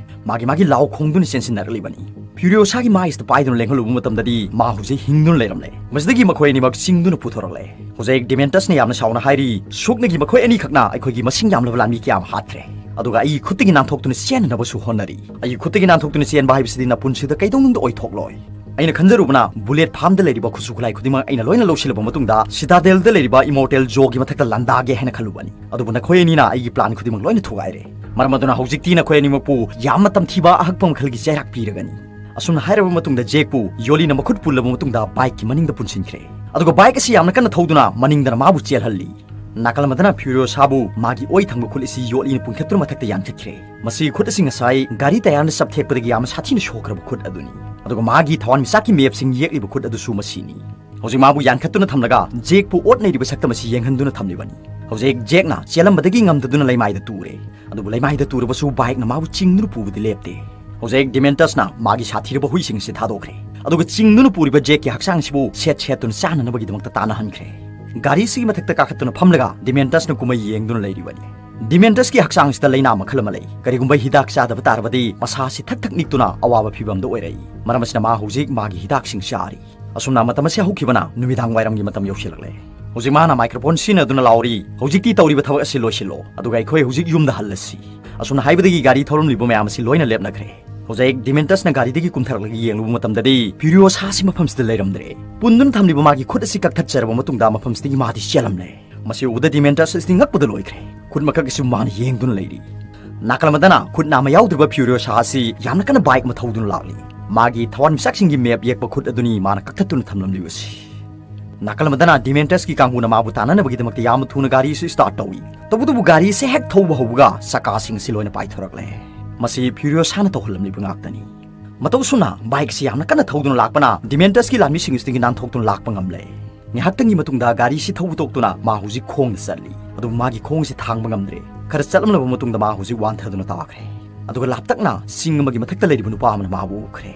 ꯃꯥꯒꯤ ꯃꯥꯒꯤ ꯂꯥꯎ ꯈꯣꯡꯗꯨꯅ ꯆꯦꯟꯁꯤꯟꯅꯔꯛꯂꯤꯕꯅꯤ꯫ ꯐ꯭ꯌꯨꯔꯤꯑꯣꯁꯥꯒꯤ ꯃꯥꯏꯁꯤꯗ ꯄꯥꯏꯗꯨꯅ ꯂꯦꯡꯍꯜꯂꯨꯕ ꯃꯇꯝꯗꯗꯤ ꯃꯥ ꯍꯧꯖꯤꯛ ꯍꯤꯡꯗꯨꯅ ꯂꯩꯔꯝꯂꯦ꯫ ꯃꯁꯤꯗꯒꯤ ꯃꯈꯣꯏ ꯑꯅꯤꯃꯛ ꯆꯤꯡꯗꯨꯅ ꯄꯨꯊꯣꯔꯛꯂꯦ꯫ ꯍꯧꯖꯤꯛ ꯗꯤꯃꯦꯟꯇꯁꯅ ꯌꯥꯝꯅ ꯁꯥꯎꯅ ꯍꯥꯏꯔꯤ, "ꯁꯨꯛꯅꯒꯤ ꯃꯈꯣꯏ ꯑꯅꯤꯈꯛꯅ ꯑꯩꯈꯣꯏꯒꯤ ꯃꯁꯤꯡ ꯌꯥꯝꯂꯕ ꯂꯥꯟꯃꯤ ꯀꯌꯥ ꯑꯃ ꯍꯥꯠꯈ꯭ꯔꯦ, ꯑꯗꯨꯒ ꯑꯩꯒꯤ ꯈꯨꯠꯇꯒꯤ ꯅꯥꯟꯊꯣꯛꯇꯨꯅ ꯆꯦꯟꯅꯅꯕꯁꯨ ꯍꯣꯠꯅꯔꯤ꯫ ꯑꯩꯒꯤ ꯈꯨꯠꯇꯒꯤ ꯅꯥꯟꯊꯣꯛꯇꯨꯅ ꯆꯦꯟꯕ ꯍꯥꯏꯕꯁꯤꯗꯤ ꯅꯄꯨꯟꯁꯤꯗ ꯀꯩꯗꯧꯅꯨꯡꯗ ꯑꯣꯏꯊꯣꯛꯂꯣꯏ꯫ ꯑꯩꯅ ꯈꯟꯖꯔꯨꯕꯅ ꯕꯨꯂꯦꯠ ꯐꯥꯔꯝꯗ ꯂꯩꯔꯤꯕ ꯈꯨꯠꯁꯨ ꯈꯨꯠꯂꯥꯏ ꯈꯨꯗꯤꯡꯃꯛ ꯑꯩꯅ ꯂꯣꯏꯅ ꯂꯧꯁꯤꯜꯂꯕ ꯃꯇꯨꯡꯗ ꯁꯤꯇꯥꯗꯦꯜꯗ ꯂꯩꯔꯤꯕ ꯏꯃꯣꯔꯇꯦꯜ ꯖꯣꯒꯤ ꯃꯊꯛꯇ ꯂꯥꯟꯗꯥꯒꯦ ꯍꯥꯏꯅ ꯈꯜꯂꯨꯕꯅꯤ꯫ ꯑꯗꯨꯕꯨ ꯅꯈꯣꯏ ꯑꯅꯤꯅ ꯑꯩꯒꯤ ꯄ꯭ꯂꯥꯟ ꯈꯨꯗꯤꯡꯃꯛ ꯂꯣꯏꯅ ꯊꯨꯒꯥꯏꯔꯦ꯫ ꯃꯔꯝ ꯑꯗꯨꯅ ꯍꯧꯖꯤꯛꯇꯤ ꯅꯈꯣꯏ ꯑꯅꯤꯃꯛꯄꯨ ꯌꯥꯝꯅ ꯇꯝꯊꯤꯕ ꯑꯍꯛꯄ ꯃꯈꯜꯒꯤ ꯆꯩꯔꯥꯛ ꯄꯤꯔꯒꯅꯤ꯫" ꯑꯁꯨꯝꯅ ꯍꯥꯏꯔꯕ ꯃꯇꯨꯡꯗ ꯖꯦꯛꯄꯨ ꯌꯣꯂꯤꯅ ꯃꯈꯨꯠ ꯄꯨꯜꯂꯕ ꯃꯇꯨꯡꯗ ꯕꯥꯏꯛꯀꯤ ꯃꯅꯤꯡꯗ ꯄꯨꯟꯁꯤꯟꯈ꯭ꯔꯦ꯫ ꯑꯗꯨꯒ ꯕꯥꯏꯛ ꯑꯁꯤ ꯌꯥꯝꯅ ꯀꯟꯅ ꯊꯧꯗꯨꯅ ꯃꯅꯤꯡꯗꯅ ꯃꯥꯕꯨ ꯆꯦꯜꯍꯜꯂꯤ꯫ ꯅꯥꯀꯜ ꯑꯃꯗꯅ ꯐ꯭ꯌꯨꯔꯤꯑꯣꯁꯥꯕꯨ ꯃꯥꯒꯤ ꯑꯣꯏ ꯊꯪꯕ ꯈꯨꯠ ꯑꯁꯤ ꯌꯣꯠꯂꯤꯅ ꯄꯨꯟꯈꯠꯇꯨꯅ ꯃꯊꯛꯇ ꯌꯥꯟꯈꯠꯈ꯭ꯔꯦ꯫ ꯃꯁꯤꯒꯤ ꯈꯨꯠ ꯑꯁꯤ ꯉꯁꯥꯏ ꯒꯥꯔꯤ ꯇꯌꯥꯔꯅ ꯆꯞꯊꯦꯛꯄꯗꯒꯤ ꯌꯥꯝꯅ ꯁꯥꯊꯤꯅ ꯁꯣꯛꯈ꯭ꯔꯕ ꯈꯨꯠ ꯑꯗꯨꯅꯤ꯫ ꯑꯗꯨꯒ ꯃꯥꯒꯤ ꯊꯋꯥꯟꯃꯤꯆꯥꯛꯀꯤ ꯃꯦꯞꯁꯤꯡ ꯌꯦꯛꯂꯤꯕ ꯈꯨꯠ ꯑꯗꯨꯁꯨ ꯃꯁꯤꯅꯤ꯫ ꯍꯧꯖꯤꯛ ꯃꯥꯕꯨ ꯌꯥꯟꯈꯠꯇꯨꯅ ꯊꯝꯂꯒ ꯖꯦꯛꯄꯨ ꯑꯣꯠ ꯅꯩꯔꯤꯕ ꯁꯛꯇꯝ ꯑꯁꯤ ꯌꯦꯡꯍꯟꯗꯨꯅ ꯊꯝꯂꯤꯕꯅꯤ꯫ ꯍꯧꯖꯤꯛ ꯖꯦꯛꯅ ꯆꯦꯜꯂꯝꯕꯗꯒꯤ ꯉꯝꯗꯗꯨꯅ ꯂꯩꯃꯥꯏꯗ ꯇꯨꯔꯦ꯫ ꯑꯗꯨꯕꯨ ꯂꯩꯃꯥꯏꯗ ꯇꯨꯔꯕꯁꯨ ꯕꯥꯏꯛꯅ ꯃꯥꯕꯨ ꯆꯤꯡꯗꯨꯅ ꯄꯨꯕꯗꯤ ꯂꯦꯞꯇꯦ꯫ ꯍꯧꯖꯤꯛ ꯗꯤꯃꯦꯟꯇꯁꯅ ꯃꯥꯒꯤ ꯁꯥꯊꯤꯔꯕ ꯍꯨꯏꯁꯤꯡ ꯑꯁꯤ ꯊꯥꯗꯣꯛꯈ꯭ꯔꯦ꯫ ꯑꯗꯨꯒ ꯆꯤꯡꯗꯨꯅ ꯄꯨꯔꯤꯕ ꯖꯦꯛꯀꯤ ꯍꯛꯆꯥꯡ ꯑꯁꯤꯕꯨ ꯁꯦꯠ ꯁꯦꯠꯇꯨꯅ ꯆꯥꯅꯅꯕꯒꯤꯗꯃꯛꯇ ꯇꯥꯟꯅꯍꯟꯈ꯭ꯔꯦ꯫ ꯒꯥꯔꯤꯁꯤꯒꯤ ꯃꯊꯛꯇ ꯀꯥꯈꯠꯇꯨꯅ ꯐꯝꯂꯒ ꯗꯤꯃꯦꯟꯇꯁꯅ ꯀꯨꯝꯍꯩ ꯌꯦꯡꯗꯨꯅ ꯂꯩꯔꯤꯕꯅꯤ꯫ ꯗꯤꯃꯦꯟꯇꯁꯀꯤ ꯍꯛꯆꯥꯡꯁꯤꯗ ꯂꯩꯅꯥ ꯃꯈꯜ ꯑꯃ ꯂꯩ꯫ ꯀꯔꯤꯒꯨꯝꯕ ꯍꯤꯗꯥꯛ ꯆꯥꯗꯕ ꯇꯥꯔꯕꯗꯤ ꯃꯁꯥ ꯑꯁꯤ ꯊꯛ ꯊꯛ ꯅꯤꯛꯇꯨꯅ ꯑꯋꯥꯕ ꯐꯤꯕꯝꯗ ꯑꯣꯏꯔꯛꯏ꯫ ꯃꯔꯝ ꯑꯁꯤꯅ ꯃꯥ ꯍꯧꯖꯤꯛ ꯃꯥꯒꯤ ꯍꯤꯗꯥꯛꯁꯤꯡ ꯆꯥꯔꯤ꯫ ꯑꯁꯨꯝꯅ ꯃꯇꯝ ꯑꯁꯤ ꯍꯧꯈꯤꯕꯅ ꯅꯨꯃꯤꯗꯥꯡ ꯋꯥꯏꯔꯝꯒꯤ ꯃꯇꯝ ꯌꯧꯁꯤꯜꯂꯛꯂꯦ꯫ ꯍꯧꯖꯤꯛ ꯃꯥꯅ ꯃꯥꯏꯀ꯭ꯔꯣꯐꯣꯟ ꯁꯤꯖꯤꯟꯅꯗꯨꯅ ꯂꯥꯎꯔꯤ, "ꯍꯧꯖꯤꯛꯇꯤ ꯇꯧꯔꯤꯕ ꯊꯕꯛ ꯑꯁꯤ ꯂꯣꯏꯁꯤꯜꯂꯣ, ꯑꯗꯨꯒ ꯑꯩꯈꯣꯏ ꯍꯧꯖꯤꯛ ꯌꯨꯝꯗ ꯍꯜꯂꯁꯤ꯫" ꯑꯁꯨꯝꯅ ꯍꯥꯏꯕꯗꯒꯤ ꯒꯥꯔꯤ ꯊꯧꯔꯝꯂꯤꯕ ꯃꯌꯥꯝ ꯑꯁꯤ ꯂꯣꯏꯅ ꯂꯦꯞꯅꯈ꯭ꯔꯦ꯫ ꯍꯧꯖꯤꯛ ꯗꯤꯃꯦꯟꯇꯁꯅ ꯒꯥꯔꯤꯗꯒꯤ ꯀꯨꯝꯊꯔꯛꯂꯒ ꯌꯦꯡꯂꯨꯕ ꯃꯇꯝꯗꯗꯤ ꯐ꯭ꯌꯨꯔꯤꯑꯣꯁꯥ ꯑꯁꯤ ꯃꯐꯝꯁꯤꯗ ꯂꯩꯔꯝꯗ꯭ꯔꯦ꯫ ꯄꯨꯟꯗꯨꯅ ꯊꯝꯂꯤꯕ ꯃꯥꯒꯤ ꯈꯨꯠ ꯑꯁꯤ ꯀꯛꯊꯠꯆꯔꯕ ꯃꯇꯨꯡꯗ ꯃꯐꯝꯁꯤꯗꯒꯤ ꯃꯥꯗꯤ ꯆꯦꯜꯂꯝꯂꯦ꯫ ꯃꯁꯤ ꯎꯕꯗ ꯗꯤꯃꯦꯟꯇꯁ ꯑꯁꯤ ꯉꯛꯄꯗ ꯂꯣꯏꯈ꯭ꯔꯦ꯫ ꯈꯨꯠ ꯃꯈꯛ ꯑꯁꯤ ꯃꯥꯅ ꯌꯦꯡꯗꯨꯅ ꯂꯩꯔꯤ꯫ ꯅꯥꯀꯜ ꯑꯃꯗꯅ ꯈꯨꯠ ꯅꯥꯝꯃ ꯌꯥꯎꯗ꯭ꯔꯤꯕ ꯐ꯭ꯌꯨꯔꯤꯑꯣꯁꯥ ꯑꯁꯤ ꯌꯥꯝꯅ ꯀꯟꯅ ꯕꯥꯏꯛ ꯑꯃ ꯊꯧꯗꯨꯅ ꯂꯥꯛꯂꯤ꯫ ꯃꯥꯒꯤ ꯊꯋꯥꯟꯃꯤꯆꯥꯛꯁꯤꯡꯒꯤ ꯃꯦꯞ ꯌꯦꯛꯄ ꯈꯨꯠ ꯑꯗꯨꯅꯤ ꯃꯥꯅ ꯀꯛꯊꯠꯇꯨꯅ ꯊꯝꯂꯝꯂꯤꯕꯁꯤ꯫ ꯅꯥꯀꯜ ꯑꯃꯗꯅ ꯗꯤꯃꯦꯟꯇꯁꯀꯤ ꯀꯥꯡꯕꯨꯅ ꯃꯥꯕꯨ ꯇꯥꯟꯅꯅꯕꯒꯤꯗꯃꯛꯇ ꯌꯥꯝꯅ ꯊꯨꯅ ꯒꯥꯔꯤ ꯑꯁꯤ ꯁ꯭ꯇꯥꯔꯠ ꯇꯧꯏ꯫ ꯇꯧꯕꯇꯕꯨ ꯒꯥꯔꯤ ꯑꯁꯤ ꯍꯦꯛ ꯊꯧꯕ ꯍꯧꯕꯒ ꯆꯀꯥꯁꯤꯡ ꯑꯁꯤ ꯂꯣꯏꯅ ꯄꯥꯏꯊꯣꯔꯛꯂꯦ꯫ ꯃꯁꯤ ꯐ꯭ꯌꯨꯔꯤꯑꯣꯁꯥꯅ ꯇꯧꯍꯜꯂꯝꯂꯤꯕ ꯉꯥꯛꯇꯅꯤ꯫ ꯃꯇꯧ ꯑꯁꯨꯝꯅ ꯕꯥꯏꯛ ꯑꯁꯤ ꯌꯥꯝꯅ ꯀꯟꯅ ꯊꯧꯗꯨꯅ ꯂꯥꯛꯄꯅ ꯗꯤꯃꯦꯟꯇꯁꯀꯤ ꯂꯥꯟꯃꯤꯁꯤꯡ ꯑꯁꯤꯗꯒꯤ ꯅꯥꯟꯊꯣꯛꯇꯨꯅ ꯂꯥꯛꯄ ꯉꯝꯂꯦ꯫ ꯉꯥꯏꯍꯥꯛꯇꯪꯒꯤ ꯃꯇꯨꯡꯗ ꯒꯥꯔꯤꯁꯤ ꯊꯧꯕ ꯇꯣꯛꯇꯨꯅ ꯃꯥ ꯍꯧꯖꯤꯛ ꯈꯣꯡꯅ ꯆꯠꯂꯤ꯫ ꯑꯗꯨꯕꯨ ꯃꯥꯒꯤ ꯈꯣꯡ ꯑꯁꯤ ꯊꯥꯡꯕ ꯉꯝꯗ꯭ꯔꯦ꯫ ꯈꯔ ꯆꯠꯂꯝꯂꯕ ꯃꯇꯨꯡꯗ ꯃꯥ ꯍꯧꯖꯤꯛ ꯋꯥꯟꯊꯗꯨꯅ ꯇꯥꯈ꯭ꯔꯦ꯫ ꯑꯗꯨꯒ ꯂꯥꯞꯇꯛꯅ ꯆꯤꯡ ꯑꯃꯒꯤ ꯃꯊꯛꯇ ꯂꯩꯔꯤꯕ ꯅꯨꯄꯥ ꯑꯃꯅ ꯃꯥꯕꯨ ꯎꯈ꯭ꯔꯦ꯫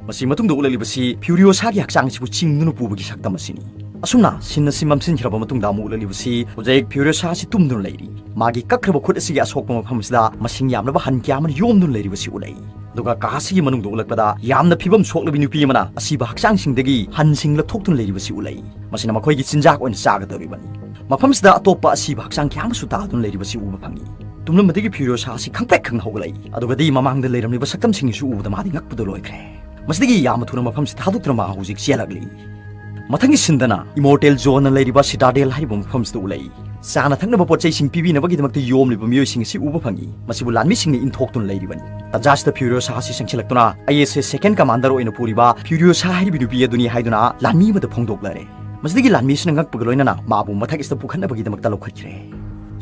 ꯃꯁꯤ ꯃꯇꯨꯡꯗ ꯎꯠꯂꯛꯂꯤꯕꯁꯤ ꯐ꯭ꯌꯨꯔꯤꯑꯣꯁꯥꯒꯤ ꯍꯛꯆꯥꯡ ꯑꯁꯤꯕꯨ ꯆꯤꯡꯗꯨꯅ ꯄꯨꯕꯒꯤ ꯁꯛꯇꯝ ꯑꯁꯤꯅꯤ꯫ ꯑꯁꯨꯝꯅ ꯁꯤꯟ ꯑꯁꯤ ꯃꯝꯁꯤꯟꯈ꯭ꯔꯕ ꯃꯇꯨꯡꯗ ꯑꯃꯨꯛ ꯎꯠꯂꯛꯂꯤꯕꯁꯤ ꯍꯧꯖꯤꯛ ꯐ꯭ꯌꯨꯔꯤꯑꯣꯁꯥ ꯑꯁꯤ ꯇꯨꯝꯗꯨꯅ ꯂꯩꯔꯤ꯫ ꯃꯥꯒꯤ ꯀꯛꯈ꯭ꯔꯕ ꯈꯨꯠ ꯑꯁꯤꯒꯤ ꯑꯁꯣꯛꯄ ꯃꯐꯝ ꯑꯁꯤꯗ ꯃꯁꯤꯡ ꯌꯥꯝꯂꯕ ꯍꯟ ꯀꯌꯥ ꯑꯃꯅ ꯌꯣꯝꯗꯨꯅ ꯂꯩꯔꯤꯕꯁꯤ ꯎꯠꯂꯛꯏ꯫ ꯑꯗꯨꯒ ꯀꯥ ꯑꯁꯤꯒꯤ ꯃꯅꯨꯡꯗ ꯎꯠꯂꯛꯄꯗ ꯌꯥꯝꯅ ꯐꯤꯕꯝ ꯁꯣꯛꯂꯕꯤ ꯅꯨꯄꯤ ꯑꯃꯅ ꯑꯁꯤꯕ ꯍꯛꯆꯥꯡꯁꯤꯡꯗꯒꯤ ꯍꯟꯁꯤꯡ ꯂꯧꯊꯣꯛꯇꯨꯅ ꯂꯩꯔꯤꯕꯁꯤ ꯎꯠꯂꯛꯏ꯫ ꯃꯁꯤꯅ ꯃꯈꯣꯏꯒꯤ ꯆꯤꯟꯖꯥꯛ ꯑꯣꯏꯅ ꯆꯥꯒꯗꯧꯔꯤꯕꯅꯤ꯫ ꯃꯐꯝꯁꯤꯗ ꯑꯇꯣꯞꯄ ꯑꯁꯤꯕ ꯍꯛꯆꯥꯡ ꯀꯌꯥ ꯑꯃꯁꯨ ꯇꯥꯗꯨꯅ ꯂꯩꯔꯤꯕꯁꯤ ꯎꯕ ꯐꯪꯏ꯫ ꯇꯨꯝꯂꯝꯕꯗꯒꯤ ꯐ꯭ꯌꯨꯔꯤꯑꯣꯁꯥ ꯑꯁꯤ ꯈꯪꯄ꯭ꯔꯦꯛ ꯈꯪꯅ ꯍꯧꯒꯠꯂꯛꯏ꯫ ꯑꯗꯨꯒꯗꯤ ꯃꯃꯥꯡꯗ ꯂꯩꯔꯝꯂꯤꯕ ꯁꯛꯇꯝꯁꯤꯡꯁꯤꯁꯨ ꯎꯕꯗ ꯃꯥꯗꯤ ꯉꯛꯄꯗ ꯂꯣꯏꯈ꯭ꯔꯦ꯫ ꯃꯁꯤꯗꯒꯤ ꯌꯥꯝꯅ ꯊꯨꯅ ꯃꯐꯝꯁꯤ ꯊꯥꯗꯣꯛꯇꯨꯅ ꯃꯥ ꯍꯧꯖꯤꯛ ꯆꯦꯜꯂꯛꯂꯤ꯫ ꯃꯊꯪꯒꯤ ꯁꯤꯟꯗꯅ ꯏꯃꯣꯔꯇꯦꯜ ꯖꯣꯅ ꯂꯩꯔꯤꯕ ꯁꯤꯇꯥꯗꯦꯜ ꯍꯥꯏꯔꯤꯕ ꯃꯐꯝꯁꯤꯗ ꯎꯠꯂꯛꯏ꯫ ꯆꯥꯅ ꯊꯛꯅꯕ ꯄꯣꯠ ꯆꯩꯁꯤꯡ ꯄꯤꯕꯤꯅꯕꯒꯤꯗꯃꯛꯇ ꯌꯣꯝꯂꯤꯕ ꯃꯤꯑꯣꯏꯁꯤꯡ ꯑꯁꯤ ꯎꯕ ꯐꯪꯏ꯫ ꯃꯁꯤꯕꯨ ꯂꯥꯟꯃꯤꯁꯤꯡꯅ ꯏꯟꯊꯣꯛꯇꯨꯅ ꯂꯩꯔꯤꯕꯅꯤ꯫ ꯇꯟꯖꯥꯁꯤꯗ ꯐ꯭ꯌꯨꯔꯤꯑꯣꯁꯥ ꯑꯁꯤ ꯆꯪꯁꯤꯜꯂꯛꯇꯨꯅ ꯑꯥꯏ ꯑꯦꯁ ꯑꯦ ꯁꯦꯀꯦꯟ ꯀꯃꯥꯟꯗꯔ ꯑꯣꯏꯅ ꯄꯨꯔꯤꯕ ꯐ꯭ꯌꯨꯔꯤꯑꯣꯁꯥ ꯍꯥꯏꯔꯤꯕ ꯅꯨꯄꯤ ꯑꯗꯨꯅꯤ ꯍꯥꯏꯗꯨꯅ ꯂꯥꯟꯃꯤ ꯑꯃꯗ ꯐꯣꯡꯗꯣꯛꯂꯔꯦ꯫ ꯃꯁꯤꯗꯒꯤ ꯂꯥꯟꯃꯤꯁꯤꯅ ꯉꯛꯄꯒ ꯂꯣꯏꯅꯅ ꯃꯥꯕꯨ ꯃꯊꯛ ꯑꯁꯤꯗ ꯄꯨꯈꯠꯅꯕꯒꯤꯗꯃꯛꯇ ꯂꯧꯈꯠꯈ꯭ꯔꯦ꯫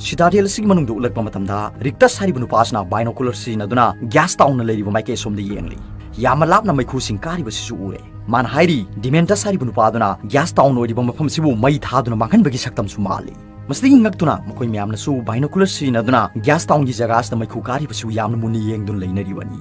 ꯁꯤꯇꯥꯗꯦꯜ ꯑꯁꯤꯒꯤ ꯃꯅꯨꯡꯗ ꯎꯠꯂꯛꯄ ꯃꯇꯝꯗ ꯔꯤꯛꯇꯁ ꯍꯥꯏꯔꯤꯕ ꯅꯨꯄꯥ ꯑꯁꯤꯅ ꯕꯥꯏꯅꯣꯀꯨꯂꯔ ꯁꯤꯖꯤꯟꯅꯗꯨꯅ ꯒ꯭ꯌꯥꯁ ꯇꯥꯎꯟꯅ ꯂꯩꯔꯤꯕ ꯃꯥꯏꯀꯩ ꯑꯁꯣꯝꯗ ꯌꯦꯡꯂꯤ꯫ ꯌꯥꯝꯅ ꯂꯥꯞꯅ ꯃꯩꯈꯨꯁꯤꯡ ꯀꯥꯔꯤꯕꯁꯤꯁꯨ ꯎꯔꯦ꯫ ꯃꯥꯅ ꯍꯥꯏꯔꯤ, ꯗꯤꯃꯦꯟꯇꯁ ꯍꯥꯏꯔꯤꯕ ꯅꯨꯄꯥ ꯑꯗꯨꯅ ꯒ꯭ꯌꯥꯁ ꯇꯥꯎꯟ ꯑꯣꯏꯔꯤꯕ ꯃꯐꯝꯁꯤꯕꯨ ꯃꯩ ꯊꯥꯗꯨꯅ ꯃꯥꯡꯍꯟꯕꯒꯤ ꯁꯛꯇꯝꯁꯨ ꯃꯥꯜꯂꯤ꯫ ꯃꯁꯤꯗꯒꯤ ꯉꯛꯇꯨꯅ ꯃꯈꯣꯏ ꯃꯌꯥꯝꯅꯁꯨ ꯕꯥꯏꯅꯣꯀꯨꯂꯔ ꯁꯤꯖꯤꯟꯅꯗꯨꯅ ꯒ꯭ꯌꯥꯁ ꯇꯥꯎꯟꯒꯤ ꯖꯒꯥ ꯑꯁꯤꯗ ꯃꯩꯈꯨ ꯀꯥꯔꯤꯕꯁꯤꯕꯨ ꯌꯥꯝꯅ ꯃꯨꯟꯅ ꯌꯦꯡꯗꯨꯅ ꯂꯩꯅꯔꯤꯕꯅꯤ꯫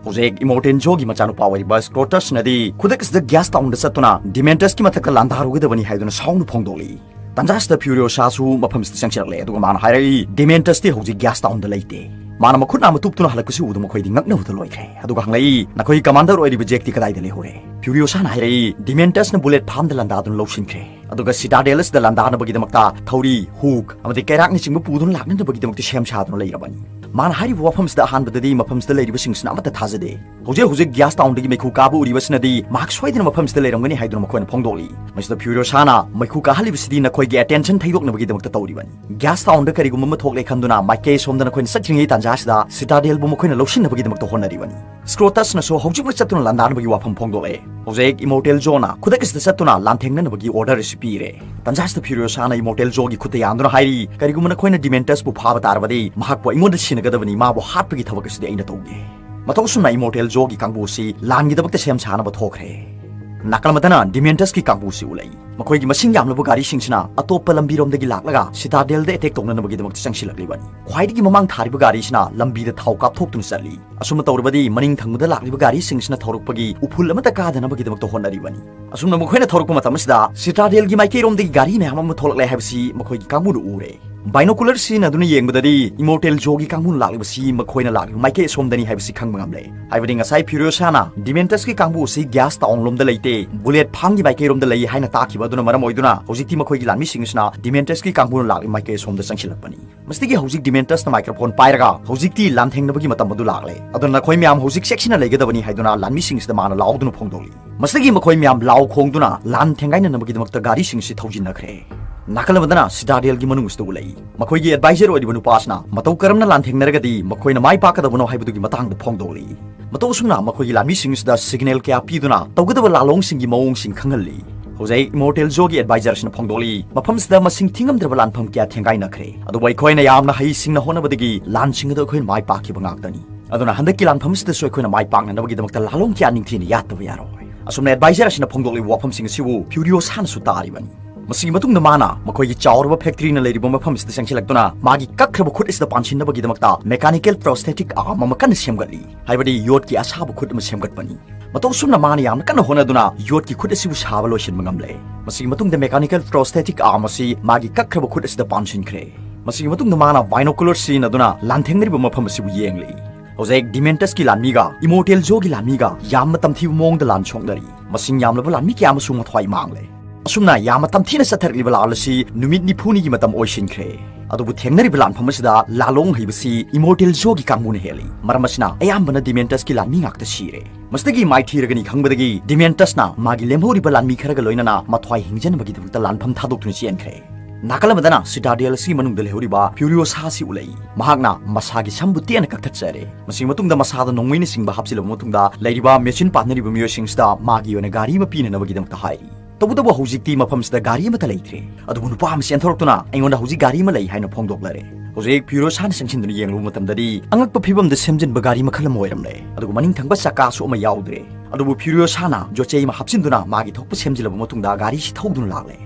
ꯍꯧꯖꯤꯛ ꯏꯃꯣꯔꯇꯦꯜ ꯖꯣꯒꯤ ꯃꯆꯥꯅꯨꯄꯥ ꯑꯣꯏꯔꯤꯕ ꯁ꯭ꯀ꯭ꯔꯣꯇꯁꯅꯗꯤ ꯈꯨꯗꯛ ꯑꯁꯤꯗ ꯒ꯭ꯌꯥꯁ ꯇꯥꯎꯟꯗ ꯆꯠꯇꯨꯅ ꯗꯤꯃꯦꯟꯇꯁꯀꯤ ꯃꯊꯛꯇ ꯂꯥꯟꯗꯥꯔꯨꯒꯗꯕꯅꯤ ꯍꯥꯏꯗꯨꯅ ꯁꯥꯎꯅ ꯐꯣꯡꯗꯣꯛꯂꯤ꯫ ꯇꯟꯖꯥꯁꯤꯗ ꯐ꯭ꯌꯨꯔꯤꯑꯣꯁꯥꯁꯨ ꯃꯐꯝꯁꯤꯗ ꯆꯪꯁꯤꯜꯂꯛꯂꯦ, ꯑꯗꯨꯒ ꯃꯥꯅ ꯍꯥꯏꯔꯛꯏ, ꯗꯤꯃꯦꯟꯇꯁꯇꯤ ꯍꯧꯖꯤꯛ ꯒ꯭ꯌꯥꯁ ꯇꯥꯎꯟꯗ ꯂꯩꯇꯦ꯫ ꯃꯥꯅ ꯃꯈꯨꯠ ꯅꯥꯝꯃ ꯇꯨꯞꯇꯨꯅ ꯍꯜꯂꯛꯄꯁꯤ ꯎꯕꯗ ꯃꯈꯣꯏꯗꯤ ꯉꯛꯅꯕꯗ ꯂꯣꯏꯈ꯭ꯔꯦ꯫ ꯑꯗꯨꯒ ꯍꯪꯂꯛꯏ, ꯅꯈꯣꯏꯒꯤ ꯀꯃꯥꯟꯗꯔ ꯑꯣꯏꯔꯤꯕ ꯖꯦꯛꯇꯤ ꯀꯗꯥꯏꯗ ꯂꯩꯍꯧꯔꯦ? ꯐ꯭ꯌꯨꯔꯤꯑꯣꯁꯥꯅ ꯍꯥꯏꯔꯛꯏ, ꯗꯤꯃꯦꯟꯇꯁꯅ ꯕꯨꯂꯦꯠ ꯐꯥꯝꯗ ꯂꯥꯟꯗꯥꯗꯨꯅ ꯂꯧꯁꯤꯟꯈ꯭ꯔꯦ꯫ ꯑꯗꯨꯒ ꯁꯤꯇꯥꯗꯦꯜ ꯑꯁꯤꯗ ꯂꯥꯟꯗꯥꯅꯕꯒꯤꯗꯃꯛꯇ ꯊꯧꯔꯤ, ꯍꯨꯛ ꯑꯃꯗꯤ ꯀꯩꯔꯥꯛꯅꯆꯤꯡꯕ ꯄꯨꯗꯨꯅ ꯂꯥꯛꯅꯅꯕꯒꯤꯗꯃꯛꯇ ꯁꯦꯝ ꯁꯥꯗꯨꯅ ꯂꯩꯔꯕꯅꯤ꯫ ꯃꯥꯅ ꯍꯥꯏꯔꯤꯕ ꯋꯥꯐꯝꯁꯤꯗ ꯑꯍꯥꯟꯕꯗꯗꯤ ꯃꯐꯝꯁꯤꯗ ꯂꯩꯔꯤꯕꯁꯤꯡꯁꯤꯅ ꯑꯃꯠꯇ ꯊꯥꯖꯗꯦ꯫ ꯍꯧꯖꯤꯛ ꯍꯧꯖꯤꯛ ꯒ꯭ꯌꯥꯁ ꯇꯥꯎꯟꯗꯒꯤ ꯃꯩꯈꯨ ꯀꯥꯕ ꯎꯔꯤꯕꯁꯤꯅꯗꯤ ꯃꯍꯥꯛ ꯁꯣꯏꯗꯅ ꯃꯐꯝꯁꯤꯗ ꯂꯩꯔꯝꯒꯅꯤ ꯍꯥꯏꯗꯨꯅ ꯃꯈꯣꯏꯅ ꯐꯣꯡꯗꯣꯛꯂꯤ꯫ ꯃꯁꯤꯗ ꯐ꯭ꯌꯨꯔꯤꯑꯣꯁꯥꯅ ꯃꯩꯈꯨ ꯀꯥꯍꯜꯂꯤꯕꯁꯤꯗꯤ ꯅꯈꯣꯏꯒꯤ ꯑꯦꯇꯦꯟꯁꯟ ꯊꯩꯗꯣꯛꯅꯕꯒꯤꯗꯃꯛꯇ ꯇꯧꯔꯤꯕꯅꯤ꯫ ꯒ꯭ꯌꯥꯁ ꯇꯥꯎꯟꯗ ꯀꯔꯤꯒꯨꯝꯕ ꯑꯃ ꯊꯣꯛꯂꯦ ꯈꯟꯗꯨꯅ ꯃꯥꯏꯀꯩ ꯁꯣꯝꯗ ꯅꯈꯣꯏꯅ ꯆꯠꯇ꯭ꯔꯤꯉꯩ ꯇꯥꯟꯖꯥꯁꯤꯗ ꯁꯤꯇꯥꯗꯦꯜꯕꯨ ꯃꯈꯣꯏꯅ ꯂꯧꯁꯤꯟꯅꯕꯒꯤꯗꯃꯛꯇ ꯍꯣꯠꯅꯔꯤꯕꯅꯤ꯫ ꯁ꯭ꯀ꯭ꯔꯣꯇꯁꯅꯁꯨ ꯍꯧꯖꯤꯛꯃꯛ ꯆꯠꯇꯨꯅ ꯂꯥꯟꯗꯥꯅꯕꯒꯤ ꯋꯥꯐꯝ ꯐꯣꯡꯗꯣꯛꯂꯛꯑꯦ꯫ ꯍꯧꯖꯤꯛ ꯏꯃꯣꯔꯇꯦꯜ ꯖꯣꯅ ꯈꯨꯗꯛ ꯑꯁꯤꯗ ꯆꯠꯇꯨꯅ ꯂꯥꯟꯊꯦꯡꯅꯅꯕꯒꯤ ꯑꯣꯔꯗꯔ ꯑꯁꯤ ꯄꯤꯔꯦ꯫ ꯇꯟꯖꯥꯁꯤꯗ ꯐ꯭ꯌꯨꯔꯤꯑꯣꯁꯥꯅ ꯏꯃꯣꯔꯇꯦꯜ ꯖꯣꯒꯤ ꯈꯨꯠꯇ ꯌꯥꯟꯗꯨꯅ ꯍꯥꯏꯔꯤ, ꯀꯔꯤꯒꯨꯝꯕ ꯅꯈꯣꯏꯅ ꯗꯤꯃꯦꯟꯇꯁꯄꯨ ꯐꯥꯕ ꯇꯥꯔꯕꯗꯤ ꯃꯍꯥꯛꯄꯨ ꯑꯩꯉꯣꯟꯗ ꯁꯤꯟꯅꯒꯗꯕꯅꯤ, ꯃꯥꯕꯨ ꯍꯥꯠꯄꯒꯤ ꯊꯕꯛ ꯑꯁꯤꯗꯤ ꯑꯩꯅ ꯇꯧꯒꯦ꯫ ꯃꯇꯧ ꯑꯁꯨꯝꯅ ꯏꯃꯣꯔꯇꯦꯜ ꯖꯣꯒꯤ ꯀꯥꯡꯕꯨ ꯑꯁꯤ ꯂꯥꯟꯒꯤꯗꯃꯛꯇ ꯁꯦꯝ ꯁꯥꯅꯕ ꯊꯣꯛꯈ꯭ꯔꯦ꯫ ꯅꯥꯀꯜ ꯑꯃꯗꯅ ꯗꯤꯃꯦꯟꯇꯁꯀꯤ ꯀꯥꯡꯕꯨꯁꯤ ꯎꯠꯂꯛꯏ꯫ ꯃꯈꯣꯏꯒꯤ ꯃꯁꯤꯡ ꯌꯥꯝꯂꯕ ꯒꯥꯔꯤꯁꯤꯡꯁꯤꯅ ꯑꯇꯣꯞꯄ ꯂꯝꯕꯤꯔꯣꯝꯗꯒꯤ ꯂꯥꯛꯂꯒ ꯁꯤꯇꯥꯗꯦꯜꯗ ꯑꯦꯇꯦꯛ ꯇꯧꯅꯅꯕꯒꯤꯗꯃꯛꯇ ꯆꯪꯁꯤꯜꯂꯛꯂꯤꯕꯅꯤ꯫ ꯈ꯭ꯋꯥꯏꯗꯒꯤ ꯃꯃꯥꯡ ꯊꯥꯔꯤꯕ ꯒꯥꯔꯤꯁꯤꯅ ꯂꯝꯕꯤꯗ ꯊꯥꯎ ꯀꯥꯞꯊꯣꯛꯇꯨꯅ ꯆꯠꯂꯤ꯫ ꯑꯁꯨꯝꯅ ꯇꯧꯔꯕꯗꯤ ꯃꯅꯤꯡ ꯊꯪꯕꯗ ꯂꯥꯛꯂꯤꯕ ꯒꯥꯔꯤꯁꯤꯡꯁꯤꯅ ꯊꯧꯔꯛꯄꯒꯤ ꯎꯐꯨꯜ ꯑꯃꯠꯇ ꯀꯥꯗꯅꯕꯒꯤꯗꯃꯛꯇ ꯍꯣꯠꯅꯔꯤꯕꯅꯤ꯫ ꯑꯁꯨꯝꯅ ꯃꯈꯣꯏꯅ ꯊꯧꯔꯛꯄ ꯃꯇꯝ ꯑꯁꯤꯗ ꯁꯤꯇꯥꯗꯦꯜꯒꯤ ꯃꯥꯏꯀꯩꯔꯣꯝꯗꯒꯤ ꯒꯥꯔꯤ ꯃꯌꯥꯝ ꯑꯃ ꯊꯣꯛꯂꯛꯂꯦ ꯍꯥꯏꯕꯁꯤ ꯃꯈꯣꯏꯒꯤ ꯀꯥꯡꯕꯨꯅ ꯎꯔꯦ꯫ ꯕꯥꯏꯅꯣꯀꯨꯂꯔ ꯁꯤꯖꯤꯟꯅꯗꯨꯅ ꯌꯦꯡꯕꯗꯗꯤ ꯏꯃꯣꯔꯇꯦꯜ ꯖꯣꯒꯤ ꯀꯥꯡꯕꯨꯅ ꯂꯥꯛꯂꯤꯕꯁꯤ ꯃꯈꯣꯏꯅ ꯂꯥꯛꯂꯤꯕ ꯃꯥꯏꯀꯩ ꯑꯁꯣꯝꯗꯅꯤ ꯍꯥꯏꯕꯁꯤ ꯈꯪꯕ ꯉꯝꯂꯦ꯫ ꯍꯥꯏꯕꯗꯤ ꯉꯁꯥꯏ ꯐ꯭ꯌꯨꯔꯤꯑꯣꯁꯥꯅ ꯗꯤꯃꯦꯟꯇꯁꯀꯤ ꯀꯥꯡꯕꯨ ꯑꯁꯤ ꯒ꯭ꯌꯥꯁ ꯇꯥꯎꯟ ꯂꯣꯝꯗ ꯂꯩꯇꯦ, ꯕꯨꯂꯦꯠ ꯐꯥꯝꯒꯤ ꯃꯥꯏꯀꯩꯔꯣꯝꯗ ꯂꯩ ꯍꯥꯏꯅ ꯇꯥꯈꯤꯕ ꯑꯗꯨꯅ ꯃꯔꯝ ꯑꯣꯏꯗꯨꯅ ꯍꯧꯖꯤꯛꯇꯤ ꯃꯈꯣꯏꯒꯤ ꯂꯥꯟꯃꯤꯁꯤꯡ ꯑꯁꯤꯅ ꯗꯤꯃꯦꯟꯇꯁꯀꯤ ꯀꯥꯡꯕꯨꯅ ꯂꯥꯛꯂꯤꯕ ꯃꯥꯏꯀꯩ ꯑꯁꯣꯝꯗ ꯆꯪꯁꯤꯜꯂꯛꯄꯅꯤ꯫ ꯃꯁꯤꯗꯒꯤ ꯍꯧꯖꯤꯛ ꯗꯤꯃꯦꯟꯇꯁꯅ ꯃꯥꯏꯀ꯭ꯔꯣꯐꯣꯟ ꯄꯥꯏꯔꯒ ꯍꯧꯖꯤꯛꯇꯤ ꯂꯥꯟꯊꯦꯡꯅꯕꯒꯤ ꯃꯇꯝ ꯑꯗꯨ ꯂꯥꯛꯂꯦ, ꯑꯗꯨꯅ ꯅꯈꯣꯏ ꯃꯌꯥꯝ ꯍꯧꯖꯤꯛ ꯆꯦꯛꯁꯤꯟꯅ ꯂꯩꯒꯗꯕꯅꯤ ꯍꯥꯏꯗꯨꯅ ꯂꯥꯟꯃꯤꯁꯤꯡꯁꯤꯗ ꯃꯥꯅ ꯂꯥꯎꯗꯨꯅ ꯐꯣꯡꯗꯣꯛꯂꯤ꯫ ꯃꯁꯤꯗꯒꯤ ꯃꯈꯣꯏ ꯃꯌꯥꯝ ꯂꯥꯎ ꯈꯣꯡꯗꯨꯅ ꯂꯥꯟ ꯊꯦꯡꯒꯥꯏꯅꯅꯕꯒꯤꯗꯃꯛꯇ ꯒꯥꯔꯤꯁꯤꯡꯁꯤ ꯊꯧꯖꯤꯟꯅꯈ꯭ꯔꯦ꯫ ꯅꯥꯀꯜ ꯑꯃꯗꯅ ꯁꯤꯇꯥꯗꯦꯜꯒꯤ ꯃꯅꯨꯡ ꯑꯁꯤꯗ ꯎꯠꯂꯛꯏ꯫ ꯃꯈꯣꯏꯒꯤ ꯑꯦꯗꯚꯥꯏꯖꯔ ꯑꯣꯏꯔꯤꯕ ꯅꯨꯄꯥ ꯑꯁꯤꯅ ꯃꯇꯧ ꯀꯔꯝꯅ ꯂꯥꯟꯊꯦꯡꯅꯔꯒꯗꯤ ꯃꯈꯣꯏꯅ ꯃꯥꯏ ꯄꯥꯛꯀꯗꯕꯅꯣ ꯍꯥꯏꯕꯗꯨꯒꯤ ꯃꯇꯥꯡꯗ ꯐꯣꯡꯗꯣꯛꯂꯤ꯫ ꯃꯇꯧ ꯑꯁꯨꯝꯅ ꯃꯈꯣꯏꯒꯤ ꯂꯥꯟꯃꯤꯁꯤꯡ ꯑꯁꯤꯗ ꯁꯤꯒꯅꯦꯜ ꯀꯌꯥ ꯄꯤꯗꯨꯅ ꯇꯧꯒꯗꯕ ꯂꯥꯂꯣꯡꯁꯤꯡꯒꯤ ꯃꯑꯣꯡꯁꯤꯡ ꯈꯪꯍꯜꯂꯤ꯫ ꯍꯧꯖꯤꯛ ꯏꯃꯣꯔꯇꯦꯜ ꯖꯣꯒꯤ ꯑꯦꯗꯚꯥꯏꯖꯔ ꯑꯁꯤꯅ ꯐꯣꯡꯗꯣꯛꯂꯤ, ꯃꯐꯝꯁꯤꯗ ꯃꯁꯤꯡ ꯊꯤꯉꯝꯗ꯭ꯔꯕ ꯂꯥꯟꯐꯝ ꯀꯌꯥ ꯊꯦꯡꯒꯥꯏꯅꯈ꯭ꯔꯦ, ꯑꯗꯨꯕꯨ ꯑꯩꯈꯣꯏꯅ ꯌꯥꯝꯅ ꯍꯩꯁꯤꯡꯅ ꯍꯣꯠꯅꯕꯗꯒꯤ ꯂꯥꯟꯁꯤꯡ ꯑꯗꯨ ꯑꯩꯈꯣꯏꯅ ꯃꯥꯏ ꯄꯥꯛꯈꯤꯕ ꯉꯥꯛꯇꯅꯤ꯫ ꯑꯗꯨꯅ ꯍꯟꯗꯛꯀꯤ ꯂꯥꯟꯐꯝ ꯑꯁꯤꯗꯁꯨ ꯑꯩꯈꯣꯏꯅ ꯃꯥꯏ ꯄꯥꯛꯅꯅꯕꯒꯤꯗꯃꯛꯇ ꯂꯥꯂꯣꯡ ꯀꯌꯥ ꯅꯤꯡꯊꯤꯅ ꯌꯥꯠꯇꯕ ꯌꯥꯔꯣꯏ꯫ ꯑꯁꯨꯝꯅ ꯑꯦꯗꯚꯥꯏꯖꯔ ꯑꯁꯤꯅ ꯐꯣꯡꯗꯣꯛꯂꯤꯕ ꯋꯥꯐꯝꯁꯤꯡ ꯑꯁꯤꯕꯨ ꯐ꯭ꯌꯨꯔꯤꯑꯣꯁꯥꯅꯁꯨ ꯇꯥꯔꯤꯕꯅꯤ꯫ ꯃꯁꯤꯒꯤ ꯃꯇꯨꯡꯗ ꯃꯥꯅ ꯃꯈꯣꯏꯒꯤ ꯆꯥꯎꯔꯕ ꯐꯦꯛꯇꯔꯤꯅ ꯂꯩꯔꯤꯕ ꯃꯐꯝ ꯑꯁꯤꯗ ꯆꯪꯁꯤꯜꯂꯛꯇꯨꯅ ꯃꯥꯒꯤ ꯀꯛꯈ꯭ꯔꯕ ꯈꯨꯠ ꯑꯁꯤꯗ ꯄꯥꯟꯁꯤꯟꯅꯕꯒꯤꯗꯃꯛꯇ ꯃꯦꯀꯥꯅꯤꯀꯦꯜ ꯄ꯭ꯔꯣꯁꯊꯦꯇꯤꯛ ꯑꯥꯔꯝ ꯑꯃ ꯀꯟꯅ ꯁꯦꯝꯒꯠꯂꯤ, ꯍꯥꯏꯕꯗꯤ ꯌꯣꯠꯀꯤ ꯑꯁꯥꯕ ꯈꯨꯠ ꯑꯃ ꯁꯦꯝꯒꯠꯄꯅꯤ꯫ ꯃꯇꯧ ꯑꯁꯨꯝꯅ ꯃꯥꯅ ꯌꯥꯝꯅ ꯀꯟꯅ ꯍꯣꯠꯅꯗꯨꯅ ꯌꯣꯠꯀꯤ ꯈꯨꯠ ꯑꯁꯤꯕꯨ ꯁꯥꯕ ꯂꯣꯏꯁꯤꯟꯕ ꯉꯝꯂꯦ꯫ ꯃꯁꯤꯒꯤ ꯃꯇꯨꯡꯗ ꯃꯦꯀꯥꯅꯤꯀꯦꯜ ꯄ꯭ꯔꯣꯁꯊꯦꯇꯤꯛ ꯑꯥꯔꯝ ꯑꯁꯤ ꯃꯥꯒꯤ ꯀꯛꯈ꯭ꯔꯕ ꯈꯨꯠ ꯑꯁꯤꯗ ꯄꯥꯟꯁꯤꯟꯈ꯭ꯔꯦ꯫ ꯃꯁꯤꯒꯤ ꯃꯇꯨꯡꯗ ꯃꯥꯅ ꯕꯥꯏꯅꯣꯀꯨꯂꯔ ꯁꯤꯖꯤꯟꯅꯗꯨꯅ ꯂꯥꯟꯊꯦꯡꯅꯔꯤꯕ ꯃꯐꯝ ꯑꯁꯤꯕꯨ ꯌꯦꯡꯂꯤ꯫ ꯍꯧꯖꯤꯛ ꯗꯤꯃꯦꯟꯇꯁꯀꯤ ꯂꯥꯟꯃꯤꯒ ꯏꯃꯣꯔꯇꯦꯜ ꯖꯣꯒꯤ ꯂꯥꯟꯃꯤꯒ ꯌꯥꯝꯅ ꯇꯝꯊꯤꯕ ꯃꯑꯣꯡꯗ ꯂꯥꯟ ꯁꯣꯛꯅꯔꯤ꯫ ꯃꯁꯤꯡ ꯌꯥꯝꯂꯕ ꯂꯥꯟꯃꯤ ꯀꯌꯥ ꯑꯃꯁꯨ ꯃꯊ꯭ꯋꯥꯏ ꯃꯥꯡꯂꯦ꯫ ꯑꯁꯨꯝꯅ ꯌꯥꯝꯅ ꯇꯝꯊꯤꯅ ꯆꯠꯊꯔꯛꯂꯤꯕ ꯂꯥꯟ ꯑꯁꯤ ꯅꯨꯃꯤꯠ ꯅꯤꯐꯨꯅꯤꯒꯤ ꯃꯇꯝ ꯑꯣꯏꯁꯤꯟꯈ꯭ꯔꯦ꯫ ꯑꯗꯨꯕꯨ ꯊꯦꯡꯅꯔꯤꯕ ꯂꯥꯟꯐꯝ ꯑꯁꯤꯗ ꯂꯥꯂꯣꯡ ꯍꯩꯕꯁꯤ ꯏꯃꯣꯔꯇꯦꯜ ꯖꯣꯒꯤ ꯀꯥꯡꯕꯨꯅ ꯍꯦꯜꯂꯤ꯫ ꯃꯔꯝ ꯑꯁꯤꯅ ꯑꯌꯥꯝꯕꯅ ꯗꯤꯃꯦꯟꯇꯁꯀꯤ ꯂꯥꯟꯃꯤ ꯉꯥꯛꯇ ꯁꯤꯔꯦ꯫ ꯃꯁꯤꯗꯒꯤ ꯃꯥꯏꯊꯤꯔꯒꯅꯤ ꯈꯪꯕꯗꯒꯤ ꯗꯤꯃꯦꯟꯇꯁꯅ ꯃꯥꯒꯤ ꯂꯦꯝꯍꯧꯔꯤꯕ ꯂꯥꯟꯃꯤ ꯈꯔꯒ ꯂꯣꯏꯅꯅ ꯃꯊ꯭ꯋꯥꯏ ꯍꯤꯡꯖꯅꯕꯒꯤꯗꯃꯛꯇ ꯂꯥꯟꯐꯝ ꯊꯥꯗꯣꯛꯇꯨꯅ ꯆꯦꯟꯈ꯭ꯔꯦ꯫ ꯅꯥꯀꯜ ꯑꯃꯗꯅ ꯁꯤꯇꯥꯗꯦꯜ ꯑꯁꯤꯒꯤ ꯃꯅꯨꯡꯗ ꯂꯩꯍꯧꯔꯤꯕ ꯐ꯭ꯌꯨꯔꯤꯑꯣꯁꯥ ꯑꯁꯤ ꯎꯠꯂꯛꯏ꯫ ꯃꯍꯥꯛꯅ ꯃꯁꯥꯒꯤ ꯁꯝꯕꯨ ꯇꯦꯟꯅ ꯀꯛꯊꯠꯆꯔꯦ꯫ ꯃꯁꯤꯒꯤ ꯃꯇꯨꯡꯗ ꯃꯁꯥꯗ ꯅꯣꯡꯃꯩꯅꯆꯤꯡꯕ ꯍꯥꯞꯆꯤꯜꯂꯕ ꯃꯇꯨꯡꯗ ꯂꯩꯔꯤꯕ ꯃꯦꯆꯤꯟ ꯄꯥꯟꯅꯔꯤꯕ ꯃꯤꯑꯣꯏꯁꯤꯡꯁꯤꯗ ꯃꯥꯒꯤ ꯑꯣꯏꯅ ꯒꯥꯔꯤ ꯑꯃ ꯄꯤꯅꯅꯕꯒꯤꯗꯃꯛꯇ ꯍꯥꯏꯔꯤ꯫ ꯇꯧꯕꯇꯕꯨ ꯍꯧꯖꯤꯛꯇꯤ ꯃꯐꯝꯁꯤꯗ ꯒꯥꯔꯤ ꯑꯃꯠꯇ ꯂꯩꯇ꯭ꯔꯦ꯫ ꯑꯗꯨꯕꯨ ꯅꯨꯄꯥ ꯑꯃ ꯆꯦꯟꯊꯣꯔꯛꯇꯨꯅ ꯑꯩꯉꯣꯟꯗ ꯍꯧꯖꯤꯛ ꯒꯥꯔꯤ ꯑꯃ ꯂꯩ ꯍꯥꯏꯅ ꯐꯣꯡꯗꯣꯛꯂꯔꯦ꯫ ꯍꯧꯖꯤꯛ ꯐ꯭ꯌꯨꯔꯤꯑꯣꯁꯥꯅ ꯆꯪꯁꯤꯟꯗꯨꯅ ꯌꯦꯡꯂꯨꯕ ꯃꯇꯝꯗꯗꯤ ꯑꯉꯛꯄ ꯐꯤꯕꯝꯗ ꯁꯦꯝꯖꯤꯟꯕ ꯒꯥꯔꯤ ꯃꯈꯜ ꯑꯃ ꯑꯣꯏꯔꯝꯂꯦ꯫ ꯑꯗꯨꯒ ꯃꯅꯤꯡ ꯊꯪꯕ ꯆꯀꯥꯁꯨ ꯑꯃ ꯌꯥꯎꯗ꯭ꯔꯦ꯫ ꯑꯗꯨꯕꯨ ꯐ꯭ꯌꯨꯔꯤꯑꯣꯁꯥꯅ ꯌꯣꯠꯆꯩ ꯑꯃ ꯍꯥꯞꯆꯤꯟꯗꯨꯅ ꯃꯥꯒꯤ ꯊꯣꯛꯄ ꯁꯦꯝꯖꯤꯜꯂꯕ ꯃꯇꯨꯡꯗ ꯒꯥꯔꯤꯁꯤ ꯊꯧꯗꯨꯅ ꯂꯥꯛꯂꯦ꯫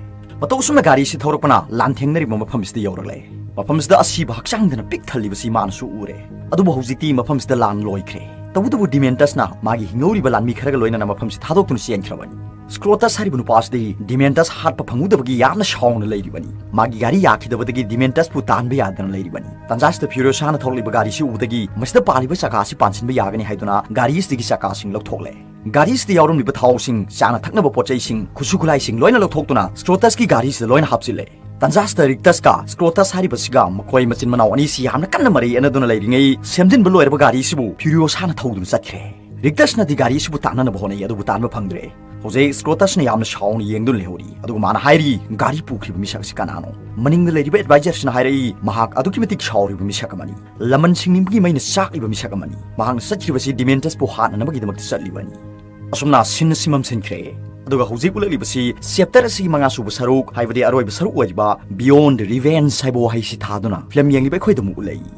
ꯃꯇꯧ ꯑꯁꯨꯝꯅ ꯒꯥꯔꯤꯁꯤ ꯊꯧꯔꯛꯄꯅ ꯂꯥꯟꯊꯦꯡꯅꯔꯤꯕ ꯃꯐꯝꯁꯤꯗ ꯌꯧꯔꯛꯂꯦ꯫ ꯃꯐꯝꯁꯤꯗ ꯑꯁꯤꯕ ꯍꯛꯆꯥꯡꯗꯅ ꯄꯤꯛ ꯊꯜꯂꯤꯕꯁꯤ ꯃꯥꯅꯁꯨ ꯎꯔꯦ꯫ ꯑꯗꯨꯕꯨ ꯍꯧꯖꯤꯛꯇꯤ ꯃꯐꯝꯁꯤꯗ ꯂꯥꯟ ꯂꯣꯏꯈ꯭ꯔꯦ꯫ ꯇꯧꯕꯇꯕꯨ ꯗꯤꯃꯦꯟꯇꯁꯅ ꯃꯥꯒꯤ ꯍꯤꯡꯍꯧꯔꯤꯕ ꯂꯥꯟꯃꯤ ꯈꯔꯒ ꯂꯣꯏꯅꯅ ꯃꯐꯝꯁꯤ ꯊꯥꯗꯣꯛꯇꯨꯅ ꯆꯦꯟꯈ꯭ꯔꯕꯅꯤ꯫ ꯁ꯭ꯀ꯭ꯔꯣꯇꯁ ꯍꯥꯏꯔꯤꯕ ꯅꯨꯄꯥ ꯑꯁꯤꯗꯤ ꯗꯤꯃꯦꯟꯇꯁ ꯍꯥꯠꯄ ꯐꯪꯍꯧꯗꯕꯒꯤ ꯌꯥꯝꯅ ꯁꯥꯎꯅ ꯂꯩꯔꯤꯕꯅꯤ꯫ ꯃꯥꯒꯤ ꯒꯥꯔꯤ ꯌꯥꯈꯤꯗꯕꯗꯒꯤ ꯗꯤꯃꯦꯟꯇꯁꯄꯨ ꯇꯥꯟꯕ ꯌꯥꯗꯅ ꯂꯩꯔꯤꯕꯅꯤ꯫ ꯇꯥꯟꯖꯥꯁꯤꯗ ꯐ꯭ꯌꯨꯔꯤꯑꯣꯁꯥꯅ ꯊꯧꯔꯛꯂꯤꯕ ꯒꯥꯔꯤꯁꯤ ꯎꯕꯗꯒꯤ ꯃꯁꯤꯗ ꯄꯥꯜꯂꯤꯕ ꯆꯀꯥ ꯑꯁꯤ ꯄꯥꯟꯁꯤꯟꯕ ꯌꯥꯒꯅꯤ ꯍꯥꯏꯗꯨꯅ ꯒꯥꯔꯤ ꯑꯁꯤꯗꯒꯤ ꯆꯀꯥꯁꯤꯡ ꯂꯧꯊꯣꯛꯂꯦ꯫ ꯒꯥꯔꯤ ꯑꯁꯤꯗ ꯌꯥꯎꯔꯝꯂꯤꯕ ꯊꯥꯎꯁꯤꯡ, ꯆꯥꯅ ꯊꯛꯅꯕ ꯄꯣꯠ ꯆꯩꯁꯤꯡ, ꯈꯨꯠꯁꯨ ꯈꯨꯠꯂꯥꯏꯁꯤꯡ ꯂꯣꯏꯅ ꯂꯧꯊꯣꯛꯇꯨꯅ ꯁ꯭ꯀ꯭ꯔꯣꯇꯁꯀꯤ ꯒꯥꯔꯤꯁꯤꯗ ꯂꯣꯏꯅ ꯍꯥꯞꯆꯤꯜꯂꯦ꯫ ꯇꯥꯟꯖꯥꯁꯤꯗ ꯔꯤꯛꯇꯁꯀ ꯁ꯭ꯀ꯭ꯔꯣꯇꯁ ꯍꯥꯏꯔꯤꯕꯁꯤꯒ ꯃꯈꯣꯏ ꯃꯆꯤꯟ ꯃꯅꯥꯎ ꯑꯅꯤꯁꯤ ꯌꯥꯝꯅ ꯀꯟꯅ ꯃꯔꯩ ꯌꯦꯠꯅꯗꯨꯅ ꯂꯩꯔꯤꯉꯩ ꯁꯦꯝꯖꯤꯟꯕ ꯂꯣꯏꯔꯕ ꯒꯥꯔꯤꯁꯤꯕꯨ ꯐ꯭ꯌꯨꯔꯤꯑꯣꯁꯥꯅ ꯊꯧꯗꯨꯅ ꯆꯠꯈ꯭ꯔꯦ꯫ ꯔꯤꯛꯇꯁꯅꯗꯤ ꯒꯥꯔꯤ ꯑꯁꯤꯕꯨ ꯇꯥꯟꯅꯅꯕ ꯍꯣꯠꯅꯩ, ꯑꯗꯨꯕꯨ ꯇꯥꯟꯕ ꯐꯪꯗ꯭ꯔꯦ꯫ ꯍꯧꯖꯤꯛ ꯁ꯭ꯀ꯭ꯔꯣꯇꯁꯅ ꯌꯥꯝꯅ ꯁꯥꯎꯅ ꯌꯦꯡꯗꯨꯅ ꯂꯩꯍꯧꯔꯤ, ꯑꯗꯨꯒ ꯃꯥꯅ ꯍꯥꯏꯔꯤ, "ꯒꯥꯔꯤ ꯄꯨꯈ꯭ꯔꯤꯕ ꯃꯤꯁꯛ ꯑꯁꯤ ꯀꯅꯥꯅꯣ?" ꯃꯅꯤꯡꯗ ꯂꯩꯔꯤꯕ ꯑꯦꯗꯚꯥꯏꯖꯔꯁꯤꯅ ꯍꯥꯏꯔꯛꯏ, "ꯃꯍꯥꯛ ꯑꯗꯨꯛꯀꯤ ꯃꯇꯤꯛ ꯁꯥꯎꯔꯤꯕ ꯃꯤꯁꯛ ꯑꯃꯅꯤ, ꯂꯃꯟ ꯁꯤꯡꯅꯤꯡꯕꯒꯤ ꯃꯩꯅ ꯆꯥꯛꯂꯤꯕ ꯃꯤꯁꯛ ꯑꯃꯅꯤ꯫ ꯃꯍꯥꯛꯅ ꯆꯠꯈ꯭ꯔꯤꯕꯁꯤ ꯗꯤꯃꯦꯟꯇꯁꯄꯨ ꯍꯥꯠꯅꯅꯕꯒꯤꯗꯃꯛꯇ ꯆꯠꯂꯤꯕꯅꯤ"꯫ ꯑꯁꯨꯝꯅ ꯁꯤꯟ ꯑꯁꯤ ꯃꯝꯁꯤꯟꯈ꯭ꯔꯦ꯫ ꯑꯗꯨꯒ ꯍꯧꯖꯤꯛ ꯎꯠꯂꯛꯂꯤꯕꯁꯤ ꯆꯦꯞꯇꯔ ꯑꯁꯤꯒꯤ ꯃꯉꯥ ꯁꯨꯕ ꯁꯔꯨꯛ, ꯍꯥꯏꯕꯗꯤ ꯑꯔꯣꯏꯕ ꯁꯔꯨꯛ ꯑꯣꯏꯔꯤꯕ Beyond Revenge ꯍꯥꯏꯕ ꯋꯥꯍꯩꯁꯤ ꯊꯥꯗꯨꯅ ꯐꯤꯂꯝ ꯌꯦꯡꯂꯤꯕ ꯑꯩꯈꯣꯏꯗ ꯑꯃꯨꯛ ꯎꯠꯂꯛꯏ꯫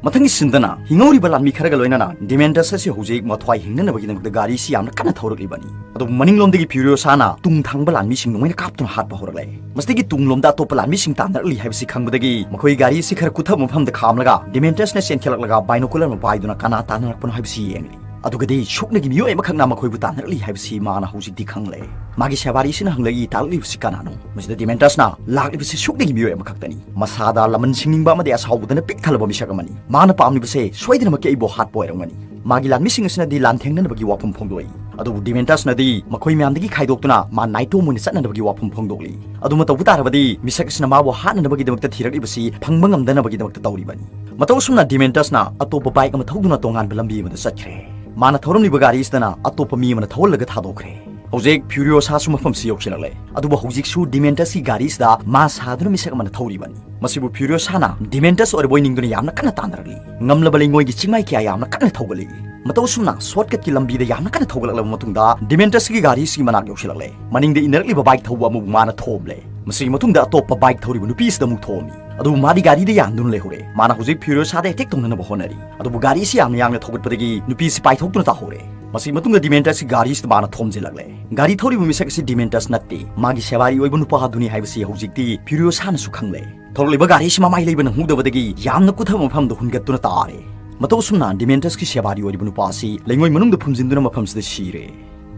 ꯃꯊꯪꯒꯤ ꯁꯤꯟꯗꯅ ꯍꯤꯡꯍꯧꯔꯤꯕ ꯂꯥꯟꯃꯤ ꯈꯔꯒ ꯂꯣꯏꯅꯅ ꯗꯤꯃꯦꯟꯇꯁ ꯑꯁꯤ ꯍꯧꯖꯤꯛ ꯃꯊ꯭ꯋꯥꯏ ꯍꯤꯡꯅꯅꯕꯒꯤꯗꯃꯛꯇ ꯒꯥꯔꯤꯁꯤ ꯌꯥꯝꯅ ꯀꯟꯅ ꯊꯧꯔꯛꯂꯤꯕꯅꯤ꯫ ꯑꯗꯨꯕꯨ ꯃꯅꯤꯡꯂꯣꯝꯗꯒꯤ ꯐ꯭ꯌꯨꯔꯤꯑꯣꯁꯥꯅ ꯇꯨꯡ ꯊꯪꯕ ꯂꯥꯟꯃꯤꯁꯤꯡ ꯂꯣꯏꯅ ꯀꯥꯞꯇꯨꯅ ꯍꯥꯠꯄ ꯍꯧꯔꯛꯂꯦ꯫ ꯃꯁꯤꯗꯒꯤ ꯇꯨꯡꯂꯣꯝꯗ ꯑꯇꯣꯞꯄ ꯂꯥꯟꯃꯤꯁꯤꯡ ꯇꯥꯟꯅꯔꯛꯂꯤ ꯍꯥꯏꯕꯁꯤ ꯈꯪꯕꯗꯒꯤ ꯃꯈꯣꯏ ꯒꯥꯔꯤ ꯑꯁꯤ ꯈꯔ ꯀꯨꯊꯕ ꯃꯐꯝꯗ ꯈꯥꯝꯂꯒ ꯗꯤꯃꯦꯟꯇꯁꯅ ꯆꯦꯟꯈꯠꯂꯛꯂꯒ ꯕꯥꯏꯅꯣꯀꯨꯂꯔ ꯑꯃ ꯄꯥꯏꯗꯨꯅ ꯀꯅꯥ ꯇꯥꯟꯅꯔꯛꯄꯅꯣ ꯍꯥꯏꯕꯁꯤ ꯌꯦꯡꯂꯤ꯫ ꯑꯗꯨꯒꯗꯤ ꯁꯨꯞꯅꯒꯤ ꯃꯤꯑꯣꯏ ꯑꯃꯈꯛꯅ ꯃꯈꯣꯏꯕꯨ ꯇꯥꯟꯅꯔꯛꯂꯤ ꯍꯥꯏꯕꯁꯤ ꯃꯥꯅ ꯍꯧꯖꯤꯛꯇꯤ ꯈꯪꯂꯦ꯫ ꯃꯥꯒꯤ ꯁꯦꯕꯥꯔꯤꯁꯤꯅ ꯍꯪꯂꯛꯏ, "ꯇꯥꯛꯂꯤꯕꯁꯤ ꯀꯅꯥꯅꯣ?" ꯃꯁꯤꯗ ꯗꯤꯃꯦꯟꯇꯁꯅ, "ꯂꯥꯛꯂꯤꯕꯁꯤ ꯁꯨꯞꯅꯒꯤ ꯃꯤꯑꯣꯏ ꯑꯃꯈꯛꯇꯅꯤ꯫ ꯃꯁꯥꯗ ꯂꯃꯟ ꯁꯤꯡꯅꯤꯡꯕ ꯑꯃꯗꯤ ꯑꯁꯥꯎꯕꯗꯅ ꯄꯤꯛ ꯊꯜꯂꯕ ꯃꯤꯁꯛ ꯑꯃꯅꯤ꯫ ꯃꯥꯅ ꯄꯥꯝꯂꯤꯕꯁꯦ ꯁꯣꯏꯗꯅꯃꯛꯀꯤ ꯑꯩꯕꯨ ꯍꯥꯠꯄ ꯑꯣꯏꯔꯝꯒꯅꯤ꯫ ꯃꯥꯒꯤ ꯂꯥꯟꯃꯤꯁꯤꯡ ꯑꯁꯤꯅꯗꯤ ꯂꯥꯟꯊꯦꯡꯅꯅꯕꯒꯤ ꯋꯥꯐꯝ ꯐꯣꯡꯗꯣꯛꯏ꯫ ꯑꯗꯨꯕꯨ ꯗꯤꯃꯦꯟꯇꯁꯅꯗꯤ ꯃꯈꯣꯏ ꯃꯌꯥꯝꯗꯒꯤ ꯈꯥꯏꯗꯣꯛꯇꯨꯅ ꯃꯥ ꯅꯥꯏꯇꯣꯝ ꯑꯣꯏꯅ ꯆꯠꯅꯅꯕꯒꯤ ꯋꯥꯐꯝ ꯐꯣꯡꯗꯣꯛꯂꯤ꯫ ꯑꯗꯨꯃ ꯇꯧꯕ ꯇꯥꯔꯕꯗꯤ ꯃꯤꯁꯛ ꯑꯁꯤꯅ ꯃꯥꯕꯨ ꯍꯥꯠꯅꯅꯕꯒꯤꯗꯃꯛꯇ ꯊꯤꯔꯛꯂꯤꯕꯁꯤ ꯐꯪꯕ ꯉꯝꯗꯅꯕꯒꯤꯗꯃꯛꯇ ꯇꯧꯔꯤꯕꯅꯤ꯫ ꯃꯇꯧ ꯑꯁꯨꯝꯅ ꯗꯤꯃꯦꯟꯇꯁꯅ ꯑꯇꯣꯞꯄ ꯕꯥꯏꯛ ꯑꯃ ꯊꯧꯗꯨꯅ ꯇꯣꯉꯥꯟꯕ ꯂꯝꯕꯤ ꯑꯃꯗ ꯆꯠꯈ꯭ꯔꯦ꯫ ꯃꯥꯅ ꯊꯧꯔꯝꯂꯤꯕ ꯒꯥꯔꯤ ꯑꯁꯤꯗꯅ ꯑꯇꯣꯞꯄ ꯃꯤ ꯑꯃꯅ ꯊꯧꯍꯜꯂꯒ ꯊꯥꯗꯣꯛꯈ꯭ꯔꯦ꯫ ꯍꯧꯖꯤꯛ ꯐ꯭ꯌꯨꯔꯤꯑꯣꯁꯥꯁꯨ ꯃꯐꯝꯁꯤ ꯌꯧꯁꯤꯜꯂꯛꯂꯦ꯫ ꯑꯗꯨꯕꯨ ꯍꯧꯖꯤꯛꯁꯨ ꯗꯤꯃꯦꯟꯇꯁꯀꯤ ꯒꯥꯔꯤꯁꯤꯗ ꯃꯥ ꯁꯥꯗꯨꯅ ꯃꯤꯁꯛ ꯑꯃꯅ ꯊꯧꯔꯤꯕꯅꯤ꯫ ꯃꯁꯤꯕꯨ ꯐ꯭ꯌꯨꯔꯤꯑꯣꯁꯥꯅ ꯗꯤꯃꯦꯟꯇꯁ ꯑꯣꯏꯔꯕꯣꯏ ꯅꯤꯡꯗꯨꯅ ꯌꯥꯝꯅ ꯀꯟꯅ ꯇꯥꯟꯅꯔꯛꯂꯤ꯫ ꯉꯝꯂꯕ ꯂꯩꯉꯣꯏꯒꯤ ꯆꯤꯡꯃꯥꯏ ꯀꯌꯥ ꯌꯥꯝꯅ ꯀꯟꯅ ꯊꯧꯒꯠꯂꯤ꯫ ꯃꯇꯧ ꯑꯁꯨꯝꯅ ꯁꯣꯔꯠꯀꯠꯀꯤ ꯂꯝꯕꯤꯗ ꯌꯥꯝꯅ ꯀꯟꯅ ꯊꯧꯒꯠꯂꯛꯂꯕ ꯃꯇꯨꯡꯗ ꯗꯤꯃꯦꯟꯇꯁꯀꯤ ꯒꯥꯔꯤꯁꯤꯒꯤ ꯃꯅꯥꯛ ꯌꯧꯁꯤꯜꯂꯛꯂꯦ꯫ ꯃꯅꯤꯡꯗ ꯏꯟꯅꯔꯛꯂꯤꯕ ꯕꯥꯏꯛ ꯊꯧꯕ ꯑꯃꯕꯨ ꯃꯥꯅ ꯊꯣꯝꯂꯦ꯫ ꯃꯁꯤꯒꯤ ꯃꯇꯨꯡꯗ ꯑꯇꯣꯞꯄ ꯕꯥꯏꯛ ꯊꯧꯔꯤꯕ ꯅꯨꯄꯤ ꯑꯁꯤꯗ ꯑꯃꯨꯛ ꯊꯣꯝꯃꯤ꯫ ꯑꯗꯨꯕꯨ ꯃꯥꯗꯤ ꯒꯥꯔꯤꯗ ꯌꯥꯟꯗꯨꯅ ꯂꯩꯍꯧꯔꯦ꯫ ꯃꯥꯅ ꯍꯧꯖꯤꯛ ꯐ꯭ꯌꯨꯔꯤꯑꯣꯁꯥꯗ ꯑꯦꯇꯦꯛ ꯇꯧꯅꯅꯕ ꯍꯣꯠꯅꯔꯤ꯫ ꯑꯗꯨꯕꯨ ꯒꯥꯔꯤꯁꯤ ꯌꯥꯝꯅ ꯌꯥꯡꯅ ꯊꯧꯒꯠꯄꯗꯒꯤ ꯅꯨꯄꯤꯁꯤ ꯄꯥꯏꯊꯣꯛꯇꯨꯅ ꯇꯥꯍꯧꯔꯦ꯫ ꯃꯁꯤꯒꯤ ꯃꯇꯨꯡꯗ ꯗꯤꯃꯦꯟꯇꯁꯀꯤ ꯒꯥꯔꯤꯁꯤꯗ ꯃꯥꯅ ꯊꯣꯝꯖꯤꯜꯂꯛꯂꯦ꯫ ꯒꯥꯔꯤ ꯊꯧꯔꯤꯕ ꯃꯤꯁꯛ ꯑꯁꯤ ꯗꯤꯃꯦꯟꯇꯁ ꯅꯠꯇꯦ, ꯃꯥꯒꯤ ꯁꯦꯕꯥꯔꯤ ꯑꯣꯏꯕ ꯅꯨꯄꯥ ꯑꯗꯨꯅꯤ ꯍꯥꯏꯕꯁꯤ ꯍꯧꯖꯤꯛꯇꯤ ꯐ꯭ꯌꯨꯔꯤꯑꯣꯁꯥꯅꯁꯨ ꯈꯪꯂꯦ꯫ ꯊꯧꯔꯛꯂꯤꯕ ꯒꯥꯔꯤꯁꯤ ꯃꯃꯥꯏ ꯂꯩꯕ ꯅꯪꯍꯧꯗꯕꯗꯒꯤ ꯌꯥꯝꯅ ꯀꯨꯊꯕ ꯃꯐꯝꯗ ꯍꯨꯟꯒꯠꯇꯨꯅ ꯇꯥꯔꯦ꯫ ꯃꯇꯧ ꯑꯁꯨꯝꯅ ꯗꯤꯃꯦꯟꯇꯁꯀꯤ ꯁꯦꯕꯥꯔꯤ ꯑꯣꯏꯔꯤꯕ ꯅꯨꯄꯥ ꯑꯁꯤ ꯂꯩꯉꯣꯏ ꯃꯅꯨꯡꯗ ꯐꯨꯝꯖꯤꯟꯗꯨꯅ ꯃꯐꯝꯁꯤꯗ ꯁꯤꯔꯦ꯫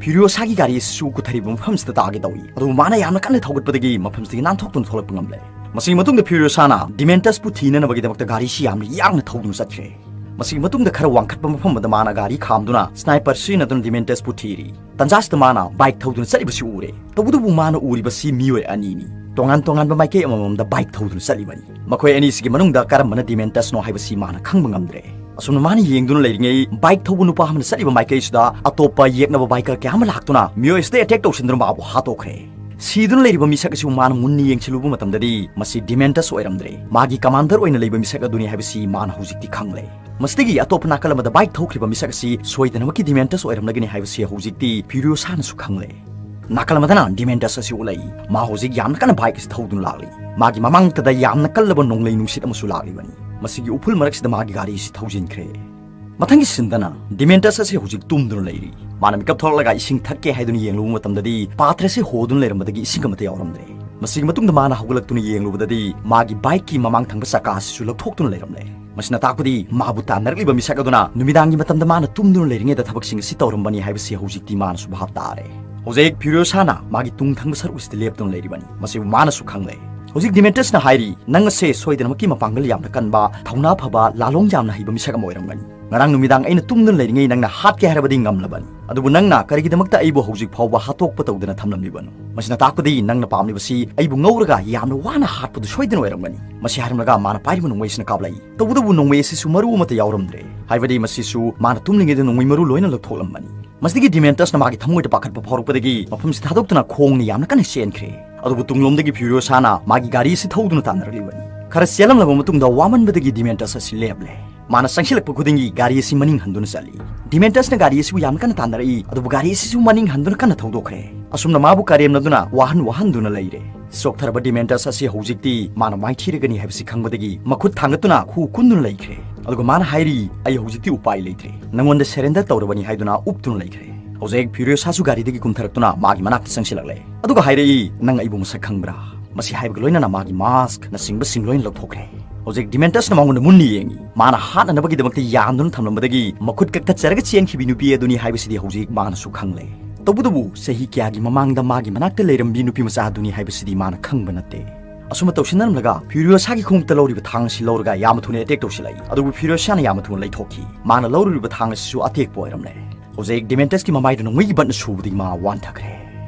ꯐ꯭ꯌꯨꯔꯤꯑꯣꯁꯥꯒꯤ ꯒꯥꯔꯤ ꯑꯁꯤꯁꯨ ꯀꯨꯊꯔꯤꯕ ꯃꯐꯝꯁꯤꯗ ꯇꯥꯒꯦ ꯇꯧꯏ, ꯑꯗꯨꯕꯨ ꯃꯥꯅ ꯌꯥꯝꯅ ꯀꯟꯅ ꯊꯧꯒꯠꯄꯗꯒꯤ ꯃꯐꯝꯁꯤꯗꯒꯤ ꯅꯥꯟꯊꯣꯛꯇꯨꯅ ꯊꯣꯛꯂꯛꯄ ꯉꯝꯂꯦ꯫ ꯃꯁꯤꯒꯤ ꯃꯇꯨꯡꯗ ꯐ꯭ꯌꯨꯔꯤꯑꯣꯁꯥꯅ ꯗꯤꯃꯦꯟꯇꯁꯄꯨ ꯊꯤꯅꯅꯕꯒꯤꯗꯃꯛꯇ ꯒꯥꯔꯤꯁꯤ ꯌꯥꯝꯅ ꯌꯥꯡꯅ ꯊꯧꯗꯨꯅ ꯆꯠꯈ꯭ꯔꯦ꯫ ꯃꯁꯤꯒꯤ ꯃꯇꯨꯡꯗ ꯈꯔ ꯋꯥꯡꯈꯠꯄ ꯃꯐꯝ ꯑꯃꯗ ꯃꯥꯅ ꯒꯥꯔꯤ ꯈꯥꯝꯗꯨꯅ ꯁ꯭ꯅꯥꯏꯄꯔ ꯁꯤꯖꯤꯟꯅꯗꯨꯅ ꯗꯤꯃꯦꯟꯇꯁꯄꯨ ꯊꯤꯔꯤ꯫ ꯇꯟꯖꯥꯁꯤꯗ ꯃꯥꯅ ꯕꯥꯏꯛ ꯊꯧꯗꯨꯅ ꯆꯠꯂꯤꯕꯁꯤ ꯎꯔꯦ꯫ ꯇꯧꯕꯇꯕꯨ ꯃꯥꯅ ꯎꯔꯤꯕꯁꯤ ꯃꯤꯑꯣꯏ ꯑꯅꯤꯅꯤ꯫ ꯇꯣꯉꯥꯟ ꯇꯣꯉꯥꯟꯕ ꯃꯥꯏꯀꯩ ꯑꯃꯃꯝꯗ ꯕꯥꯏꯛ ꯊꯧꯗꯨꯅ ꯆꯠꯂꯤꯕꯅꯤ꯫ ꯃꯈꯣꯏ ꯑꯅꯤꯁꯤꯒꯤ ꯃꯅꯨꯡꯗ ꯀꯔꯝꯕꯅ ꯗꯤꯃꯦꯟꯇꯁꯅꯣ ꯍꯥꯏꯕꯁꯤ ꯃꯥꯅ ꯈꯪꯕ ꯉꯝꯗ꯭ꯔꯦ꯫ ꯑꯁꯨꯝꯅ ꯃꯥꯅ ꯌꯦꯡꯗꯨꯅ ꯂꯩꯔꯤꯉꯩ, ꯕꯥꯏꯛ ꯊꯧꯕ ꯅꯨꯄꯥ ꯑꯃꯅ ꯆꯠꯂꯤꯕ ꯃꯥꯏꯀꯩꯁꯤꯗ ꯑꯇꯣꯞꯄ ꯌꯦꯛꯅꯕ ꯕꯥꯏꯀꯔ ꯀꯌꯥ ꯑꯃ ꯂꯥꯛꯇꯨꯅ ꯃꯤꯑꯣꯏ ꯑꯁꯤꯗ ꯑꯦꯇꯦꯛ ꯇꯧꯁꯤꯟꯗꯨꯅ ꯃꯥꯕꯨ ꯍꯥꯠꯇꯣꯛꯈ꯭ꯔꯦ꯫ ꯁꯤꯗꯨꯅ ꯂꯩꯔꯤꯕ ꯃꯤꯁꯛ ꯑꯁꯤꯕꯨ ꯃꯥꯅ ꯃꯨꯟꯅ ꯌꯦꯡꯁꯤꯜꯂꯨꯕ ꯃꯇꯝꯗꯗꯤ ꯃꯁꯤ ꯗꯤꯃꯦꯟꯇꯁ ꯑꯣꯏꯔꯝꯗ꯭ꯔꯦ꯫ ꯃꯥꯒꯤ ꯀꯃꯥꯟꯗꯔ ꯑꯣꯏꯅ ꯂꯩꯕ ꯃꯤꯁꯛ ꯑꯗꯨꯅꯤ ꯍꯥꯏꯕꯁꯤ ꯃꯥꯅ ꯍꯧꯖꯤꯛꯇꯤ ꯈꯪꯂꯦ꯫ ꯃꯁꯤꯗꯒꯤ ꯑꯇꯣꯞꯄ ꯅꯥꯀꯜ ꯑꯃꯗ ꯕꯥꯏꯛ ꯊꯧꯈ꯭ꯔꯤꯕ ꯃꯤꯁꯛ ꯑꯁꯤ ꯁꯣꯏꯗꯅꯃꯛꯀꯤ ꯗꯤꯃꯦꯟꯇꯁ ꯑꯣꯏꯔꯝꯂꯒꯅꯤ ꯍꯥꯏꯕꯁꯤ ꯍꯧꯖꯤꯛꯇꯤ ꯐ꯭ꯌꯨꯔꯤꯑꯣꯁꯥꯅꯁꯨ ꯈꯪꯂꯦ꯫ ꯅꯥꯀꯜ ꯑꯃꯗꯅ ꯗꯤꯃꯦꯟꯇꯁ ꯑꯁꯤ ꯎꯠꯂꯛꯏ꯫ ꯃꯥ ꯍꯧꯖꯤꯛ ꯌꯥꯝꯅ ꯀꯟꯅ ꯕꯥꯏꯛ ꯑꯁꯤ ꯊꯧꯗꯨꯅ ꯂꯥꯛꯂꯤ꯫ ꯃꯥꯒꯤ ꯃꯃꯥꯡꯗ ꯌꯥꯝꯅ ꯀꯜꯂꯕ ꯅꯣꯡꯂꯩ ꯅꯨꯡꯁꯤꯠ ꯑꯃꯁꯨ ꯂꯥꯛꯂꯤꯕꯅꯤ꯫ ꯃꯁꯤꯒꯤ ꯎꯐꯨꯜ ꯃꯔꯛꯁꯤꯗ ꯃꯥꯒꯤ ꯒꯥꯔꯤ ꯑꯁꯤ ꯊꯧꯖꯤꯟꯈ꯭ꯔꯦ꯫ ꯃꯊꯪꯒꯤ ꯁꯤꯟꯗꯅ ꯗꯤꯃꯦꯟꯇꯁ ꯑꯁꯤ ꯍꯧꯖꯤꯛ ꯇꯨꯝꯗꯨꯅ ꯂꯩꯔꯤ꯫ ꯃꯥꯅ ꯃꯤꯀꯞ ꯊꯣꯛꯂꯛꯂꯒ ꯏꯁꯤꯡ ꯊꯛꯀꯦ ꯍꯥꯏꯗꯨꯅ ꯌꯦꯡꯂꯨꯕ ꯃꯇꯝꯗꯗꯤ ꯄꯥꯇ꯭ꯔ ꯑꯁꯤ ꯍꯣꯗꯨꯅ ꯂꯩꯔꯝꯕꯗꯒꯤ ꯏꯁꯤꯡ ꯑꯃꯠꯇ ꯌꯥꯎꯔꯝꯗ꯭ꯔꯦ꯫ ꯃꯁꯤꯒꯤ ꯃꯇꯨꯡꯗ ꯃꯥꯅ ꯍꯧꯒꯠꯂꯛꯇꯨꯅ ꯌꯦꯡꯂꯨꯕꯗꯗꯤ ꯃꯥꯒꯤ ꯕꯥꯏꯛꯀꯤ ꯃꯃꯥꯡ ꯊꯪꯕ ꯆꯀꯥ ꯑꯁꯤꯁꯨ ꯂꯧꯊꯣꯛꯇꯨꯅ ꯂꯩꯔꯝꯂꯦ꯫ ꯃꯁꯤꯅ ꯇꯥꯛꯄꯗꯤ ꯃꯥꯕꯨ ꯇꯥꯟꯅꯔꯛꯂꯤꯕ ꯃꯤꯁꯛ ꯑꯗꯨꯅ ꯅꯨꯃꯤꯗꯥꯡꯒꯤ ꯃꯇꯝꯗ ꯃꯥꯅ ꯇꯨꯝꯗꯨꯅ ꯂꯩꯔꯤꯉꯩꯗ ꯊꯕꯛꯁꯤꯡ ꯑꯁꯤ ꯇꯧꯔꯝꯕꯅꯤ ꯍꯥꯏꯕꯁꯤ ꯍꯧꯖꯤꯛꯇꯤ ꯃꯥꯅꯁꯨ ꯚꯥꯞ ꯇꯥꯔꯦ꯫ ꯍꯧꯖꯤꯛ ꯐ꯭ꯌꯨꯔꯤꯑꯣꯁꯥꯅ ꯃꯥꯒꯤ ꯇꯨꯡ ꯊꯪꯕ ꯁꯔꯨꯛ ꯑꯁꯤꯗ ꯂꯦꯞꯇꯨꯅ ꯂꯩꯔꯤꯕꯅꯤ꯫ ꯃꯁꯤꯕꯨ ꯃꯥꯅꯁꯨ ꯈꯪꯂꯦ꯫ ꯍꯧꯖꯤꯛ ꯗꯤꯃꯦꯟꯇꯁꯅ ꯍꯥꯏꯔꯤ, "ꯅꯪ ꯑꯁꯦ ꯁꯣꯏꯗꯅꯃꯛꯀꯤ ꯃꯄꯥꯡꯒꯜ ꯌꯥꯝꯅ ꯀꯟꯕ, ꯊꯧꯅꯥ ꯐꯕ, ꯂꯥꯂꯣꯡ ꯌꯥꯝꯅ ꯍꯩꯕ ꯃꯤꯁꯛ ꯑꯃ ꯑꯣꯏꯔꯝꯒꯅꯤ꯫ ꯉꯔꯥꯡ ꯅꯨꯃꯤꯗꯥꯡ ꯑꯩꯅ ꯇꯨꯝꯗꯨꯅ ꯂꯩꯔꯤꯉꯩ ꯅꯪꯅ ꯍꯥꯠꯀꯦ ꯍꯥꯏꯔꯕꯗꯤ ꯉꯝꯂꯕꯅꯤ꯫ ꯑꯗꯨꯕꯨ ꯅꯪꯅ ꯀꯔꯤꯒꯤꯗꯃꯛꯇ ꯑꯩꯕꯨ ꯍꯧꯖꯤꯛ ꯐꯥꯎꯕ ꯍꯥꯠꯇꯣꯛꯄ ꯇꯧꯗꯅ ꯊꯝꯂꯝꯂꯤꯕꯅꯣ? ꯃꯁꯤꯅ ꯇꯥꯛꯄꯗꯤ ꯅꯪꯅ ꯄꯥꯝꯂꯤꯕꯁꯤ ꯑꯩꯕꯨ ꯉꯧꯔꯒ ꯌꯥꯝꯅ ꯋꯥꯅ ꯍꯥꯠꯄꯗꯨ ꯁꯣꯏꯗꯅ ꯑꯣꯏꯔꯝꯒꯅꯤ꯫" ꯃꯁꯤ ꯍꯥꯏꯔꯝꯂꯒ ꯃꯥꯅ ꯄꯥꯏꯔꯤꯕ ꯅꯣꯡꯃꯩ ꯑꯁꯤꯅ ꯀꯥꯞꯂꯛꯏ꯫ ꯇꯧꯕꯇꯕꯨ ꯅꯣꯡꯃꯩ ꯑꯁꯤꯁꯨ ꯃꯔꯨ ꯑꯃꯠꯇ ꯌꯥꯎꯔꯝꯗ꯭ꯔꯦ꯫ ꯍꯥꯏꯕꯗꯤ ꯃꯁꯤꯁꯨ ꯃꯥꯅ ꯇꯨꯝꯂꯤꯉꯩꯗ ꯅꯣꯡꯃꯩ ꯃꯔꯨ ꯂꯣꯏꯅ ꯂꯧꯊꯣꯛꯂꯝꯕꯅꯤ꯫ ꯃꯁꯤꯗꯒꯤ ꯗꯤꯃꯦꯟꯇꯁꯅ ꯃꯥꯒꯤ ꯊꯃꯣꯏꯗ ꯄꯥꯈꯠꯄ ꯐꯥꯎꯔꯛꯄꯗꯒꯤ ꯃꯐꯝꯁꯤ ꯊꯥꯗꯣꯛꯇꯨꯅ ꯈꯣꯡꯅ ꯌꯥꯝꯅ ꯀꯟꯅ ꯆꯦꯟꯈ꯭ꯔꯦ꯫ ꯑꯗꯨꯕꯨ ꯇꯨꯡꯂꯣꯝꯗꯒꯤ ꯐ꯭ꯌꯨꯔꯤꯑꯣꯁꯥꯅ ꯃꯥꯒꯤ ꯒꯥꯔꯤ ꯑꯁꯤ ꯊꯧꯗꯨꯅ ꯇꯥꯟꯅꯔꯛꯂꯤꯕꯅꯤ꯫ ꯈꯔ ꯆꯦꯜꯂꯝꯂꯕ ꯃꯇꯨꯡꯗ ꯋꯥꯃꯟꯕꯗꯒꯤ ꯗꯤꯃꯦꯟꯇꯁ ꯑꯁꯤ ꯂꯦꯞꯂꯦ꯫ ꯃꯥꯅ ꯆꯪꯁꯤꯜꯂꯛꯄ ꯈꯨꯗꯤꯡꯒꯤ ꯒꯥꯔꯤ ꯑꯁꯤ ꯃꯅꯤꯡ ꯍꯟꯗꯨꯅ ꯆꯠꯂꯤ꯫ ꯗꯤꯃꯦꯟꯇꯁꯅ ꯒꯥꯔꯤ ꯑꯁꯤꯕꯨ ꯌꯥꯝꯅ ꯀꯟꯅ ꯇꯥꯟꯅꯔꯛꯏ, ꯑꯗꯨꯕꯨ ꯒꯥꯔꯤ ꯑꯁꯤꯁꯨ ꯃꯅꯤꯡ ꯍꯟꯗꯨꯅ ꯀꯟꯅ ꯊꯧꯗꯣꯛꯈ꯭ꯔꯦ꯫ ꯑꯁꯨꯝꯅ ꯃꯥꯕꯨ ꯀꯔꯦꯝꯅꯗꯨꯅ ꯋꯥꯍꯟ ꯋꯥꯍꯟꯗꯨꯅ ꯂꯩꯔꯦ꯫ ꯆꯣꯛꯊꯔꯕ ꯗꯤꯃꯦꯟꯇꯁ ꯑꯁꯤ ꯍꯧꯖꯤꯛꯇꯤ ꯃꯥꯅ ꯃꯥꯏꯊꯤꯔꯒꯅꯤ ꯍꯥꯏꯕꯁꯤ ꯈꯪꯕꯗꯒꯤ ꯃꯈꯨꯠ ꯊꯥꯡꯒꯠꯇꯨꯅ ꯈꯨ ꯀꯨꯟꯗꯨꯅ ꯂꯩꯈ꯭ꯔꯦ꯫ ꯑꯗꯨꯒ ꯃꯥꯅ ꯍꯥꯏꯔꯤ, "ꯑꯩ ꯍꯧꯖꯤꯛꯇꯤ ꯎꯄꯥꯏ ꯂꯩꯇ꯭ꯔꯦ, ꯅꯉꯣꯟꯗ ꯁꯔꯦꯟꯗꯔ ꯇꯧꯔꯕꯅꯤ" ꯍꯥꯏꯗꯨꯅ ꯎꯞꯇꯨꯅ ꯂꯩꯈ꯭ꯔꯦ꯫ ꯍꯧꯖꯤꯛ ꯐ꯭ꯌꯨꯔꯤꯌꯣꯁꯥꯁꯨ ꯒꯥꯔꯤꯗꯒꯤ ꯀꯨꯝꯊꯔꯛꯇꯨꯅ ꯃꯥꯒꯤ ꯃꯅꯥꯛꯇ ꯆꯪꯁꯤꯜꯂꯛꯂꯦ, ꯑꯗꯨꯒ ꯍꯥꯏꯔꯛꯏ, "ꯅꯪ ꯑꯩꯕꯨ ꯃꯁꯛ ꯈꯪꯕ꯭ꯔꯥ?" ꯃꯁꯤ ꯍꯥꯏꯕꯒ ꯂꯣꯏꯅꯅ ꯃꯥꯒꯤ ꯃꯥꯁꯛꯅꯆꯤꯡꯕꯁꯤꯡ ꯂꯣꯏꯅ ꯂꯧꯊꯣꯛꯈ꯭ꯔꯦ꯫ ꯍꯧꯖꯤꯛ ꯗꯤꯃꯦꯟꯇꯁꯅ ꯃꯉꯣꯟꯗ ꯃꯨꯟꯅ ꯌꯦꯡꯉꯤ꯫ ꯃꯥꯅ ꯍꯥꯠꯅꯅꯕꯒꯤꯗꯃꯛꯇ ꯌꯥꯟꯗꯨꯅ ꯊꯝꯂꯝꯕꯗꯒꯤ ꯃꯈꯨꯠ ꯀꯛꯊꯠꯆꯔꯒ ꯆꯦꯟꯈꯤꯕꯤ ꯅꯨꯄꯤ ꯑꯗꯨꯅꯤ ꯍꯥꯏꯕꯁꯤꯗꯤ ꯍꯧꯖꯤꯛ ꯃꯥꯅꯁꯨ ꯈꯪꯂꯦ꯫ ꯇꯧꯕꯇꯕꯨ ꯆꯍꯤ ꯀꯌꯥꯒꯤ ꯃꯃꯥꯡꯗ ꯃꯥꯒꯤ ꯃꯅꯥꯛꯇ ꯂꯩꯔꯝꯕꯤ ꯅꯨꯄꯤ ꯃꯆꯥ ꯑꯗꯨꯅꯤ ꯍꯥꯏꯕꯁꯤꯗꯤ ꯃꯥꯅ ꯈꯪꯕ ꯅꯠꯇꯦ꯫ ꯑꯁꯨꯝꯅ ꯇꯧꯁꯤꯟꯅꯔꯝꯂꯒ ꯐ꯭ꯌꯨꯔꯤꯌꯣꯁꯥꯒꯤ ꯈꯣꯡꯎꯞꯇ ꯂꯧꯔꯤꯕ ꯊꯥꯡ ꯑꯁꯤ ꯂꯧꯔꯒ ꯌꯥꯝꯅ ꯊꯨꯅ ꯑꯦꯇꯦꯛ ꯇꯧꯁꯤꯜꯂꯛꯏ, ꯑꯗꯨꯕꯨ ꯐ꯭ꯌꯨꯔꯤꯌꯣꯁꯥꯅ ꯌꯥꯝꯅ ꯊꯨꯅ ꯂꯩꯊꯣꯛꯈꯤ꯫ ꯃꯥꯅ ꯂꯧꯔꯨꯔꯤꯕ ꯊꯥꯡ ꯑꯁꯤꯁꯨ ꯑꯇꯦꯛꯄ ꯑꯣꯏꯔꯝꯂꯦ꯫ ꯍꯧꯖꯤꯛ ꯗꯤꯃꯦꯟꯇꯁꯀꯤ ꯃꯃꯥꯏꯗꯨꯅ ꯃꯩꯒꯤ ꯕꯠꯅ ꯁꯨꯕꯗꯒꯤ ꯃꯥ ꯋꯥꯟꯊꯈ꯭ꯔꯦ꯫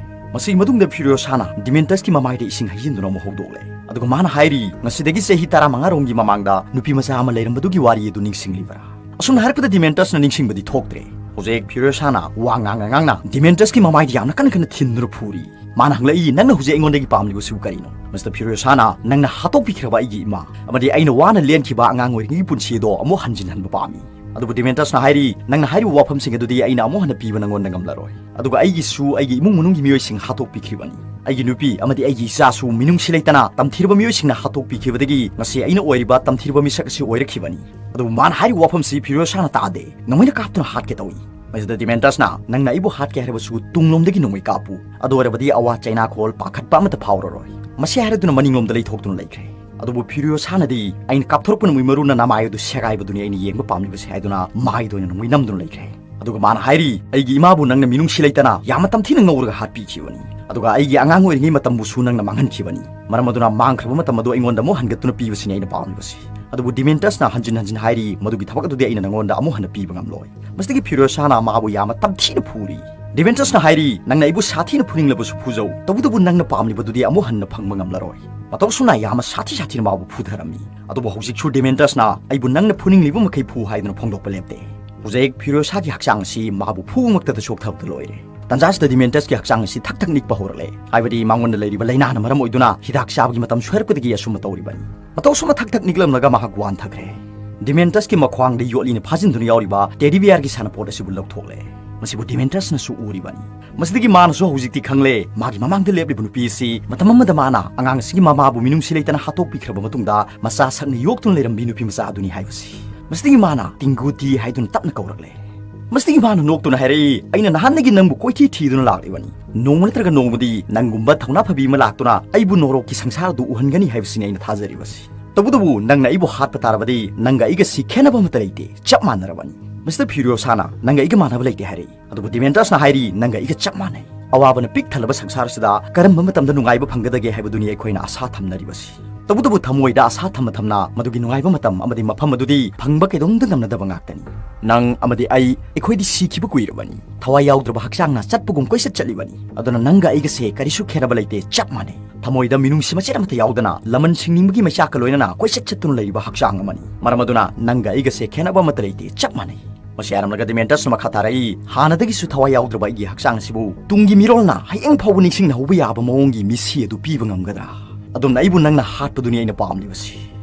ꯃꯁꯤꯒꯤ ꯃꯇꯨꯡꯗ ꯐ꯭ꯌꯨꯔꯤꯌꯣꯁꯥꯅ ꯗꯤꯃꯦꯟꯇꯁꯀꯤ ꯃꯃꯥꯏꯗ ꯏꯁꯤꯡ ꯍꯩꯖꯤꯟꯗꯨꯅ ꯑꯃꯨꯛ ꯍꯧꯗꯣꯛꯂꯦ, ꯑꯗꯨꯒ ꯃꯥꯅ ꯍꯥꯏꯔꯤ, "ꯉꯁꯤꯗꯒꯤ ꯆꯍꯤ ꯇꯔꯥꯃꯉꯥ ꯔꯣꯝꯒꯤ ꯃꯃꯥꯡꯗ ꯅꯨꯄꯤ ꯃꯆꯥ ꯑꯃ ꯂꯩꯔꯝꯕꯗꯨꯒꯤ ꯋꯥꯔꯤ ꯑꯗꯨ ꯅꯤꯡꯁꯤꯡꯂꯤꯕ꯭ꯔꯥ?" ꯑꯁꯨꯝꯅ ꯍꯥꯏꯔꯛꯄꯗ ꯗꯤꯃꯦꯟꯇꯁꯅ ꯅꯤꯡꯁꯤꯡꯕꯗꯤ ꯊꯣꯛꯇ꯭ꯔꯦ꯫ ꯍꯧꯖꯤꯛ ꯐ꯭ꯌꯨꯔꯤꯌꯣꯁꯥꯅ ꯋꯥ ꯉꯥꯡꯅ ꯉꯥꯡꯅ ꯗꯤꯃꯦꯟꯇꯁꯀꯤ ꯃꯃꯥꯏꯗ ꯌꯥꯝꯅ ꯀꯟꯅ ꯀꯟꯅ ꯊꯤꯟꯗꯨꯅ ꯐꯨꯔꯤ꯫ ꯃꯥꯅ ꯍꯪꯂꯛꯏ, "ꯅꯪꯅ ꯍꯧꯖꯤꯛ ꯑꯩꯉꯣꯟꯗꯒꯤ ꯄꯥꯝꯂꯤꯕꯁꯤꯕꯨ ꯀꯔꯤꯅꯣ?" ꯃꯤꯁꯇꯔ ꯐ꯭ꯌꯨꯔꯤꯌꯣꯁꯥꯅ, "ꯅꯪꯅ ꯍꯥꯠꯇꯣꯛꯄꯤꯈ꯭ꯔꯕ ꯑꯩꯒꯤ ꯏꯃꯥ ꯑꯃꯗꯤ ꯑꯩꯅ ꯋꯥꯅ ꯂꯦꯟꯈꯤꯕ ꯑꯉꯥꯡ ꯑꯣꯏꯔꯤꯉꯩꯒꯤ ꯄꯨꯟꯁꯤ ꯑꯗꯣ ꯑꯃꯨꯛ ꯍꯟꯖꯤꯟꯍꯟꯕ ꯄꯥꯝꯃꯤ꯫" ꯑꯗꯨꯕꯨ ꯗꯤꯃꯦꯟꯇꯁꯅ ꯍꯥꯏꯔꯤ, "ꯅꯪꯅ ꯍꯥꯏꯔꯤꯕ ꯋꯥꯐꯝꯁꯤꯡ ꯑꯗꯨꯗꯤ ꯑꯩꯅ ꯑꯃꯨꯛ ꯍꯟꯅ ꯄꯤꯕ ꯅꯪꯉꯣꯟꯗ ꯉꯝꯂꯔꯣꯏ꯫ ꯑꯗꯨꯒ ꯑꯩꯒꯤꯁꯨ ꯑꯩꯒꯤ ꯏꯃꯨꯡ ꯃꯅꯨꯡꯒꯤ ꯃꯤꯑꯣꯏꯁꯤꯡ ꯍꯥꯠꯇꯣꯛꯄꯤꯈꯤꯕꯅꯤ꯫ ꯑꯩꯒꯤ ꯅꯨꯄꯤ ꯑꯃꯗꯤ ꯑꯩꯒꯤ ꯏꯆꯥꯁꯨ ꯃꯤꯅꯨꯡꯁꯤ ꯂꯩꯇꯅ ꯇꯝꯊꯤꯔꯕ ꯃꯤꯑꯣꯏꯁꯤꯡꯅ ꯍꯥꯠꯇꯣꯛꯄꯤꯈꯤꯕꯗꯒꯤ ꯉꯁꯤ ꯑꯩꯅ ꯑꯣꯏꯔꯤꯕ ꯇꯝꯊꯤꯔꯕ ꯃꯤꯁꯛ ꯑꯁꯤ ꯑꯣꯏꯔꯛꯈꯤꯕꯅꯤ꯫" ꯑꯗꯨꯕꯨ ꯃꯥꯅ ꯍꯥꯏꯔꯤꯕ ꯋꯥꯐꯝꯁꯤ ꯐ꯭ꯌꯨꯔꯤꯌꯣꯁꯥꯅ ꯇꯥꯗꯦ꯫ ꯅꯣꯡꯃꯩꯅ ꯀꯥꯞꯇꯨꯅ ꯍꯥꯠꯀꯦ ꯇꯧꯏ꯫ ꯃꯁꯤꯗ ꯗꯤꯃꯦꯟꯇꯁꯅ, "ꯅꯪꯅ ꯑꯩꯕꯨ ꯍꯥꯠꯀꯦ ꯍꯥꯏꯔꯕꯁꯨ ꯇꯨꯡꯂꯣꯝꯗꯒꯤ ꯅꯣꯡꯃꯩ ꯀꯥꯞꯄꯨ꯫ ꯑꯗꯨ ꯑꯣꯏꯔꯕꯗꯤ ꯑꯋꯥ ꯆꯩꯅꯥꯈꯣꯜ ꯄꯥꯈꯠꯄ ꯑꯃꯠꯇ ꯐꯥꯎꯔꯔꯣꯏ꯫" ꯃꯁꯤ ꯍꯥꯏꯔꯗꯨꯅ ꯃꯅꯤꯡꯂꯣꯝꯗ ꯂꯩꯊꯣꯛꯇꯨꯅ ꯂꯩꯈ꯭ꯦ꯫ ꯑꯗꯨꯕꯨ ꯐ꯭ꯌꯨꯔꯤꯌꯣꯁꯥꯅꯗꯤ, "ꯑꯩꯅ ꯀꯥꯞꯊꯣꯔꯛꯄ ꯅꯣꯡꯃꯩ ꯃꯔꯨꯅ ꯅꯃꯥꯏ ꯑꯗꯨ ꯁꯦꯒꯥꯏꯕꯗꯨꯅꯤ ꯑꯩꯅ ꯌꯦꯡꯕ ꯄꯥꯝꯂꯤꯕꯁꯤ" ꯍꯥꯏꯗꯨꯅ ꯃꯥꯏꯗ ꯑꯣꯏꯅ ꯅꯣꯡꯃꯩ ꯅꯝꯗꯨꯅ ꯂꯩꯈ꯭ꯔꯦ꯫ ꯑꯗꯨꯒ ꯃꯥꯅ ꯍꯥꯏꯔꯤ, "ꯑꯩꯒꯤ ꯏꯃꯥꯕꯨ ꯅꯪꯅ ꯃꯤꯅꯨꯡꯁꯤ ꯂꯩꯇꯅ ꯌꯥꯝꯅ ꯇꯝꯊꯤꯅ ꯉꯧꯔꯒ ꯍꯥꯠꯄꯤꯈꯤꯕꯅꯤ꯫ ꯑꯗꯨꯒ ꯑꯩꯒꯤ ꯑꯉꯥꯡ ꯑꯣꯏꯔꯤꯉꯩ ꯃꯇꯝꯕꯨꯁꯨ ꯅꯪꯅ ꯃꯥꯡꯍꯟꯈꯤꯕꯅꯤ꯫ ꯃꯔꯝ ꯑꯗꯨꯅ ꯃꯥꯡꯈ꯭ꯔꯕ ꯃꯇꯝ ꯑꯗꯨ ꯑꯩꯉꯣꯟꯗ ꯑꯃꯨꯛ ꯍꯟꯒꯠꯇꯨꯅ ꯄꯤꯕꯁꯤꯅꯤ ꯑꯩꯅ ꯄꯥꯝꯂꯤꯕꯁꯤ꯫" ꯑꯗꯨꯕꯨ ꯗꯤꯃꯦꯟꯇꯁꯅ ꯍꯟꯖꯤꯟ ꯍꯟꯖꯤꯟ ꯍꯥꯏꯔꯤ, "ꯃꯗꯨꯒꯤ ꯊꯕꯛ ꯑꯗꯨꯗꯤ ꯑꯩꯅ ꯅꯪꯉꯣꯟꯗ ꯑꯃꯨꯛ ꯍꯟꯅ ꯄꯤꯕ ꯉꯝꯂꯣꯏ꯫" ꯃꯁꯤꯗꯒꯤ ꯐ꯭ꯌꯨꯔꯤꯌꯣꯁꯥꯅ ꯃꯥꯕꯨ ꯌꯥꯝꯅ ꯇꯝꯊꯤꯅ ꯐꯨꯔꯤ꯫ ꯗꯤꯃꯦꯟꯇꯁꯅ ꯍꯥꯏꯔꯤ, "ꯅꯪꯅ ꯑꯩꯕꯨ ꯁꯥꯊꯤꯅ ꯐꯨꯅꯤꯡꯂꯕꯁꯨ ꯐꯨꯖꯧ, ꯇꯧꯕꯇꯕꯨ ꯅꯪꯅ ꯄꯥꯝꯂꯤꯕꯗꯨꯗꯤ ꯑꯃꯨꯛ ꯍꯟꯅ ꯐꯪꯕ ꯉꯝꯂꯔꯣꯏ꯫" ꯃꯇꯧꯁꯨꯝꯅ ꯌꯥꯝꯅ ꯁꯥꯊꯤ ꯁꯥꯊꯤꯅ ꯃꯥꯕꯨ ꯐꯨꯊꯔꯝꯃꯤ꯫ ꯑꯗꯨꯕꯨ ꯍꯧꯖꯤꯛꯁꯨ ꯗꯤꯃꯦꯟꯇꯁꯅ, "ꯑꯩꯕꯨ ꯅꯪꯅ ꯐꯨꯅꯤꯡꯂꯤꯕ ꯃꯈꯩ ꯐꯨ" ꯍꯥꯏꯗꯨꯅ ꯐꯣꯡꯗꯣꯛꯄ ꯂꯦꯞꯇꯦ꯫ ꯍꯧꯖꯤꯛ ꯐ꯭ꯌꯨꯔꯤꯌꯣꯁꯥꯒꯤ ꯍꯛꯆꯥꯡ ꯑꯁꯤ ꯃꯥꯕꯨ ꯐꯨꯕꯃꯛꯇꯗ ꯆꯣꯛꯊꯕꯗ ꯂꯣꯏꯔꯦ꯫ ꯇꯟꯖꯥꯁꯤꯗ ꯗꯤꯃꯦꯟꯇꯁꯀꯤ ꯍꯛꯆꯥꯡ ꯑꯁꯤ ꯊꯛ ꯊꯛ ꯅꯤꯛꯄ ꯍꯧꯔꯛꯂꯦ, ꯍꯥꯏꯕꯗꯤ ꯃꯉꯣꯟꯗ ꯂꯩꯔꯤꯕ ꯂꯥꯏꯅꯥꯅ ꯃꯔꯝ ꯑꯣꯏꯗꯨꯅ ꯍꯤꯗꯥꯛ ꯆꯥꯕꯒꯤ ꯃꯇꯝ ꯁꯣꯏꯔꯛꯄꯗꯒꯤ ꯑꯁꯨꯝꯅ ꯇꯧꯔꯤꯕꯅꯤ꯫ ꯃꯇꯧꯁꯨꯝꯅ ꯊꯛ ꯊꯛ ꯅꯤꯛꯂꯝꯂꯒ ꯃꯍꯥꯛ ꯋꯥꯟꯊꯈ꯭ꯔꯦ꯫ ꯗꯤꯃꯦꯟꯇꯁꯀꯤ ꯃꯈ꯭ꯋꯥꯡꯗ ꯌꯣꯠꯂꯤꯅ ꯐꯥꯖꯤꯟꯗꯨꯅ ꯌꯥꯎꯔꯤꯕ ꯇꯦꯗꯤ ꯕꯤꯌꯥꯔꯒꯤ ꯁꯥꯟꯅꯄꯣꯠ ꯑꯁꯤꯕꯨ ꯂꯧꯊꯣꯛꯂꯦ꯫ ꯃꯁꯤꯕꯨ ꯗꯤꯃꯦꯟꯇꯁꯅꯁꯨ ꯎꯔꯤꯕꯅꯤ꯫ ꯃꯁꯤꯗꯒꯤ ꯃꯥꯅꯁꯨ ꯍꯧꯖꯤꯛꯇꯤ ꯈꯪꯂꯦ, ꯃꯥꯒꯤ ꯃꯃꯥꯡꯗ ꯂꯦꯞꯂꯤꯕ ꯅꯨꯄꯤ ꯑꯁꯤ ꯃꯇꯝ ꯑꯃꯗ ꯃꯥꯅ ꯑꯉꯥꯡ ꯑꯁꯤꯒꯤ ꯃꯃꯥꯕꯨ ꯃꯤꯅꯨꯡꯁꯤ ꯂꯩꯇꯅ ꯍꯥꯠꯇꯣꯛꯄꯤꯈ꯭ꯔꯕ ꯃꯇꯨꯡꯗ ꯃꯆꯥ ꯁꯛꯅ ꯌꯣꯛꯇꯨꯅ ꯂꯩꯔꯝꯕꯤ ꯅꯨꯄꯤ ꯃꯆꯥ ꯑꯗꯨꯅꯤ ꯍꯥꯏꯕꯁꯤ꯫ ꯃꯁꯤꯗꯒꯤ ꯃꯥꯅ "ꯇꯤꯡꯒꯨꯇꯤ" ꯍꯥꯏꯗꯨꯅ ꯇꯞꯅ ꯀꯧꯔꯛꯂꯦ꯫ ꯃꯁꯤꯗꯒꯤ ꯃꯥꯅ ꯅꯣꯛꯇꯨꯅ ꯍꯥꯏꯔꯛꯏ, "ꯑꯩꯅ ꯅꯍꯥꯟꯗꯒꯤ ꯅꯪꯕꯨ ꯀꯣꯏꯊꯤ ꯊꯤꯗꯨꯅ ꯂꯥꯛꯂꯤꯕꯅꯤ꯫ ꯅꯣꯡꯃ ꯅꯠꯇ꯭ꯔꯒ ꯅꯣꯡꯃꯗꯤ ꯅꯪꯒꯨꯝꯕ ꯊꯧꯅꯥ ꯐꯕꯤ ꯑꯃ ꯂꯥꯛꯇꯨꯅ ꯑꯩꯕꯨ ꯅꯣꯔꯣꯛꯀꯤ ꯁꯪꯁꯥꯔꯗꯨ ꯎꯍꯟꯒꯅꯤ ꯍꯥꯏꯕꯁꯤꯅꯤ ꯑꯩꯅ ꯊꯥꯖꯔꯤꯕꯁꯤ꯫ ꯇꯧꯕꯇꯕꯨ ꯅꯪꯅ ꯑꯩꯕꯨ ꯍꯥꯠꯄ ꯇꯥꯔꯕꯗꯤ ꯅꯪꯒ ꯑꯩꯒꯁꯤ ꯈꯦꯠꯅꯕ ꯑꯃꯠꯇ ꯂꯩꯇꯦ, ꯆꯞ ꯃꯥꯟꯅꯔꯕꯅꯤ꯫" ꯃꯁꯤꯗ ꯐ꯭ꯌꯨꯔꯤꯑꯣꯁꯥꯅ "ꯅꯪꯒ ꯑꯩꯒ ꯃꯥꯟꯅꯕ ꯂꯩꯇꯦ" ꯍꯥꯏꯔꯛꯏ꯫ ꯑꯗꯨꯕꯨ ꯗꯤꯃꯦꯟꯇꯁꯅ ꯍꯥꯏꯔꯤ, "ꯅꯪꯒ ꯑꯩꯒ ꯆꯞ ꯃꯥꯟꯅꯩ꯫ ꯑꯋꯥꯕꯅ ꯄꯤꯛ ꯊꯜꯂꯕ ꯁꯪꯁꯥꯔ ꯑꯁꯤꯗ ꯀꯔꯝꯕ ꯃꯇꯝꯗ ꯅꯨꯡꯉꯥꯏꯕ ꯐꯪꯒꯗꯒꯦ ꯍꯥꯏꯕꯗꯨꯅꯤ ꯑꯩꯈꯣꯏꯅ ꯑꯁꯥ ꯊꯝꯅꯔꯤꯕꯁꯤ꯫ ꯇꯧꯕꯇꯕꯨ ꯊꯃꯣꯏꯗ ꯑꯁꯥ ꯊꯝꯅ ꯊꯝꯅ ꯃꯗꯨꯒꯤ ꯅꯨꯡꯉꯥꯏꯕ ꯃꯇꯝ ꯑꯃꯗꯤ ꯃꯐꯝ ꯑꯗꯨꯗꯤ ꯐꯪꯕ ꯀꯩꯗꯧꯅꯨꯡꯗ ꯉꯝꯅꯗꯕ ꯉꯥꯛꯇꯅꯤ꯫ ꯅꯪ ꯑꯃꯗꯤ ꯑꯩ, ꯑꯩꯈꯣꯏꯗꯤ ꯁꯤꯈꯤꯕ ꯀꯨꯏꯔꯕꯅꯤ꯫ ꯊꯋꯥꯏ ꯌꯥꯎꯗ꯭ꯔꯕ ꯍꯛꯆꯥꯡꯅ ꯆꯠꯄꯒꯨꯝ ꯀꯣꯏꯆꯠ ꯆꯠꯂꯤꯕꯅꯤ꯫ ꯑꯗꯨꯅ ꯅꯪꯒ ꯑꯩꯒꯁꯦ ꯀꯔꯤꯁꯨ ꯈꯦꯠꯅꯕ ꯂꯩꯇꯦ, ꯆꯞ ꯃꯥꯟꯅꯩ꯫ ꯊꯃꯣꯏꯗ ꯃꯤꯅꯨꯡꯁꯤ ꯃꯆꯦꯠ ꯑꯃꯠꯇ ꯌꯥꯎꯗꯅ ꯂꯃꯟ ꯁꯤꯡꯅꯤꯡꯕꯒꯤ ꯃꯩꯆꯥꯛꯀ ꯂꯣꯏꯅꯅ ꯀꯣꯏꯆꯠ ꯆꯠꯇꯨꯅ ꯂꯩꯔꯤꯕ ꯍꯛꯆꯥꯡ ꯑꯃꯅꯤ꯫ ꯃꯔꯝ ꯑꯗꯨꯅ ꯅꯪꯒ ꯑꯩꯒꯁꯦ ꯈꯦꯠꯅꯕ ꯑꯃꯠꯇ ꯂꯩꯇꯦ, ꯆꯞ ꯃꯥꯟꯅꯩ꯫" ꯃꯁꯤ ꯍꯥꯏꯔꯝꯂꯒ ꯗꯤꯃꯦꯟꯇꯁꯅ ꯃꯈꯥ ꯇꯥꯔꯛꯏ, "ꯍꯥꯟꯅꯗꯒꯤꯁꯨ ꯊꯋꯥꯏ ꯌꯥꯎꯗ꯭ꯔꯕ ꯑꯩꯒꯤ ꯍꯛꯆꯥꯡ ꯑꯁꯤꯕꯨ ꯇꯨꯡꯒꯤ ꯃꯤꯔꯣꯜꯅ ꯍꯌꯦꯡ ꯐꯥꯎꯕ ꯅꯤꯡꯁꯤꯡꯅꯍꯧꯕ ꯌꯥꯕ ꯃꯑꯣꯡꯒꯤ ꯃꯤꯠꯁꯤ ꯑꯗꯨ ꯄꯤꯕ ꯉꯝꯒꯗ꯭ꯔꯥ? ꯑꯗꯨꯝꯅ ꯑꯩꯕꯨ ꯅꯪꯅ ꯍꯥꯠꯄꯗꯨꯅꯤ ꯑꯩꯅ ꯄꯥꯝꯂꯤꯕꯁꯤ꯫"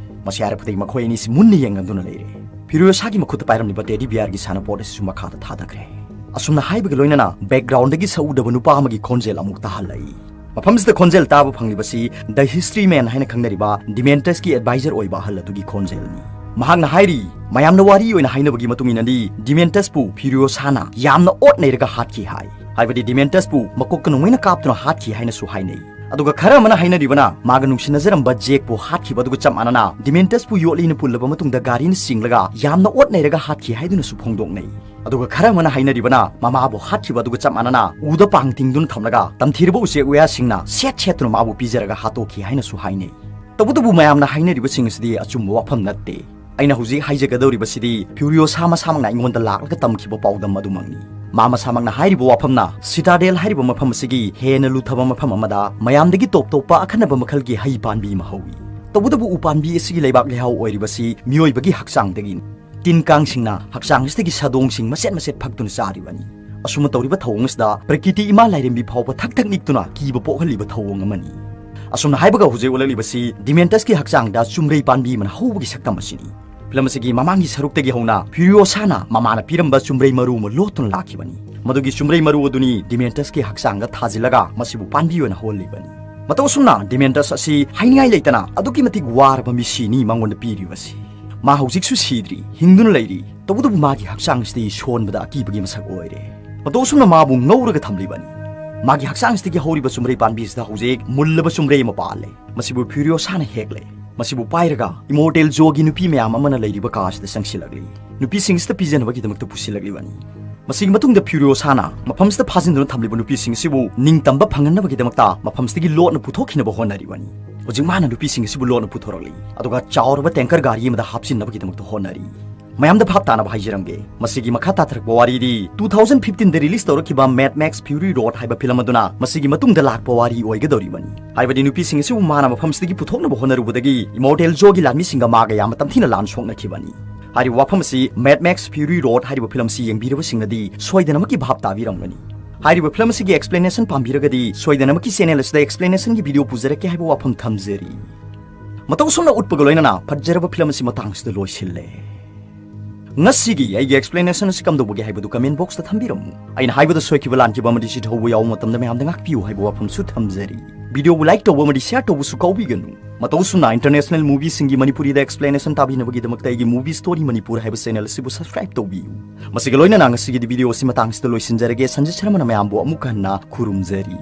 ꯃꯁꯤ ꯍꯥꯏꯔꯛꯄꯗꯒꯤ ꯃꯈꯣꯏ ꯑꯅꯤꯁꯤ ꯃꯨꯟꯅ ꯌꯦꯡꯉꯝꯗꯨꯅ ꯂꯩꯔꯦ꯫ ꯐ꯭ꯌꯨꯔꯤꯑꯣꯁꯥꯒꯤ ꯃꯈꯨꯠꯇ ꯄꯥꯏꯔꯝꯂꯤꯕ ꯇꯦꯗꯤ ꯕꯤꯌꯥꯔꯒꯤ ꯁꯥꯟꯅꯄꯣꯠ ꯑꯁꯤꯁꯨ ꯃꯈꯥꯗ ꯊꯥꯗꯈ꯭ꯔꯦ꯫ ꯑꯁꯨꯝꯅ ꯍꯥꯏꯕꯒ ꯂꯣꯏꯅꯅ ꯕꯦꯛꯒ꯭ꯔꯥꯎꯟꯗꯒꯤ ꯁꯛꯎꯗꯕ ꯅꯨꯄꯥ ꯑꯃꯒꯤ ꯈꯣꯟꯖꯦꯜ ꯑꯃꯨꯛ ꯇꯥꯍꯜꯂꯛꯏ꯫ ꯃꯐꯝꯁꯤꯗ ꯈꯣꯟꯖꯦꯜ ꯇꯥꯕ ꯐꯪꯂꯤꯕꯁꯤ The History Man ꯍꯥꯏꯅ ꯈꯪꯅꯔꯤꯕ ꯗꯤꯃꯦꯟꯇꯁꯀꯤ ꯑꯦꯗꯚꯥꯏꯖꯔ ꯑꯣꯏꯕ ꯑꯍꯜ ꯑꯗꯨꯒꯤ ꯈꯣꯟꯖꯦꯜꯅꯤ꯫ ꯃꯍꯥꯛꯅ ꯍꯥꯏꯔꯤ, "ꯃꯌꯥꯝꯅ ꯋꯥꯔꯤ ꯑꯣꯏꯅ ꯍꯥꯏꯅꯕꯒꯤ ꯃꯇꯨꯡ ꯏꯟꯅꯗꯤ ꯗꯤꯃꯦꯟꯇꯁꯄꯨ ꯐ꯭ꯌꯨꯔꯤꯑꯣꯁꯥꯅ ꯌꯥꯝꯅ ꯑꯣꯠ ꯅꯩꯔꯒ ꯍꯥꯠꯈꯤ ꯍꯥꯏ꯫ ꯍꯥꯏꯕꯗꯤ ꯗꯤꯃꯦꯟꯇꯁꯄꯨ ꯃꯀꯣꯛꯇ ꯅꯣꯡꯃꯩꯅ ꯀꯥꯞꯇꯨꯅ ꯍꯥꯠꯈꯤ ꯍꯥꯏꯅꯁꯨ ꯍꯥꯏꯅꯩ꯫ ꯑꯗꯨꯒ ꯈꯔ ꯑꯃꯅ ꯍꯥꯏꯅꯔꯤꯕꯅ ꯃꯥꯒ ꯅꯨꯡꯁꯤꯅꯖꯔꯝꯕ ꯖꯦꯛꯄꯨ ꯍꯥꯠꯈꯤꯕ ꯑꯗꯨꯒ ꯆꯞ ꯃꯥꯟꯅꯅ ꯗꯤꯃꯦꯟꯇꯁꯄꯨ ꯌꯣꯠꯂꯤꯅ ꯄꯨꯜꯂꯕ ꯃꯇꯨꯡꯗ ꯒꯥꯔꯤꯅ ꯆꯤꯡꯂꯒ ꯌꯥꯝꯅ ꯑꯣꯠ ꯅꯩꯔꯒ ꯍꯥꯠꯈꯤ ꯍꯥꯏꯗꯨꯅꯁꯨ ꯐꯣꯡꯗꯣꯛꯅꯩ꯫ ꯑꯗꯨꯒ ꯈꯔ ꯑꯃꯅ ꯍꯥꯏꯅꯔꯤꯕꯅ ꯃꯃꯥꯕꯨ ꯍꯥꯠꯈꯤꯕ ꯑꯗꯨꯒ ꯆꯞ ꯃꯥꯟꯅꯅ ꯎꯗ ꯄꯥꯡ ꯇꯤꯡꯗꯨꯅ ꯊꯝꯂꯒ ꯇꯝꯊꯤꯔꯕ ꯎꯆꯦꯛ ꯋꯥꯌꯥꯁꯤꯡꯅ ꯁꯦꯠ ꯁꯦꯠꯇꯨꯅ ꯃꯥꯕꯨ ꯄꯤꯖꯔꯒ ꯍꯥꯠꯇꯣꯛꯈꯤ ꯍꯥꯏꯅꯁꯨ ꯍꯥꯏꯅꯩ꯫ ꯇꯧꯕꯇꯕꯨ ꯃꯌꯥꯝꯅ ꯍꯥꯏꯅꯔꯤꯕꯁꯤꯡ ꯑꯁꯤꯗꯤ ꯑꯆꯨꯝꯕ ꯋꯥꯐꯝ ꯅꯠꯇꯦ꯫ ꯑꯩꯅ ꯍꯧꯖꯤꯛ ꯍꯥꯏꯖꯒꯗꯧꯔꯤꯕꯁꯤꯗꯤ ꯐ꯭ꯌꯨꯔꯤꯑꯣꯁꯥ ꯃꯁꯥꯃꯛꯅ ꯑꯩꯉꯣꯟꯗ ꯂꯥꯛꯂꯒ ꯇꯝꯈꯤꯕ ꯄꯥꯎꯗꯝ ꯑꯗꯨꯃꯛꯅꯤ꯫ ꯃꯥ ꯃꯁꯥꯃꯛꯅ ꯍꯥꯏꯔꯤꯕ ꯋꯥꯐꯝꯅ ꯁꯤꯇꯥꯗꯦꯜ ꯍꯥꯏꯔꯤꯕ ꯃꯐꯝ ꯑꯁꯤꯒꯤ ꯍꯦꯟꯅ ꯂꯨꯊꯕ ꯃꯐꯝ ꯑꯃꯗ ꯃꯌꯥꯝꯗꯒꯤ ꯇꯣꯞ ꯇꯣꯞꯄ ꯑꯈꯟꯅꯕ ꯃꯈꯜꯒꯤ ꯍꯩ ꯄꯥꯟꯕꯤ ꯑꯃ ꯍꯧꯏ꯫ ꯇꯧꯕꯇꯕꯨ ꯎ ꯄꯥꯟꯕꯤ ꯑꯁꯤꯒꯤ ꯂꯩꯕꯥꯛ ꯂꯩꯍꯥꯎ ꯑꯣꯏꯔꯤꯕꯁꯤ ꯃꯤꯑꯣꯏꯕꯒꯤ ꯍꯛꯆꯥꯡꯗꯒꯤꯅꯤ꯫ ꯇꯤꯟ ꯀꯥꯡꯁꯤꯡꯅ ꯍꯛꯆꯥꯡ ꯑꯁꯤꯗꯒꯤ ꯁꯥꯗꯣꯡꯁꯤꯡ ꯃꯆꯦꯠ ꯃꯆꯦꯠ ꯐꯛꯇꯨꯅ ꯆꯥꯔꯤꯕꯅꯤ꯫ ꯑꯁꯨꯝꯅ ꯇꯧꯔꯤꯕ ꯊꯧꯑꯣꯡ ꯑꯁꯤꯗ ꯄ꯭ꯔꯀꯤꯇꯤ ꯏꯃꯥ ꯂꯥꯏꯔꯦꯝꯕꯤ ꯐꯥꯎꯕ ꯊꯛ ꯊꯛ ꯅꯤꯛꯇꯨꯅ ꯀꯤꯕ ꯄꯣꯛꯍꯜꯂꯤꯕ ꯊꯧꯑꯣꯡ ꯑꯃꯅꯤ꯫ ꯑꯁꯨꯝꯅ ꯍꯥꯏꯕꯒ ꯍꯧꯖꯤꯛ ꯎꯠꯂꯛꯂꯤꯕꯁꯤ ꯗꯤꯃꯦꯟꯇꯁꯀꯤ ꯍꯛꯆꯥꯡꯗ ꯆꯨꯝꯔꯩ ꯄꯥꯟꯕꯤ ꯑꯃꯅ ꯍꯧꯕꯒꯤ ꯁꯛꯇꯝ ꯑꯁꯤꯅꯤ꯫ ꯐꯤꯂꯝ ꯑꯁꯤꯒꯤ ꯃꯃꯥꯡꯒꯤ ꯁꯔꯨꯛꯇꯒꯤ ꯍꯧꯅ ꯐ꯭ꯌꯨꯔꯤꯑꯣꯁꯥꯅ ꯃꯃꯥꯅ ꯄꯤꯔꯝꯕ ꯆꯨꯝꯕ꯭ꯔꯩ ꯃꯔꯨ ꯑꯃ ꯂꯣꯠꯇꯨꯅ ꯂꯥꯛꯈꯤꯕꯅꯤ꯫ ꯃꯗꯨꯒꯤ ꯆꯨꯝꯕ꯭ꯔꯩ ꯃꯔꯨ ꯑꯗꯨꯅꯤ ꯗꯤꯃꯦꯟꯇꯁꯀꯤ ꯍꯛꯆꯥꯡꯗ ꯊꯥꯖꯤꯜꯂꯒ ꯃꯁꯤꯕꯨ ꯄꯥꯟꯕꯤ ꯑꯣꯏꯅ ꯍꯧꯍꯜꯂꯤꯕꯅꯤ꯫ ꯃꯇꯧ ꯑꯁꯨꯝꯅ ꯗꯤꯃꯦꯟꯇꯁ ꯑꯁꯤ ꯍꯥꯏꯅꯤꯡꯉꯥꯏ ꯂꯩꯇꯅ ꯑꯗꯨꯛꯀꯤ ꯃꯇꯤꯛ ꯋꯥꯔꯕ ꯃꯤꯁꯤꯅꯤ ꯃꯉꯣꯟꯗ ꯄꯤꯔꯤꯕꯁꯤ꯫ ꯃꯥ ꯍꯧꯖꯤꯛꯁꯨ ꯁꯤꯗ꯭ꯔꯤ, ꯍꯤꯡꯗꯨꯅ ꯂꯩꯔꯤ꯫ ꯇꯧꯕꯇꯕꯨ ꯃꯥꯒꯤ ꯍꯛꯆꯥꯡꯁꯤꯗꯤ ꯁꯣꯟꯕꯗ ꯑꯀꯤꯕꯒꯤ ꯃꯁꯛ ꯑꯣꯏꯔꯦ꯫ ꯃꯇꯧ ꯑꯁꯨꯝꯅ ꯃꯥꯕꯨ ꯉꯧꯔꯒ ꯊꯝꯂꯤꯕꯅꯤ꯫ ꯃꯥꯒꯤ ꯍꯛꯆꯥꯡꯁꯤꯗꯒꯤ ꯍꯧꯔꯤꯕ ꯆꯨꯝꯕ꯭ꯔꯩ ꯄꯥꯟꯕꯤꯁꯤꯗ ꯍꯧꯖꯤꯛ ꯃꯨꯜꯂꯕ ꯆꯨꯝꯕ꯭ꯔꯩ ꯑꯃ ꯄꯥꯜꯂꯦ꯫ ꯃꯁꯤꯕꯨ ꯐ꯭ꯌꯨꯔꯤꯑꯣꯁꯥꯅ ꯍꯦꯛꯂꯦ꯫ ꯃꯁꯤꯕꯨ ꯄꯥꯏꯔꯒ ꯏꯃꯣꯔꯇꯦꯜ ꯖꯣꯒꯤ ꯅꯨꯄꯤ ꯃꯌꯥꯝ ꯑꯃꯅ ꯂꯩꯔꯤꯕ ꯀꯥ ꯑꯁꯤꯗ ꯆꯪꯁꯤꯜꯂꯛꯂꯤ꯫ ꯅꯨꯄꯤꯁꯤꯡ ꯑꯁꯤꯗ ꯄꯤꯖꯅꯕꯒꯤꯗꯃꯛꯇ ꯄꯨꯁꯤꯜꯂꯛꯂꯤꯕꯅꯤ꯫ ꯃꯁꯤꯒꯤ ꯃꯇꯨꯡꯗ ꯐ꯭ꯌꯨꯔꯤꯑꯣꯁꯥꯅ ꯃꯐꯝꯁꯤꯗ ꯐꯥꯖꯤꯟꯗꯨꯅ ꯊꯝꯂꯤꯕ ꯅꯨꯄꯤꯁꯤꯡ ꯑꯁꯤꯕꯨ ꯅꯤꯡꯇꯝꯕ ꯐꯪꯍꯟꯅꯕꯒꯤꯗꯃꯛꯇ ꯃꯐꯝꯁꯤꯗꯒꯤ ꯂꯣꯠꯅ ꯄꯨꯊꯣꯛꯈꯤꯅꯕ ꯍꯣꯠꯅꯔꯤꯕꯅꯤ꯫ ꯍꯧꯖꯤꯛ ꯃꯥꯅ ꯅꯨꯄꯤꯁꯤꯡ ꯑꯁꯤꯕꯨ ꯂꯣꯠꯅ ꯄꯨꯊꯣꯔꯛꯂꯤ, ꯑꯗꯨꯒ ꯆꯥꯎꯔꯕ ꯇꯦꯡꯀꯔ ꯒꯥꯔꯤ ꯑꯃꯗ ꯍꯥꯞꯆꯤꯟꯅꯕꯒꯤꯗꯃꯛꯇ ꯍꯣꯠꯅꯔꯤ꯫ ꯃꯌꯥꯝꯗ ꯚꯥꯞ ꯇꯥꯅꯕ ꯍꯥꯏꯖꯔꯝꯒꯦ, ꯃꯁꯤꯒꯤ ꯃꯈꯥ ꯇꯥꯊꯔꯛꯄ ꯋꯥꯔꯤꯗꯤ two thousand fifteenꯗ release ꯇꯧꯔꯛꯈꯤꯕ Mad Max Fury Road ꯍꯥꯏꯕ ꯐꯤꯂꯝ ꯑꯗꯨꯅ ꯃꯁꯤꯒꯤ ꯃꯇꯨꯡꯗ ꯂꯥꯛꯄ ꯋꯥꯔꯤ ꯑꯣꯏꯒꯗꯧꯔꯤꯕꯅꯤ꯫ ꯍꯥꯏꯕꯗꯤ ꯅꯨꯄꯤꯁꯤꯡ ꯑꯁꯤꯕꯨ ꯃꯥꯅ ꯃꯐꯝꯁꯤꯗꯒꯤ ꯄꯨꯊꯣꯛꯅꯕ ꯍꯣꯠꯅꯔꯨꯕꯗꯒꯤ ꯏꯃꯣꯔꯇꯦꯜ ꯖꯣꯒꯤ ꯂꯥꯟꯃꯤꯁꯤꯡꯒ ꯃꯥꯒ ꯌꯥꯝꯅ ꯇꯝꯊꯤꯅ ꯂꯥꯟ ꯁꯣꯛꯅꯈꯤꯕꯅꯤ꯫ ꯍꯥꯏꯔꯤꯕ ꯋꯥꯐꯝ ꯑꯁꯤ Mad Max Fury Road ꯍꯥꯏꯔꯤꯕ ꯐꯤꯂꯝ ꯑꯁꯤ ꯌꯦꯡꯕꯤꯔꯕꯁꯤꯡꯅꯗꯤ ꯁꯣꯏꯗꯅꯃꯛꯀꯤ ꯚꯥꯞ ꯇꯥꯕꯤꯔꯝꯒꯅꯤ꯫ ꯍꯥꯏꯔꯤꯕ ꯐꯤꯂꯝ ꯑꯁꯤꯒꯤ explanation ꯄꯥꯝꯕꯤꯔꯒꯗꯤ ꯁꯣꯏꯗꯅꯃꯛꯀꯤ channel ꯑꯁꯤꯗ explanationꯒꯤ video ꯄꯨꯖꯔꯛꯀꯦ ꯍꯥꯏꯕ ꯋꯥꯐꯝ ꯊꯝꯖꯔꯤ꯫ ꯃꯇꯧ ꯑꯁꯨꯝꯅ ꯎꯠꯄꯒ ꯂꯣꯏꯅꯅ ꯐꯠꯖꯔꯕ ꯐꯤꯂꯝ ꯑꯁꯤ ꯃꯇꯥꯡꯁꯤꯗ ꯂꯣꯏꯁꯤꯜꯂꯦ꯫ ꯉꯁꯤꯒꯤ ꯑꯩꯒꯤ explanation ꯑꯁꯤ ꯀꯝꯗꯧꯕꯒꯦ ꯍꯥꯏꯕꯗꯨ comment boxꯇ ꯊꯝꯕꯤꯔꯝꯃꯨ꯫ ꯑꯩꯅ ꯍꯥꯏꯕꯗ ꯁꯣꯏꯈꯤꯕ ꯂꯥꯟꯈꯤꯕ ꯑꯃꯗꯤ ꯆꯤꯠꯍꯧꯕ ꯌꯥꯎꯕ ꯃꯇꯝꯗ ꯃꯌꯥꯝꯗ ꯉꯥꯛꯄꯤꯌꯨ ꯍꯥꯏꯕ ꯋꯥꯐꯝꯁꯨ ꯊꯝꯖꯔꯤ꯫ Videoꯕꯨ like ꯇꯧꯕ ꯑꯃꯗꯤ share ꯇꯧꯕꯁꯨ ꯀꯥꯎꯕꯤꯒꯅꯨ꯫ ꯃꯇꯧ ꯑꯁꯨꯝꯅ international movieꯁꯤꯡꯒꯤ ꯃꯅꯤꯄꯨꯔꯤꯗ explanationꯇꯥꯕꯤꯅꯕꯒꯤꯗꯃꯛꯇ ꯑꯩꯒꯤ Movie Story Manipur ꯍꯥꯏꯕ channel ꯑꯁꯤꯕꯨ subscribe ꯇꯧꯕꯤꯌꯨ꯫ ꯃꯁꯤꯒ ꯂꯣꯏꯅꯅ ꯉꯁꯤꯒꯤꯗꯤ video ꯑꯁꯤ ꯃꯇꯥꯡꯁꯤꯗ ꯂꯣꯏꯁꯤꯟꯖꯔꯒꯦ꯫ ꯁꯟꯖꯤꯠ ꯁꯔꯃꯅ ꯃꯌꯥꯝꯕꯨ ꯑꯃꯨꯛ ꯍꯟꯅ ꯈꯨꯔꯨꯝꯖꯔꯤ꯫